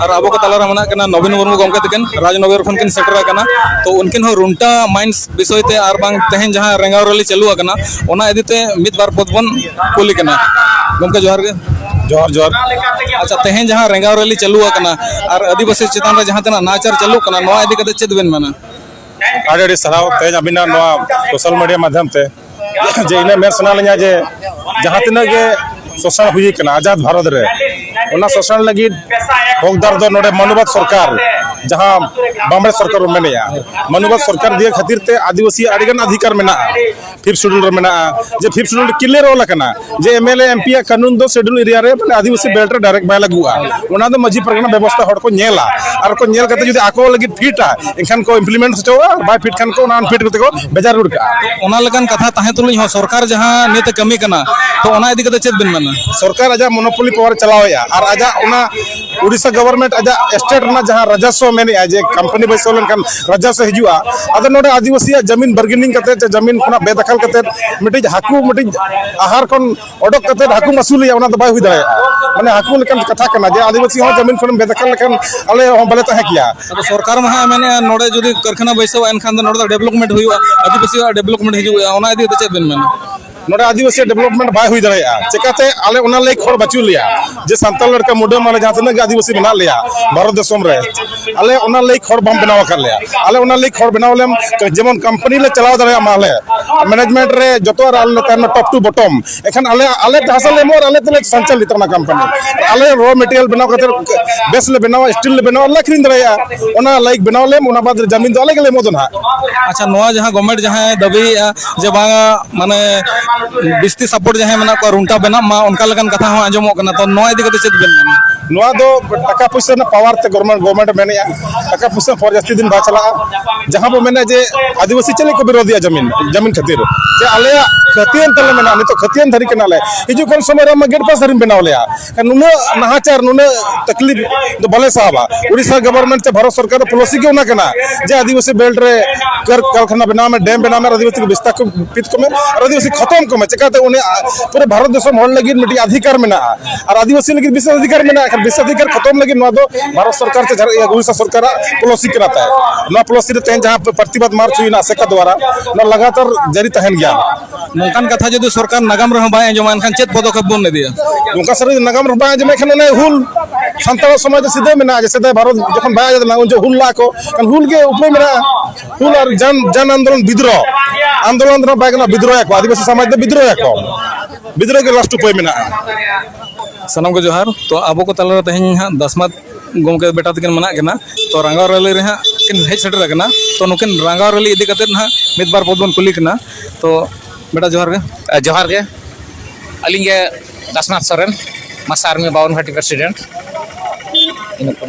ᱟᱨ ᱟᱵᱚ ᱠᱚ ᱛᱟᱞᱟᱨᱮ ᱢᱮᱱᱟᱜ ᱠᱤᱱᱟ ᱱᱚᱵᱤᱱ ᱢᱩᱨᱢᱩ ᱜᱚᱢᱠᱮ ᱛᱟᱹᱠᱤᱱ, ᱨᱟᱡᱽᱱᱚᱜᱚᱨ ᱠᱷᱚᱱ ᱠᱤᱱ ᱥᱮᱴᱮᱨ ᱟᱠᱟᱱᱟ᱾ ᱛᱚ ᱩᱱᱠᱤᱱ ᱦᱚᱸ ᱨᱩᱱᱴᱟ ᱢᱟᱭᱤᱱᱥ ᱵᱤᱥᱚᱭ ᱛᱮ ᱟᱨ ᱵᱟᱝ ᱛᱮᱦᱮᱧ ᱡᱟᱦᱟᱸ ᱨᱮᱸᱜᱟᱣ ᱨᱮᱞᱤ ᱪᱟᱹᱞᱩ ᱟᱠᱟᱱᱟ, ᱚᱱᱟ ᱤᱫᱤ ᱛᱮ ᱢᱤᱫ ᱵᱟᱨ ᱯᱚᱫ ᱵᱚᱱ ᱠᱩᱞᱤ ᱠᱟᱱᱟ᱾ ᱜᱚᱢᱠᱮ ᱡᱚᱦᱟᱨ ᱜᱮ᱾ ᱡᱚᱦᱟᱨ, ᱡᱚᱦᱟᱨ᱾ ᱟᱪᱪᱷᱟ, ᱛᱮᱦᱮᱧ ᱡᱟᱦᱟᱸ ᱨᱮᱸᱜᱟᱣ ᱨᱮᱞᱤ ᱪᱟᱹᱞᱩ ᱟᱠᱟᱱᱟ ᱟᱨ ᱟᱹᱫᱤᱵᱟᱹᱥᱤ ᱪᱮᱛᱟᱱ ᱨᱮ ᱡᱟᱦᱟᱸ ᱛᱤᱱᱟᱹᱜ ᱱᱟᱦᱟᱪᱟᱨ ᱪᱟᱹᱞᱩᱜ ᱠᱟᱱᱟ, ᱱᱚᱣᱟ ᱤᱫᱤ ᱠᱟᱛᱮ ᱪᱮᱫ ᱵᱮᱱ ᱢᱮᱱᱟ? ᱟᱹᱰᱤ ᱟᱹᱰᱤ ᱥᱟᱨᱦᱟᱣ ᱛᱮᱦᱮᱧ ᱟᱹᱵᱤᱱᱟᱜ ᱱᱚᱣᱟ ᱥᱳᱥᱟᱞ ᱢᱤᱰᱤᱭᱟ ᱢᱟᱫᱽᱫᱷᱚᱢ ᱛᱮ᱾ ᱡᱮ ᱤᱱᱟᱹ ᱢᱮᱱ ᱥᱟᱱᱟ ᱞᱤᱧᱟ ᱡᱮ ᱡᱟᱦᱟᱸ ᱛᱤᱱᱟᱹᱜ ᱜᱮ ᱥᱳᱥᱟᱱ ᱦᱩᱭ ᱠᱟᱱᱟ ᱟᱡᱟᱫ ᱵᱷᱟᱨᱚᱛ ᱨᱮ, ᱚᱱᱟ ᱥᱳᱥᱟᱱ ᱞᱟᱹᱜᱤᱫ ᱦᱚᱠᱫᱟᱨ ᱫᱚ ᱱᱚᱰᱮ ᱢᱟᱱᱩᱵᱟᱫ ᱥᱚᱨᱠᱟᱨ, ᱡᱟᱦᱟᱸ ᱵᱟᱢᱲᱮ ᱥᱚᱨᱠᱟᱨ ᱵᱚᱱ ᱢᱮᱱᱮᱜᱼᱟ, ᱢᱟᱱᱩᱵᱟᱫ ᱥᱚᱨᱠᱟᱨ ᱫᱤᱭᱮ ᱠᱷᱟᱹᱛᱤᱨ ᱛᱮ ᱟᱹᱫᱤᱵᱟᱹᱥᱤ ᱟᱹᱰᱤᱜᱟᱱ ᱚᱫᱷᱤᱠᱟᱨ ᱢᱮᱱᱟᱜᱼᱟ᱾ ᱯᱷᱤᱯᱛᱷ ᱥᱤᱰᱩᱞ ᱨᱮ ᱢᱮᱱᱟᱜᱼᱟ ᱡᱮ ᱯᱷᱤᱯᱛᱷ ᱥᱤᱰᱩᱞ ᱨᱮ ᱠᱞᱤᱭᱟᱨ ᱚᱞ ᱟᱠᱟᱱᱟ ᱡᱮ M L A M P ᱟᱜ ᱠᱟᱹᱱᱩᱱ ᱫᱚ ᱥᱤᱰᱩᱞ ᱮᱨᱤᱭᱟ ᱨᱮ, ᱢᱟᱱᱮ, ᱟᱹᱫᱤᱵᱟᱹᱥᱤ ᱵᱮᱞᱴ ᱨᱮ ᱰᱟᱭᱨᱮᱠᱴ ᱵᱟᱭ ᱞᱟᱹᱜᱩᱜᱼᱟ᱾ ᱚᱱᱟ ᱫᱚ ᱢᱟᱹᱡᱷᱤ ᱯᱟᱨᱜᱟᱱᱟ ᱵᱮᱵᱚᱥᱛᱷᱟ ᱦᱚᱲ ᱠᱚ ᱧᱮᱞᱟ ᱟᱨ ᱠᱚ ᱧᱮᱞ ᱠᱟᱛᱮ ᱡᱩᱫᱤ ᱟᱠᱚ ᱞᱟᱹᱜᱤᱫ ᱯᱷᱤᱴᱟ, ᱮᱱᱠᱷᱟᱱ ᱠᱚ ᱤᱢᱯᱞᱤᱢᱮᱱᱴ ᱦᱚᱪᱚᱣᱟ, ᱟᱨ ᱵᱟᱭ ᱯᱷᱤᱴ ᱠᱷᱟᱱ ᱠᱚ ᱚᱱᱟ ᱟᱱᱯᱷᱤᱴ ᱠᱟᱛᱮ ᱠᱚ ᱵᱷᱮᱡᱟ ᱨᱩᱣᱟᱹᱲ ᱠᱟᱜᱼᱟ᱾ ᱚᱱᱟ ᱞᱮᱠᱟᱱ ᱠᱟᱛᱷᱟ ᱛᱟᱦᱮᱸ ᱛᱩᱞᱩᱡ ᱦᱚᱸ ᱥᱚᱨᱠᱟᱨ ᱡᱟᱦᱟᱸ ᱱᱤᱭᱟᱹᱛᱮ ᱠᱟᱹᱢᱤ ᱠᱟᱱᱟ, ᱛᱚ ᱚᱱᱟ ᱤᱫᱤ ᱠᱟᱛᱮ ᱪᱮᱫ ᱵᱮᱱ ᱢᱮᱱᱟ? ᱥᱚᱨᱠᱟᱨ ᱟᱡᱟᱜ ᱢᱚᱱᱳᱯᱚᱞᱤ ᱯᱟᱣᱟᱨ ᱪᱟᱞᱟᱣᱮᱫᱼᱟ ᱟᱨ ᱟᱡᱟᱜ ᱚᱱᱟ ᱩᱰᱤᱥᱟ ᱜᱚᱵᱷᱚᱨᱱᱢᱮᱱᱴ ᱟᱡᱟᱜ ᱥᱴᱮᱴ ᱨᱮᱱᱟᱜ ᱡᱟᱦᱟᱸ ᱨᱟᱡᱚᱥᱣᱚ ᱢᱮᱱᱮᱜᱼᱟ ᱡᱮ ᱠᱳᱢᱯᱟᱱᱤ ᱵᱟᱹᱭᱥᱟᱹᱣ ᱞᱮᱱᱠᱷᱟᱱ ᱨᱟᱡᱚᱥᱣᱚ ᱦᱤᱡᱩᱜᱼᱟ, ᱟᱫᱚ ᱱᱚᱰᱮ ᱟᱹᱫᱤᱵᱟᱹᱥᱤᱭᱟᱜ ᱡᱟᱢᱤᱱ ᱵᱟᱨᱜᱮᱱᱤᱝ ᱠᱟᱛᱮ ᱥᱮ ᱡᱟᱢᱤᱱ ᱠᱷᱚᱱᱟᱜ ᱵᱮᱫᱟᱠᱷᱟᱞ ᱠᱟᱛᱮ ᱢᱤᱫᱴᱤᱡ ᱦᱟᱹᱠᱩ ᱢᱤᱫᱴᱤᱡ ᱟᱦᱟᱨ ᱠᱷᱚᱱ ᱚᱰᱚᱠ ᱠᱟᱛᱮ ᱦᱟᱹᱠᱩᱢ ᱟᱹᱥᱩᱞᱮᱭᱟ, ᱚᱱᱟ ᱫᱚ ᱵᱟᱭ ᱦᱩᱭ ᱫᱟᱲᱮᱭᱟᱜᱼᱟ᱾ ᱢᱟᱱᱮ ᱦᱟᱹᱠᱩ ᱞᱮᱠᱟᱱ ᱠᱟᱛᱷᱟ ᱠᱟᱱᱟ ᱡᱮ ᱟᱹᱫᱤᱵᱟᱹᱥᱤ ᱦᱚᱸ ᱡᱟᱢᱤᱱ ᱠᱷᱚᱱᱮᱢ ᱵᱮᱫᱟᱠᱷᱟᱞ ᱞᱮᱠᱷᱟᱱ ᱟᱞᱮ ᱦᱚᱸ ᱵᱟᱞᱮ ᱛᱟᱦᱮᱸ ᱠᱮᱭᱟ᱾ ᱟᱫᱚ ᱥᱚᱨᱠᱟᱨ ᱢᱟ ᱦᱟᱸᱜ ᱢᱮᱱᱮᱜᱼᱟ ᱱᱚᱰᱮ ᱡᱩᱫᱤ ᱠᱟᱨᱠᱷᱟᱱᱟ ᱵᱟᱹᱭᱥᱟᱹᱣᱟ ᱮᱱᱠᱷᱟᱱ ᱫᱚ ᱱᱚᱰᱮ ᱫᱚ ᱰᱮᱵᱷᱞᱚᱯᱢᱮᱱᱴ ᱦᱩᱭᱩᱜᱼᱟ, ᱟᱹᱫᱤᱵᱟᱹᱥᱤᱭᱟᱜ ᱰᱮᱵᱷᱞᱚᱯᱢᱮᱱᱴ ᱦᱤᱡᱩᱜᱼᱟ, ᱚᱱᱟ ᱤᱫᱤ ᱠᱟᱛᱮ ᱪᱮᱫ ᱵᱮᱱ ᱢᱮᱱᱟ? ᱱᱚᱰᱮ ᱟᱹᱫᱤᱵᱟᱹᱥᱤᱭᱟᱜ ᱰᱮᱵᱷᱞᱚᱯᱢᱮᱱᱴ ᱵᱟᱭ ᱦᱩᱭ ᱫᱟᱲᱮᱭᱟᱜᱼᱟ᱾ ᱪᱮᱠᱟᱛᱮ? ᱟᱞᱮ ᱚᱱᱟ ᱞᱟᱹᱭᱤᱠ ᱦᱚᱲ ᱵᱟᱹᱪᱩᱜ ᱞᱮᱭᱟ ᱡᱮ ᱥᱟᱱᱛᱟᱲ ᱞᱟᱹᱲᱠᱟᱹ ᱢᱩᱰᱟᱹ ᱢᱟᱞᱮ ᱡᱟᱦᱟᱸ ᱛᱤᱱᱟᱹᱜ ᱜᱮ ᱟᱹᱫᱤᱵᱟᱹᱥᱤ ᱢᱮᱱᱟᱜ ᱞᱮᱭᱟ ᱵᱷᱟᱨᱚᱛ ᱫᱤᱥᱚᱢ ᱨᱮ, ᱟᱞᱮ ᱚᱱᱟ ᱞᱟᱹᱭᱤᱠ ᱦᱚᱲ ᱵᱟᱢ ᱵᱮᱱᱟᱣ ᱟᱠᱟᱫ ᱞᱮᱭᱟ᱾ ᱟᱞᱮ ᱚᱱᱟ ᱞᱟᱹᱭᱤᱠ ᱦᱚᱲ ᱵᱮᱱᱟᱣ ᱞᱮᱢ, ᱡᱮᱢᱚᱱ ᱠᱳᱢᱯᱟᱱᱤ ᱞᱮ ᱪᱟᱞᱟᱣ ᱫᱟᱲᱮᱭᱟᱜ ᱢᱟ ᱟᱞᱮ, ᱢᱮᱱᱮᱡᱽᱢᱮᱱᱴ ᱨᱮ ᱡᱚᱛᱚ ᱟᱨ ᱟᱞᱮ ᱞᱮ ᱛᱟᱦᱮᱱ ᱢᱟ ᱴᱚᱯ ᱴᱩ ᱵᱚᱴᱚᱢ, ᱮᱱᱠᱷᱟᱱ ᱟᱞᱮ, ᱟᱞᱮ ᱛᱮ ᱦᱟᱥᱟ ᱞᱮ ᱮᱢᱚᱜᱼᱟ ᱟᱨ ᱟᱞᱮ ᱛᱮᱞᱮ ᱥᱚᱧᱪᱟᱞᱤᱛᱟ ᱚᱱᱟ ᱠᱳᱢᱯᱟᱱᱤ᱾ ᱟᱞᱮ ᱨᱚ ᱢᱮᱴᱮᱨᱤᱭᱟᱞ ᱵᱮᱱᱟᱣ ᱠᱟᱛᱮ ᱵᱮᱥ ᱞᱮ ᱵᱮᱱᱟᱣᱟ, ᱥᱴᱤᱞ ᱞᱮ ᱵᱮᱱᱟᱣᱟ ᱟᱨ ᱞᱮ ᱟᱹᱠᱷᱨᱤᱧ ᱫᱟᱲᱮᱭᱟᱜᱼᱟ᱾ ᱚᱱᱟ ᱞᱟᱹᱭᱤᱠ ᱵᱮᱱᱟᱣ ᱞᱮᱢ, ᱚᱱᱟ ᱵᱟᱫᱽ ᱨᱮ ᱡᱟᱢᱤᱱ ᱫᱚ ᱟᱞᱮ ᱜᱮᱞᱮ ᱮᱢᱚᱜ ᱫᱚ ᱱᱟᱦᱟᱜ᱾ ᱟᱪᱪᱷᱟ, ᱱᱚᱣᱟ ᱡᱟᱦᱟᱸ ᱜᱚᱵᱷᱢᱮᱱᱴ ᱡᱟᱦᱟᱸᱭ ᱫᱟᱹᱵᱤᱭᱮᱫᱼᱟ ᱡᱮ ᱵᱟᱝᱟ, ᱢᱟᱱᱮ, ᱵᱤᱥᱛᱤ ᱥᱟᱯᱳᱨᱴ ᱡᱟᱦᱟᱸᱭ ᱢᱮᱱᱟᱜ ᱠᱚᱣᱟ, ᱨᱩᱱᱴᱟ ᱵᱮᱱᱟᱜ ᱢᱟ, ᱚᱱᱠᱟ ᱞᱮᱠᱟᱱ ᱠᱟᱛᱷᱟ ᱦᱚᱸ ᱟᱸᱡᱚᱢᱚᱜ ᱠᱟᱱᱟ, ᱛᱚ ᱱᱚᱣᱟ ᱤᱫᱤ ᱠᱟᱛᱮ ᱪᱮᱫ ᱵᱮᱱ ᱢᱮᱱᱟ? ᱱᱚᱣᱟ ᱫᱚ ᱴᱟᱠᱟ ᱯᱩᱭᱥᱟᱹ ᱨᱮᱱᱟᱜ ᱯᱟᱣᱟᱨ ᱛᱮ ᱜᱚᱨᱢᱮᱱᱴ ᱜᱚᱨᱢᱮᱱᱴ ᱮ ᱢᱮᱱᱮᱜᱼᱟ᱾ ᱴᱟᱠᱟ ᱯᱩᱭᱥᱟᱹ ᱯᱚᱨ ᱡᱟᱹᱥᱛᱤ ᱫᱤᱱ ᱵᱟᱭ ᱪᱟᱞᱟᱜᱼᱟ᱾ ᱡᱟᱦᱟᱸ ᱵᱚ ᱢᱮᱱᱟ ᱡᱮ ᱟᱹᱫᱤᱵᱟᱹᱥᱤ ᱪᱮᱫ ᱞᱟᱹᱜᱤᱫ ᱠᱚ ᱵᱤᱨᱳᱫᱷᱮᱜᱼᱟ ᱡᱟᱢᱤᱱ, ᱡᱟᱢᱤᱱ ᱠᱷᱟᱹᱛᱤᱨ? ᱡᱮ ᱟᱞᱮᱭᱟᱜ ᱠᱷᱟᱹᱛᱤᱭᱟᱹᱱ ᱛᱟᱞᱮ ᱢᱮᱱᱟᱜᱼᱟ, ᱱᱤᱛᱚᱜ ᱠᱷᱟᱹᱛᱤᱭᱟᱹᱱ ᱫᱷᱟᱹᱨᱤ ᱠᱟᱱᱟᱞᱮ, ᱦᱤᱡᱩᱜ ᱠᱟᱱ ᱥᱚᱢᱚᱭ ᱨᱮ ᱟᱢᱟᱜ ᱜᱮᱴ ᱯᱟᱥ ᱫᱷᱟᱹᱨᱤᱢ ᱵᱮᱱᱟᱣ ᱞᱮᱭᱟ᱾ ᱱᱩᱱᱟᱹᱜ ᱱᱟᱦᱟᱪᱟᱨ, ᱱᱩᱱᱟᱹᱜ ᱛᱟᱠᱞᱤᱯ ᱫᱚ ᱵᱟᱞᱮ ᱥᱟᱦᱟᱣᱟ᱾ ᱩᱲᱤᱥᱥᱟ ᱜᱚᱵᱷᱚᱨᱢᱮᱱᱴ ᱥᱮ ᱵᱷᱟᱨᱚᱛ ᱥᱚᱨᱠᱟᱨ ᱫᱚ ᱯᱚᱞᱤᱥᱤ ᱜᱮ ᱚᱱᱟ ᱠᱟᱱᱟ ᱡᱮ ᱟᱹᱫᱤᱵᱟᱹᱥᱤ ᱵᱮᱞᱴ ᱨᱮ ᱠᱟᱨ-, ᱠᱟᱨᱠᱷᱟᱱᱟ ᱵᱮᱱᱟᱣ ᱢᱮ, ᱰᱮᱢ ᱵᱮᱱᱟᱣ ᱢᱮ, ᱟᱹᱫᱤᱵᱟᱹᱥᱤ ᱠᱚ ᱵᱤᱥᱛᱷᱟᱯᱤᱛ ᱠᱚᱢᱮ, ᱟᱹᱫᱤᱵᱟᱹᱥᱤ ᱠᱷᱚᱛᱚᱢ ᱠᱚᱢᱮ᱾ ᱪᱮᱠᱟᱛᱮ ᱩᱱᱤ, ᱟ, ᱯᱩᱨᱟᱹ ᱵᱷᱟᱨᱚᱛ ᱫᱤᱥᱚᱢ ᱦᱚᱲ ᱞᱟᱹᱜᱤᱫ ᱢᱤᱫᱴᱤᱡ ᱚᱫᱷᱤᱠᱟᱨ ᱢᱮᱱᱟᱜᱼᱟ᱾ ᱟᱨ ᱟᱹᱫᱤᱵᱟᱹᱥᱤ ᱞᱟᱹᱜᱤᱫ ᱵᱤᱥᱮᱥ ᱚᱫᱷᱤᱠᱟᱨ ᱢᱮᱱᱟᱜᱼᱟ᱾ ᱮᱱᱠᱷᱟᱱ ᱵᱤᱥᱮᱥ ᱚᱫᱷᱤᱠᱟᱨ ᱠᱷᱚᱛᱚᱢ ᱞᱟᱹᱜᱤᱫ ᱱᱚᱣᱟ ᱫᱚ ᱵᱷᱟᱨᱚᱛ ᱥᱚᱨᱠᱟᱨ ᱪᱮ ᱡᱷᱟᱲ-, ᱤᱭᱟᱹ, ᱩᱲᱤᱥᱥᱟ ᱥᱚᱨᱠᱟᱨᱟᱜ ᱯᱚᱞᱤᱥᱤ ᱠᱟᱱᱟ ᱛᱟᱭ᱾ ᱱᱚᱣᱟ ᱯᱚᱞᱤᱥᱤ ᱨᱮ ᱛᱮᱦᱮᱧ ᱡᱟᱦᱟᱸ ᱯᱨᱚᱛᱤᱵᱟᱫ ᱢᱟᱨᱪ ᱦᱩᱭᱱᱟ ᱟᱥᱮᱠᱟ ᱫᱩᱣᱟᱨᱟ, ᱱᱚᱣᱟ ᱞᱟᱜᱟᱛᱟᱨ ᱡᱟᱹᱨᱤ ᱛᱟᱦᱮᱱ ᱜᱮᱭᱟ᱾ ᱱᱚᱝᱠᱟᱱ ᱠᱟᱛᱷᱟ ᱡᱩᱫᱤ ᱥᱚᱨᱠᱟᱨ ᱱᱟᱜᱟᱢ ᱨᱮᱦᱚᱸ ᱵᱟᱭ ᱟᱸᱡᱚᱢᱟ, ᱮᱱᱠᱷᱟᱱ ᱪᱮᱫ ᱯᱚᱫᱚᱠᱷᱮᱯ ᱵᱚᱱ ᱤᱫᱤᱭᱟ? ᱱᱚᱝᱠᱟ ᱥᱟᱹᱨᱤ ᱱᱟᱜᱟᱢ ᱨᱮᱦᱚᱸ ᱵᱟᱭ ᱟᱸᱡᱚᱢᱟ, ᱮᱱᱠᱷᱟᱱ ᱚᱱᱮ ᱦᱩᱞ, ᱥᱟᱱᱛᱟᱲ ᱥᱚᱢᱟᱡᱽ ᱫᱚ ᱥᱤᱫᱷᱟᱹ ᱢᱮᱱᱟᱜᱼᱟ ᱡᱮ ᱥᱮᱫᱟᱭ ᱵᱷᱟᱨᱚᱛ ᱡᱚᱠᱷᱚᱱ ᱵᱟᱭ ᱟᱡᱟᱫ ᱞᱮᱱᱟ, ᱩᱱ ᱡᱚᱠᱷᱚᱱ ᱦᱩᱞ ᱞᱟᱜᱼᱟ ᱠᱚ, ᱮᱱᱠᱷᱟᱱ ᱦᱩᱞ ᱜᱮ ᱩᱯᱟᱹᱭ ᱢᱮᱱᱟᱜᱼᱟ᱾ ᱦᱩᱞ ᱟᱨ ᱡᱟᱱ, ᱡᱟᱱ ᱟᱱᱫᱳᱞᱚᱱ, ᱵᱤᱫᱽᱨᱳᱦ, ᱟᱱᱫᱳᱞᱚᱱ ᱫᱚ ᱵᱟᱭ ᱜᱟᱱᱚᱜᱼᱟ, ᱵᱤᱫᱽᱨᱳᱦ ᱭᱟᱠᱚ, ᱟᱹᱫᱤᱵᱟᱹᱥᱤ ᱥᱚᱢᱟᱡᱽ ᱫᱚ ᱵᱤᱫᱽᱨᱳᱦ ᱭᱟᱠᱚ, ᱵᱤᱫᱽᱨᱳᱦ ᱜᱮ ᱞᱟᱥᱴ ᱩᱯᱟᱹᱭ ᱢᱮᱱᱟᱜᱼᱟ᱾ ᱥᱟᱱᱟᱢ ᱠᱚ ᱡᱚᱦᱟᱨ᱾ ᱛᱚ, ᱟᱵᱚ ᱠᱚ ᱛᱟᱞᱟᱨᱮ ᱛᱮᱦᱮᱧ ᱦᱟᱸᱜ ᱫᱟᱥᱢᱟᱛ ᱜᱚᱢᱠᱮ ᱵᱮᱴᱟ ᱛᱟᱹᱠᱤᱱ ᱢᱮᱱᱟᱜ ᱠᱤᱱᱟ᱾ ᱛᱚ, ᱨᱟᱸᱜᱟᱣ ᱨᱮᱞᱤ ᱨᱮ ᱦᱟᱸᱜ ᱠᱤᱱ ᱦᱮᱡ ᱥᱮᱴᱮᱨ ᱟᱠᱟᱱᱟ᱾ ᱛᱚ, ᱱᱩᱠᱤᱱ ᱨᱟᱸᱜᱟᱣ ᱨᱮᱞᱤ ᱤᱫᱤ ᱠᱟᱛᱮᱫ ᱦᱟᱸᱜ ᱢᱤᱫ ᱵᱟᱨ ᱯᱚᱫ ᱵᱚᱱ ᱠᱩᱞᱤ ᱠᱤᱱᱟ᱾ ᱛᱚ, ᱵᱮᱴᱟ, ᱡᱚᱦᱟᱨ ᱜᱮ᱾ ᱡᱚᱦᱟᱨ ᱜᱮ᱾ ᱟᱹᱞᱤᱧ ᱜᱮ ᱫᱟᱥᱱᱟᱛᱷ ᱥᱚᱨᱮᱱ, ᱢᱟᱥᱟ ᱟᱨᱢᱤ ᱵᱟᱵᱚᱱ ᱜᱷᱟᱴᱤ ᱯᱨᱮᱥᱤᱰᱮᱱᱴ᱾ ᱤᱱᱟᱹ ᱠᱚ᱾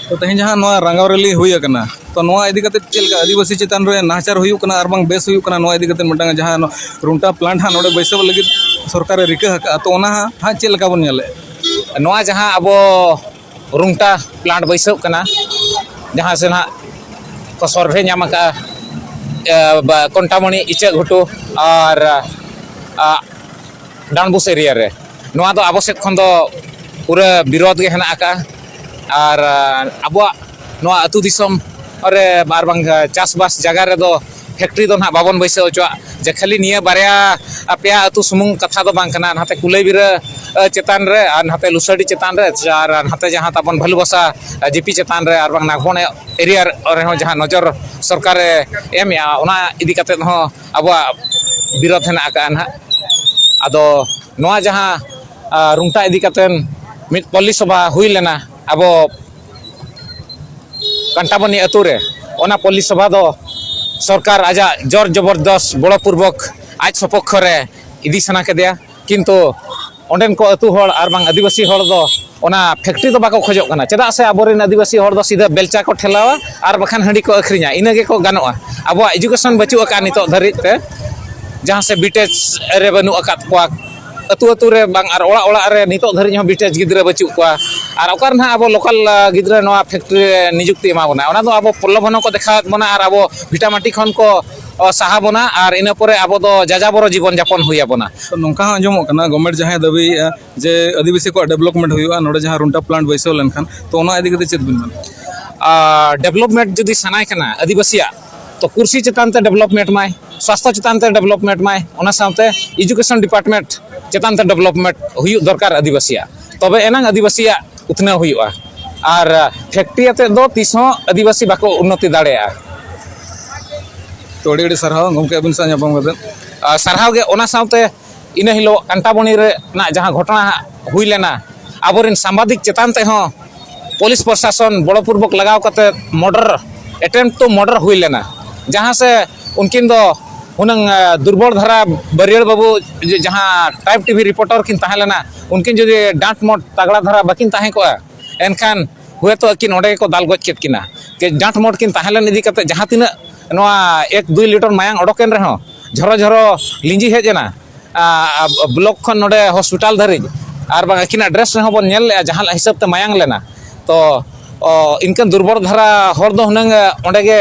ᱛᱚ, ᱛᱮᱦᱮᱧ ᱡᱟᱦᱟᱸ ᱱᱚᱣᱟ ᱨᱟᱸᱜᱟᱣ ᱨᱮᱞᱤ ᱦᱩᱭ ᱟᱠᱟᱱᱟ, ᱛᱚ, ᱱᱚᱣᱟ ᱤᱫᱤ ᱠᱟᱛᱮᱫ ᱪᱮᱫ ᱞᱮᱠᱟ ᱟᱹᱫᱤᱵᱟᱹᱥᱤ ᱪᱮᱛᱟᱱ ᱨᱮ ᱱᱟᱦᱟᱪᱟᱨ ᱦᱩᱭᱩᱜ ᱠᱟᱱᱟ ᱟᱨ ᱵᱟᱝ ᱵᱮᱥ ᱦᱩᱭᱩᱜ ᱠᱟᱱᱟ, ᱱᱚᱣᱟ ᱤᱫᱤ ᱠᱟᱛᱮᱫ ᱢᱤᱫᱴᱟᱝ ᱡᱟᱦᱟᱸ ᱱᱚᱣᱟ ᱨᱩᱝᱴᱟ ᱯᱞᱟᱱᱴ ᱦᱟᱸᱜ ᱱᱚᱰᱮ ᱵᱟᱹᱭᱥᱟᱹᱣ ᱞᱟᱹᱜᱤᱫ ᱥᱚᱨᱠᱟᱨᱮ ᱨᱤᱠᱟᱹ ᱟᱠᱟᱫᱼᱟ, ᱛᱚ, ᱚᱱᱟ ᱦᱟᱸᱜ ᱪᱮᱫ ᱞᱮᱠᱟ ᱵᱚᱱ ᱧᱮᱞᱮᱫ? ᱱᱚᱣᱟ ᱡᱟᱦᱟᱸ ᱟᱵᱚ ᱨᱩᱝᱴᱟ ᱯᱞᱟᱱᱴ ᱵᱟᱹᱭᱥᱟᱹᱣ ᱠᱟᱱᱟ, ᱡᱟᱦᱟᱸ ᱥᱮ ᱱᱟᱦᱟᱜ ᱠᱚ ᱥᱚᱨᱵᱷᱮ ᱧᱟᱢ ᱟᱠᱟᱫᱼᱟ, ᱮ, ᱵᱟ-, ᱠᱚᱱᱴᱟᱢᱚᱬᱤ, ᱤᱪᱟᱹᱜ ᱜᱷᱩᱴᱩ ᱟᱨ, ᱟ, ᱰᱟᱱᱰᱵᱳᱥ ᱮᱨᱤᱭᱟ ᱨᱮ᱾ ᱱᱚᱣᱟ ᱫᱚ ᱟᱵᱚ ᱥᱮᱫ ᱠᱷᱚᱱ ᱫᱚ ᱯᱩᱨᱟᱹ ᱵᱤᱨᱳᱫᱷ ᱜᱮ ᱦᱮᱱᱟᱜ ᱟᱠᱟᱫᱼᱟ᱾ ᱟᱨ, ᱟ, ᱟᱵᱚᱣᱟᱜ ᱱᱚᱣᱟ ᱟᱹᱛᱩ ᱫᱤᱥᱚᱢ ᱨᱮ ᱟᱨ ᱵᱟᱝ ᱪᱟᱥᱵᱟᱥ ᱡᱟᱭᱜᱟ ᱨᱮᱫᱚ ᱯᱷᱮᱠᱴᱨᱤ ᱫᱚ ᱱᱟᱦᱟᱜ ᱵᱟᱵᱚᱱ ᱵᱟᱹᱭᱥᱟᱹᱣ ᱦᱚᱪᱚᱣᱟᱜ᱾ ᱡᱮ ᱠᱷᱟᱹᱞᱤ ᱱᱤᱭᱟᱹ ᱵᱟᱨᱭᱟ, ᱟ, ᱯᱮᱭᱟ ᱟᱹᱛᱩ ᱥᱩᱢᱩᱝ ᱠᱟᱛᱷᱟ ᱫᱚ ᱵᱟᱝ ᱠᱟᱱᱟ, ᱱᱟᱛᱮ ᱠᱩᱞᱟᱹᱭᱵᱤᱨᱟᱹ, ᱟ, ᱪᱮᱛᱟᱱ ᱨᱮ ᱟᱨ ᱱᱟᱛᱮ ᱞᱩᱥᱟᱹᱰᱤ ᱪᱮᱛᱟᱱ ᱨᱮ ᱟᱨ ᱱᱟᱛᱮ ᱡᱟᱦᱟᱸ ᱛᱟᱵᱚᱱ ᱵᱷᱟᱞᱩᱵᱟᱥᱟ, ᱟ, ᱡᱤᱯᱤ ᱪᱮᱛᱟᱱ ᱨᱮ ᱟᱨ ᱵᱟᱝ ᱱᱟᱜᱽᱵᱚᱱ ᱮᱨᱤᱭᱟ ᱨᱮᱦᱚᱸ ᱡᱟᱦᱟᱸ ᱱᱚᱡᱚᱨ ᱥᱚᱨᱠᱟᱨᱮ ᱮᱢᱮᱜᱼᱟ, ᱚᱱᱟ ᱤᱫᱤ ᱠᱟᱛᱮᱫ ᱦᱚᱸ ᱟᱵᱚᱣᱟᱜ ᱵᱤᱨᱳᱫᱷ ᱦᱮᱱᱟᱜ ᱟᱠᱟᱫᱼᱟ ᱱᱟᱦᱟᱜ᱾ ᱟᱫᱚ ᱱᱚᱣᱟ ᱡᱟᱦᱟᱸ, ᱟ, ᱨᱩᱝᱴᱟ ᱤᱫᱤ ᱠᱟᱛᱮᱫ ᱢᱤᱫ ᱯᱚᱞᱞᱤ ᱥᱚᱵᱷᱟ ᱦᱩᱭ ᱞᱮᱱᱟ ᱟᱵᱚ ᱠᱟᱱᱴᱟᱵᱚᱱᱤ ᱟᱹᱛᱩ ᱨᱮ, ᱚᱱᱟ ᱯᱚᱞᱞᱤ ᱥᱚᱵᱷᱟ ᱫᱚ ᱥᱚᱨᱠᱟᱨ ᱟᱡᱟᱜ ᱡᱳᱨ ᱡᱚᱵᱚᱨᱫᱚᱥ ᱜᱚᱲᱚ ᱯᱩᱨᱵᱚᱠ ᱟᱡ ᱥᱚᱯᱚᱠᱠᱷᱚ ᱨᱮ ᱤᱫᱤ ᱥᱟᱱᱟ ᱠᱮᱫᱮᱭᱟ, ᱠᱤᱱᱛᱩ ᱚᱸᱰᱮᱱ ᱠᱚ ᱟᱹᱛᱩ ᱦᱚᱲ ᱟᱨ ᱵᱟᱝ ᱟᱹᱫᱤᱵᱟᱹᱥᱤ ᱦᱚᱲ ᱫᱚ ᱚᱱᱟ ᱯᱷᱮᱠᱴᱨᱤ ᱫᱚ ᱵᱟᱠᱚ ᱠᱷᱚᱡᱚᱜ ᱠᱟᱱᱟ᱾ ᱪᱮᱫᱟᱜ ᱥᱮ ᱟᱵᱚᱨᱮᱱ ᱟᱹᱫᱤᱵᱟᱹᱥᱤ ᱦᱚᱲ ᱫᱚ ᱥᱤᱫᱷᱟᱹ ᱵᱮᱞᱪᱟ ᱠᱚ ᱴᱷᱮᱞᱟᱣᱟ ᱟᱨ ᱵᱟᱠᱷᱟᱱ ᱦᱟᱺᱰᱤ ᱠᱚ ᱟᱹᱠᱷᱨᱤᱧᱟ, ᱤᱱᱟᱹ ᱜᱮᱠᱚ ᱜᱟᱱᱚᱜᱼᱟ᱾ ᱟᱵᱚᱣᱟᱜ ᱮᱡᱩᱠᱮᱥᱚᱱ ᱵᱟᱹᱪᱩᱜ ᱟᱠᱟᱫ ᱱᱤᱛᱚᱜ ᱫᱷᱟᱹᱨᱤᱡ ᱛᱮ, ᱡᱟᱦᱟᱸ ᱥᱮ ᱵᱤᱴᱮᱡᱽ ᱨᱮ ᱵᱟᱹᱱᱩᱜ ᱟᱠᱟᱫ ᱠᱚᱣᱟ, ᱟᱹᱛᱩ ᱟᱹᱛᱩ ᱨᱮ ᱵᱟᱝ, ᱟᱨ ᱚᱲᱟᱜ ᱚᱲᱟᱜ ᱨᱮ ᱱᱤᱛᱚᱜ ᱫᱷᱟᱹᱨᱤᱡ ᱦᱚᱸ ᱵᱤᱴᱮᱡᱽ ᱜᱤᱫᱽᱨᱟᱹ ᱵᱟᱹᱪᱩᱜ ᱠᱚᱣᱟ᱾ ᱟᱨ ᱚᱠᱟ ᱨᱮ ᱱᱟᱦᱟᱜ ᱟᱵᱚ ᱞᱳᱠᱟᱞ, ᱟ, ᱜᱤᱫᱽᱨᱟᱹ ᱱᱚᱣᱟ ᱯᱷᱮᱠᱴᱨᱤ ᱨᱮ ᱱᱤᱡᱩᱠᱛᱤ ᱮᱢᱟ ᱵᱚᱱᱟ? ᱚᱱᱟ ᱫᱚ ᱟᱵᱚ ᱯᱨᱚᱞᱳᱵᱷᱚᱱ ᱦᱚᱸᱠᱚ ᱫᱮᱠᱷᱟᱣᱮᱫ ᱵᱚᱱᱟ ᱟᱨ ᱟᱵᱚ ᱵᱷᱤᱴᱟᱢᱟᱴᱤ ᱠᱷᱚᱱ ᱠᱚ, ᱚ, ᱥᱟᱦᱟ ᱵᱚᱱᱟ ᱟᱨ ᱤᱱᱟᱹ ᱯᱚᱨᱮ ᱟᱵᱚ ᱫᱚ ᱡᱟᱡᱟᱵᱚᱨᱚ ᱡᱤᱵᱚᱱ ᱡᱟᱯᱚᱱ ᱦᱩᱭ ᱟᱵᱚᱱᱟ᱾ ᱛᱚ, ᱱᱚᱝᱠᱟ ᱦᱚᱸ ᱟᱸᱡᱚᱢᱚᱜ ᱠᱟᱱᱟ, ᱜᱚᱵᱷᱢᱮᱱᱴ ᱡᱟᱦᱟᱸᱭ ᱫᱟᱹᱵᱤᱭᱮᱫᱼᱟ ᱡᱮ ᱟᱹᱫᱤᱵᱟᱹᱥᱤ ᱠᱚᱣᱟᱜ ᱰᱮᱵᱷᱞᱚᱯᱢᱮᱱᱴ ᱦᱩᱭᱩᱜᱼᱟ ᱱᱚᱰᱮ ᱡᱟᱦᱟᱸ ᱨᱩᱱᱴᱟ ᱯᱞᱟᱱᱴ ᱵᱟᱹᱭᱥᱟᱹᱣ ᱞᱮᱱᱠᱷᱟᱱ, ᱛᱚ, ᱚᱱᱟ ᱤᱫᱤ ᱠᱟᱛᱮ ᱪᱮᱫ ᱵᱤᱱ ᱢᱮᱱᱟ? ᱟᱨ ᱰᱮᱵᱷᱞᱚᱯᱢᱮᱱᱴ ᱡᱩᱫᱤ ᱥᱟᱱᱟᱭ ᱠᱟᱱᱟ ᱟᱹᱫᱤᱵᱟᱹᱥᱤᱭᱟᱜ, ᱛᱚ ᱠᱩᱨᱥᱤ ᱪᱮᱛᱟᱱ ᱛᱮ ᱰᱮᱵᱷᱞᱚᱯᱢᱮᱱᱴ ᱢᱟᱭ, ᱥᱟᱥᱛᱷᱚ ᱪᱮᱛᱟᱱ ᱛᱮ ᱰᱮᱵᱷᱞᱚᱯᱢᱮᱱᱴ ᱢᱟᱭ, ᱚᱱᱟ ᱥᱟᱶᱛᱮ ᱮᱡᱩᱠᱮᱥᱚᱱ ᱰᱤᱯᱟᱨᱴᱢᱮᱱᱴ ᱪᱮᱛᱟᱱ ᱛᱮ ᱰᱮᱵᱷᱞᱚᱯᱢᱮᱱᱴ ᱦᱩᱭᱩᱜ ᱫᱚᱨᱠᱟᱨ ᱟᱹᱫᱤᱵᱟᱹᱥᱤᱭᱟᱜ, ᱛᱚᱵᱮ ᱮᱱᱟᱝ ᱟᱹᱫᱤᱵᱟᱹᱥᱤᱭᱟᱜ ᱩᱛᱱᱟᱹᱣ ᱦᱩᱭᱩᱜᱼᱟ᱾ ᱟᱨ ᱯᱷᱮᱠᱴᱨᱤ ᱟᱛᱮᱫ ᱫᱚ ᱛᱤᱥ ᱦᱚᱸ ᱟᱹᱫᱤᱵᱟᱹᱥᱤ ᱵᱟᱠᱚ ᱩᱱᱱᱚᱛᱤ ᱫᱟᱲᱮᱭᱟᱜᱼᱟ᱾ ᱛᱚ, ᱟᱹᱰᱤ ᱟᱹᱰᱤ ᱥᱟᱨᱦᱟᱣ ᱜᱚᱢᱠᱮ, ᱟᱹᱵᱤᱱ ᱥᱟᱶ ᱧᱟᱯᱟᱢ ᱠᱟᱛᱮ᱾ ᱟᱨ ᱥᱟᱨᱦᱟᱣ ᱜᱮ᱾ ᱚᱱᱟ ᱥᱟᱶᱛᱮ ᱤᱱᱟᱹ ᱦᱤᱞᱳᱜ ᱠᱟᱱᱴᱟᱵᱚᱱᱤ ᱨᱮᱱᱟᱜ ᱡᱟᱦᱟᱸ ᱜᱷᱚᱴᱚᱱᱟ ᱦᱩᱭ ᱞᱮᱱᱟ, ᱟᱵᱚᱨᱮᱱ ᱥᱟᱢᱵᱟᱫᱤᱠ ᱪᱮᱛᱟᱱ ᱛᱮᱦᱚᱸ ᱯᱩᱞᱤᱥ ᱯᱨᱚᱥᱟᱥᱚᱱ ᱵᱚᱲᱚᱯᱩᱨᱵᱚᱠ ᱞᱟᱜᱟᱣ ᱠᱟᱛᱮ ᱢᱚᱨᱰᱟᱨ, ᱮᱴᱮᱢᱯᱴ ᱴᱩ ᱢᱚᱨᱰᱟᱨ ᱦᱩᱭ ᱞᱮᱱᱟ, ᱡᱟᱦᱟᱸ ᱥᱮ ᱩᱱᱠᱤᱱ ᱫᱚ ᱦᱩᱱᱟᱹᱝ, ᱟ, ᱫᱩᱨᱵᱚᱞ ᱫᱷᱟᱨᱟ ᱵᱟᱹᱨᱭᱟᱹᱲ ᱵᱟᱹᱵᱩ ᱡᱟᱦᱟᱸ ᱴᱨᱟᱭᱤᱵᱽ ᱴᱤᱵᱷᱤ ᱨᱤᱯᱳᱨᱴᱟᱨ ᱠᱤᱱ ᱛᱟᱦᱮᱸ ᱞᱮᱱᱟ, ᱩᱱᱠᱤᱱ ᱡᱩᱫᱤ ᱰᱟᱸᱴ ᱢᱚᱴ ᱛᱟᱜᱲᱟ ᱫᱷᱟᱨᱟ ᱵᱟᱹᱠᱤᱱ ᱛᱟᱦᱮᱸ ᱠᱚᱜᱼᱟ, ᱮᱱᱠᱷᱟᱱ ᱦᱩᱭᱛᱚ ᱟᱹᱠᱤᱱ ᱚᱸᱰᱮ ᱜᱮᱠᱚ ᱫᱟᱞ ᱜᱚᱡ ᱠᱮᱫ ᱠᱤᱱᱟ᱾ ᱡᱮ ᱰᱟᱸᱴ ᱢᱚᱴ ᱠᱤᱱ ᱛᱟᱦᱮᱸ ᱞᱮᱱ ᱤᱫᱤ ᱠᱟᱛᱮ ᱡᱟᱦᱟᱸ ᱛᱤᱱᱟᱹᱜ ᱱᱚᱣᱟ ᱮᱠ ᱫᱩᱭ ᱞᱤᱴᱟᱨ ᱢᱟᱭᱟᱝ ᱚᱰᱚᱠ ᱮᱱ ᱨᱮᱦᱚᱸ ᱡᱷᱚᱨᱚ ᱡᱷᱚᱨᱚ ᱞᱤᱸᱡᱤ ᱦᱮᱡ ᱮᱱᱟ, ᱟ, ᱵᱞᱚᱠ ᱠᱷᱚᱱ ᱱᱚᱰᱮ ᱦᱚᱥᱯᱤᱴᱟᱞ ᱫᱷᱟᱹᱨᱤᱡ, ᱟᱨ ᱵᱟᱝ ᱟᱹᱠᱤᱱᱟᱜ ᱰᱨᱮᱥ ᱨᱮᱦᱚᱸ ᱵᱚᱱ ᱧᱮᱞ ᱞᱮᱜᱼᱟ ᱡᱟᱦᱟᱸ ᱦᱤᱥᱟᱹᱵ ᱛᱮ ᱢᱟᱭᱟᱝ ᱞᱮᱱᱟ᱾ ᱛᱚ, ᱚ, ᱤᱱᱠᱟᱹᱱ ᱫᱩᱨᱵᱚᱞ ᱫᱷᱟᱨᱟ ᱦᱚᱲ ᱫᱚ ᱦᱩᱱᱟᱹᱝ, ᱮ, ᱚᱸᱰᱮ ᱜᱮ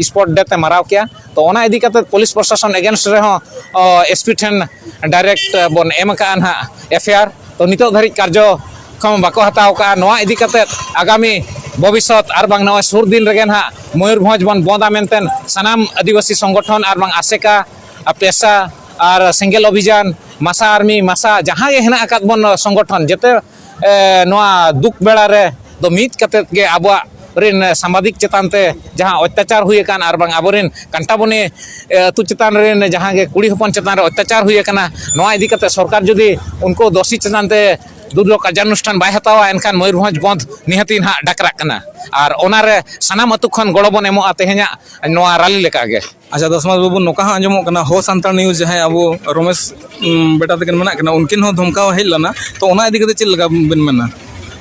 ᱥᱯᱚᱴ ᱰᱮᱛᱷ ᱮ ᱢᱟᱨᱟᱣ ᱠᱮᱭᱟ᱾ ᱛᱚ, ᱚᱱᱟ ᱤᱫᱤ ᱠᱟᱛᱮ ᱯᱩᱞᱤᱥ ᱯᱨᱚᱥᱟᱥᱚᱱ ᱮᱜᱮᱱᱥᱴ ᱨᱮᱦᱚᱸ, ᱚ, ᱮᱥ ᱯᱤ ᱴᱷᱮᱱ ᱰᱟᱭᱨᱮᱠᱴ, ᱮ, ᱵᱚᱱ ᱮᱢ ᱟᱠᱟᱜᱼᱟ ᱱᱟᱦᱟᱜ ᱮᱯᱷ ᱟᱭ ᱟᱨ᱾ ᱛᱚ, ᱱᱤᱛᱚᱜ ᱫᱷᱟᱹᱨᱤᱡ ᱠᱟᱨᱡᱚ ᱠᱷᱚᱱ ᱵᱟᱠᱚ ᱦᱟᱛᱟᱣ ᱠᱟᱜᱼᱟ᱾ ᱱᱚᱣᱟ ᱤᱫᱤ ᱠᱟᱛᱮ ᱟᱜᱟᱢᱤ ᱵᱷᱚᱵᱤᱥᱥᱚᱛ ᱟᱨ ᱵᱟᱝ ᱱᱚᱜᱼᱚᱭ ᱥᱩᱨ ᱫᱤᱱ ᱨᱮᱜᱮ ᱱᱟᱦᱟᱜ ᱢᱚᱭᱩᱨᱵᱷᱚᱸᱡᱽ ᱵᱚᱱ ᱵᱚᱸᱫᱟ ᱢᱮᱱᱛᱮ ᱥᱟᱱᱟᱢ ᱟᱹᱫᱤᱵᱟᱹᱥᱤ ᱥᱚᱝᱜᱚᱴᱷᱚᱱ ᱟᱨ ᱵᱟᱝ ᱟᱥᱮᱠᱟ, ᱟ, ᱯᱮᱥᱟ ᱟᱨ ᱥᱮᱸᱜᱮᱞ ᱚᱵᱷᱤᱡᱟᱱ, ᱢᱟᱥᱟ ᱟᱨᱢᱤ, ᱢᱟᱥᱟ ᱡᱟᱦᱟᱸ ᱜᱮ ᱦᱮᱱᱟᱜ ᱟᱠᱟᱫ ᱵᱚᱱ ᱥᱚᱝᱜᱚᱴᱷᱚᱱ, ᱡᱮᱛᱮ, ᱮ, ᱱᱚᱣᱟ ᱫᱩᱠ ᱵᱮᱲᱟ ᱨᱮ ᱫᱚ ᱢᱤᱫ ᱠᱟᱛᱮᱫ ᱜᱮ ᱟᱵᱚᱣᱟᱜ ᱨᱮᱱ ᱥᱟᱢᱵᱟᱫᱤᱠ ᱪᱮᱛᱟᱱ ᱛᱮ ᱡᱟᱦᱟᱸ ᱚᱛᱛᱟᱪᱟᱨ ᱦᱩᱭ ᱟᱠᱟᱱ ᱟᱨ ᱵᱟᱝ ᱟᱵᱚᱨᱮᱱ ᱠᱟᱱᱴᱟᱵᱚᱱᱤ, ᱮ, ᱟᱹᱛᱩ ᱪᱮᱛᱟᱱ ᱨᱮᱱ ᱡᱟᱦᱟᱸ ᱜᱮ ᱠᱩᱲᱤ ᱦᱚᱯᱚᱱ ᱪᱮᱛᱟᱱ ᱨᱮ ᱚᱛᱛᱟᱪᱟᱨ ᱦᱩᱭ ᱟᱠᱟᱱᱟ, ᱱᱚᱣᱟ ᱤᱫᱤ ᱠᱟᱛᱮ ᱥᱚᱨᱠᱟᱨ ᱡᱩᱫᱤ ᱩᱱᱠᱩ ᱫᱳᱥᱤ ᱪᱮᱛᱟᱱ ᱛᱮ ᱫᱩᱨᱡᱳᱜᱽ ᱠᱟᱨᱡᱟᱱᱩᱥᱴᱷᱟᱱ ᱵᱟᱭ ᱦᱟᱛᱟᱣᱟ, ᱮᱱᱠᱷᱟᱱ ᱢᱚᱭᱩᱨᱵᱷᱚᱸᱡᱽ ᱵᱚᱱᱫᱷ ᱱᱤᱦᱟᱹᱛᱤ ᱱᱟᱦᱟᱜ ᱰᱟᱠᱨᱟᱜ ᱠᱟᱱᱟ᱾ ᱟᱨ ᱚᱱᱟᱨᱮ ᱥᱟᱱᱟᱢ ᱟᱹᱛᱩ ᱠᱷᱚᱱ ᱜᱚᱲᱚ ᱵᱚᱱ ᱮᱢᱚᱜᱼᱟ ᱛᱮᱦᱮᱧᱟᱜ ᱱᱚᱣᱟ ᱨᱟᱞᱤ ᱞᱮᱠᱟᱜᱮ᱾ ᱟᱪᱪᱷᱟ, ᱫᱟᱥᱢᱟᱥ ᱵᱟᱹᱵᱩ, ᱱᱚᱝᱠᱟ ᱦᱚᱸ ᱟᱸᱡᱚᱢᱚᱜ ᱠᱟᱱᱟ, ᱦᱚ ᱥᱟᱱᱛᱟᱲ ᱱᱤᱭᱩᱡᱽ ᱡᱟᱦᱟᱸᱭ ᱟᱵᱚ ᱨᱚᱢᱮᱥ, ᱩᱢ, ᱵᱮᱴᱟ ᱛᱟᱹᱠᱤᱱ ᱢᱮᱱᱟᱜ ᱠᱤᱱᱟ, ᱩᱱᱠᱤᱱ ᱦᱚᱸ ᱫᱷᱚᱢᱠᱟᱣ ᱦᱮᱡ ᱞᱮᱱᱟ, ᱛᱚ ᱚᱱᱟ ᱤᱫᱤ ᱠᱟᱛᱮ ᱪᱮᱫ ᱞᱮᱠᱟ ᱵᱮᱱ ᱢᱮᱱᱟ?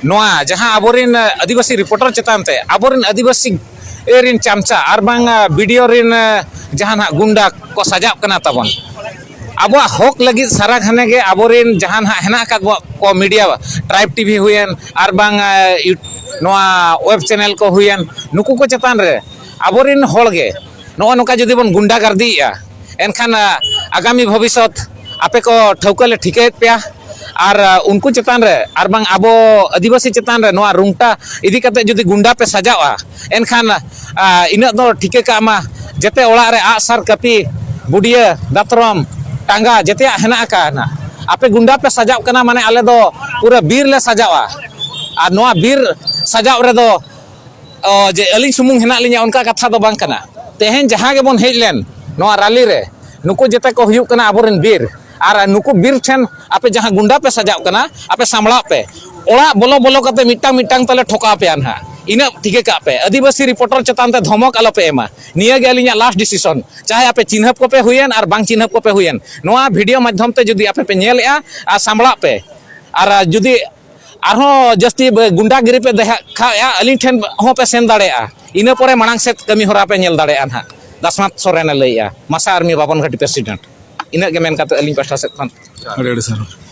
ᱱᱚᱣᱟ ᱡᱟᱦᱟᱸ ᱟᱵᱚᱨᱮᱱ ᱟᱹᱫᱤᱵᱟᱹᱥᱤ ᱨᱤᱯᱳᱨᱴᱟᱨ ᱪᱮᱛᱟᱱ ᱛᱮ ᱟᱵᱚᱨᱮᱱ ᱟᱹᱫᱤᱵᱟᱹᱥᱤ ᱨᱮᱱ ᱪᱟᱢᱪᱟ ᱟᱨ ᱵᱟᱝ ᱵᱤᱰᱤᱳ ᱨᱮᱱ ᱡᱟᱦᱟᱸ ᱱᱟᱦᱟᱜ ᱜᱩᱱᱰᱟ ᱠᱚ ᱥᱟᱡᱟᱜ ᱠᱟᱱᱟ ᱛᱟᱵᱚᱱ, ᱟᱵᱚᱣᱟᱜ ᱦᱚᱠ ᱞᱟᱹᱜᱤᱫ ᱥᱟᱨᱟ ᱜᱷᱟᱱᱮ ᱜᱮ ᱟᱵᱚᱨᱮᱱ ᱡᱟᱦᱟᱸ ᱱᱟᱦᱟᱜ ᱦᱮᱱᱟᱜ ᱟᱠᱟᱫ ᱠᱚᱣᱟ ᱠᱚ ᱢᱤᱰᱤᱭᱟ, ᱴᱨᱟᱭᱤᱵᱽ ᱴᱤᱵᱷᱤ ᱦᱩᱭᱮᱱ ᱟᱨ ᱵᱟᱝ ᱱᱚᱣᱟ ᱣᱮᱵᱽ ᱪᱮᱱᱮᱞ ᱠᱚ ᱦᱩᱭᱮᱱ, ᱱᱩᱠᱩ ᱠᱚ ᱪᱮᱛᱟᱱ ᱨᱮ ᱟᱵᱚᱨᱮᱱ ᱦᱚᱲ ᱜᱮ ᱱᱚᱜᱼᱚ ᱱᱚᱝᱠᱟ ᱡᱩᱫᱤ ᱵᱚᱱ ᱜᱩᱱᱰᱟ ᱜᱟᱨᱫᱤᱭᱮᱜᱼᱟ, ᱮᱱᱠᱷᱟᱱ ᱟᱜᱟᱢᱤ ᱵᱷᱚᱵᱤᱥᱥᱚᱛ ᱟᱯᱮ ᱠᱚ ᱴᱷᱟᱹᱣᱠᱟᱹ ᱞᱮ ᱴᱷᱤᱠᱟᱹᱭᱮᱫ ᱯᱮᱭᱟ᱾ ᱟᱨ ᱩᱱᱠᱩ ᱪᱮᱛᱟᱱ ᱨᱮ ᱟᱨ ᱵᱟᱝ ᱟᱵᱚ ᱟᱹᱫᱤᱵᱟᱹᱥᱤ ᱪᱮᱛᱟᱱ ᱨᱮ ᱱᱚᱣᱟ ᱨᱩᱝᱴᱟ ᱤᱫᱤ ᱠᱟᱛᱮ ᱡᱩᱫᱤ ᱜᱩᱱᱰᱟ ᱯᱮ ᱥᱟᱡᱟᱣᱟ, ᱮᱱᱠᱷᱟᱱ ᱤᱱᱟᱹᱜ ᱫᱚ ᱴᱷᱤᱠᱟᱹ ᱠᱟᱜ ᱢᱟ, ᱡᱮᱛᱮ ᱚᱲᱟᱜ ᱨᱮ ᱟᱜᱼᱥᱟᱨ, ᱠᱟᱹᱯᱤ, ᱵᱩᱰᱤᱭᱟᱹ, ᱫᱟᱛᱨᱚᱢ, ᱴᱟᱸᱜᱟ ᱡᱮᱛᱮᱭᱟᱜ ᱦᱮᱱᱟᱜ ᱟᱠᱟᱫᱼᱟ᱾ ᱟᱯᱮ ᱜᱩᱱᱰᱟ ᱯᱮ ᱥᱟᱡᱟᱣ ᱠᱟᱱᱟ, ᱢᱟᱱᱮ ᱟᱞᱮ ᱫᱚ ᱯᱩᱨᱟᱹ ᱵᱤᱨ ᱞᱮ ᱥᱟᱡᱟᱣᱟ᱾ ᱟᱨ ᱱᱚᱣᱟ ᱵᱤᱨ ᱥᱟᱡᱟᱣ ᱨᱮᱫᱚ ᱚ, ᱡᱮ ᱟᱹᱞᱤᱧ ᱥᱩᱢᱩᱝ ᱦᱮᱱᱟᱜ ᱞᱤᱧᱟ, ᱚᱱᱠᱟ ᱠᱟᱛᱷᱟ ᱫᱚ ᱵᱟᱝ ᱠᱟᱱᱟ᱾ ᱛᱮᱦᱮᱧ ᱡᱟᱦᱟᱸ ᱜᱮᱵᱚᱱ ᱦᱮᱡ ᱞᱮᱱ ᱱᱚᱣᱟ ᱨᱟᱞᱤ ᱨᱮ, ᱱᱩᱠᱩ ᱡᱮᱛᱮ ᱠᱚ ᱦᱩᱭᱩᱜ ᱠᱟᱱᱟ ᱟᱵᱚᱨᱮᱱ ᱵᱤᱨ᱾ ᱟᱨ ᱱᱩᱠᱩ ᱵᱤᱨ ᱴᱷᱮᱱ ᱟᱯᱮ ᱡᱟᱦᱟᱸ ᱜᱩᱱᱰᱟ ᱯᱮ ᱥᱟᱡᱟᱜ ᱠᱟᱱᱟ, ᱟᱯᱮ ᱥᱟᱢᱵᱲᱟᱜ ᱯᱮ᱾ ᱚᱲᱟᱜ ᱵᱚᱞᱚ ᱵᱚᱞᱚ ᱠᱟᱛᱮ ᱢᱤᱫᱴᱟᱝ ᱢᱤᱫᱴᱟᱝ ᱛᱮᱞᱮ ᱴᱷᱚᱠᱟᱣ ᱯᱮᱭᱟ ᱱᱟᱦᱟᱜ᱾ ᱤᱱᱟᱹᱜ ᱴᱷᱤᱠᱟᱹ ᱠᱟᱜ ᱯᱮ, ᱟᱹᱫᱤᱵᱟᱹᱥᱤ ᱨᱤᱯᱳᱨᱴᱟᱨ ᱪᱮᱛᱟᱱ ᱛᱮ ᱫᱷᱚᱢᱚᱠ ᱟᱞᱚ ᱯᱮ ᱮᱢᱟ᱾ ᱱᱤᱭᱟᱹ ᱜᱮ ᱟᱹᱞᱤᱧᱟᱜ ᱞᱟᱥᱴ ᱰᱤᱥᱤᱥᱚᱱ᱾ ᱪᱟᱦᱮ ᱟᱯᱮ ᱪᱤᱱᱦᱟᱹᱯ ᱠᱚᱯᱮ ᱦᱩᱭᱮᱱ ᱟᱨ ᱵᱟᱝ ᱪᱤᱱᱦᱟᱹᱯ ᱠᱚᱯᱮ ᱦᱩᱭᱮᱱ, ᱱᱚᱣᱟ ᱵᱷᱤᱰᱤᱭᱳ ᱢᱟᱫᱽᱫᱷᱚᱢ ᱛᱮ ᱡᱩᱫᱤ ᱟᱯᱮ ᱯᱮ ᱧᱮᱞᱮᱜᱼᱟ, ᱟᱨ ᱥᱟᱢᱵᱲᱟᱜ ᱯᱮ᱾ ᱟᱨ ᱡᱩᱫᱤ ᱟᱨᱦᱚᱸ ᱡᱟᱹᱥᱛᱤ ᱵᱮ-, ᱜᱩᱱᱰᱟᱜᱤᱨᱤ ᱯᱮ ᱫᱮᱠᱷᱟᱣᱮᱫᱼᱟ, ᱟᱹᱞᱤᱧ ᱴᱷᱮᱱ ᱦᱚᱸ ᱯᱮ ᱥᱮᱱ ᱫᱟᱲᱮᱭᱟᱜᱼᱟ᱾ ᱤᱱᱟᱹ ᱯᱚᱨᱮ ᱢᱟᱲᱟᱝ ᱥᱮᱫ ᱠᱟᱹᱢᱤ ᱦᱚᱨᱟ ᱯᱮ ᱧᱮᱞ ᱫᱟᱲᱮᱭᱟᱜᱼᱟ ᱱᱟᱦᱟᱜ᱾ ᱫᱟᱥᱢᱟᱛ ᱥᱚᱨᱮᱱᱮ ᱞᱟᱹᱭᱮᱫᱼᱟ, ᱢᱟᱥᱟ ᱟᱨᱢᱤ ᱵᱟᱵᱚᱱᱜᱷᱟᱴᱤ ᱯᱨᱮᱥᱤᱰᱮᱱᱴ᱾ ᱤᱱᱟᱹᱜ ᱜᱮ ᱢᱮᱱ ᱠᱟᱛᱮ ᱟᱹᱞᱤᱧ ᱯᱟᱥᱴᱟ ᱥᱮᱫ ᱠᱷᱚᱱ᱾ ᱟᱹᱰᱤ ᱟᱹᱰᱤ ᱥᱟᱨᱦᱟᱣ᱾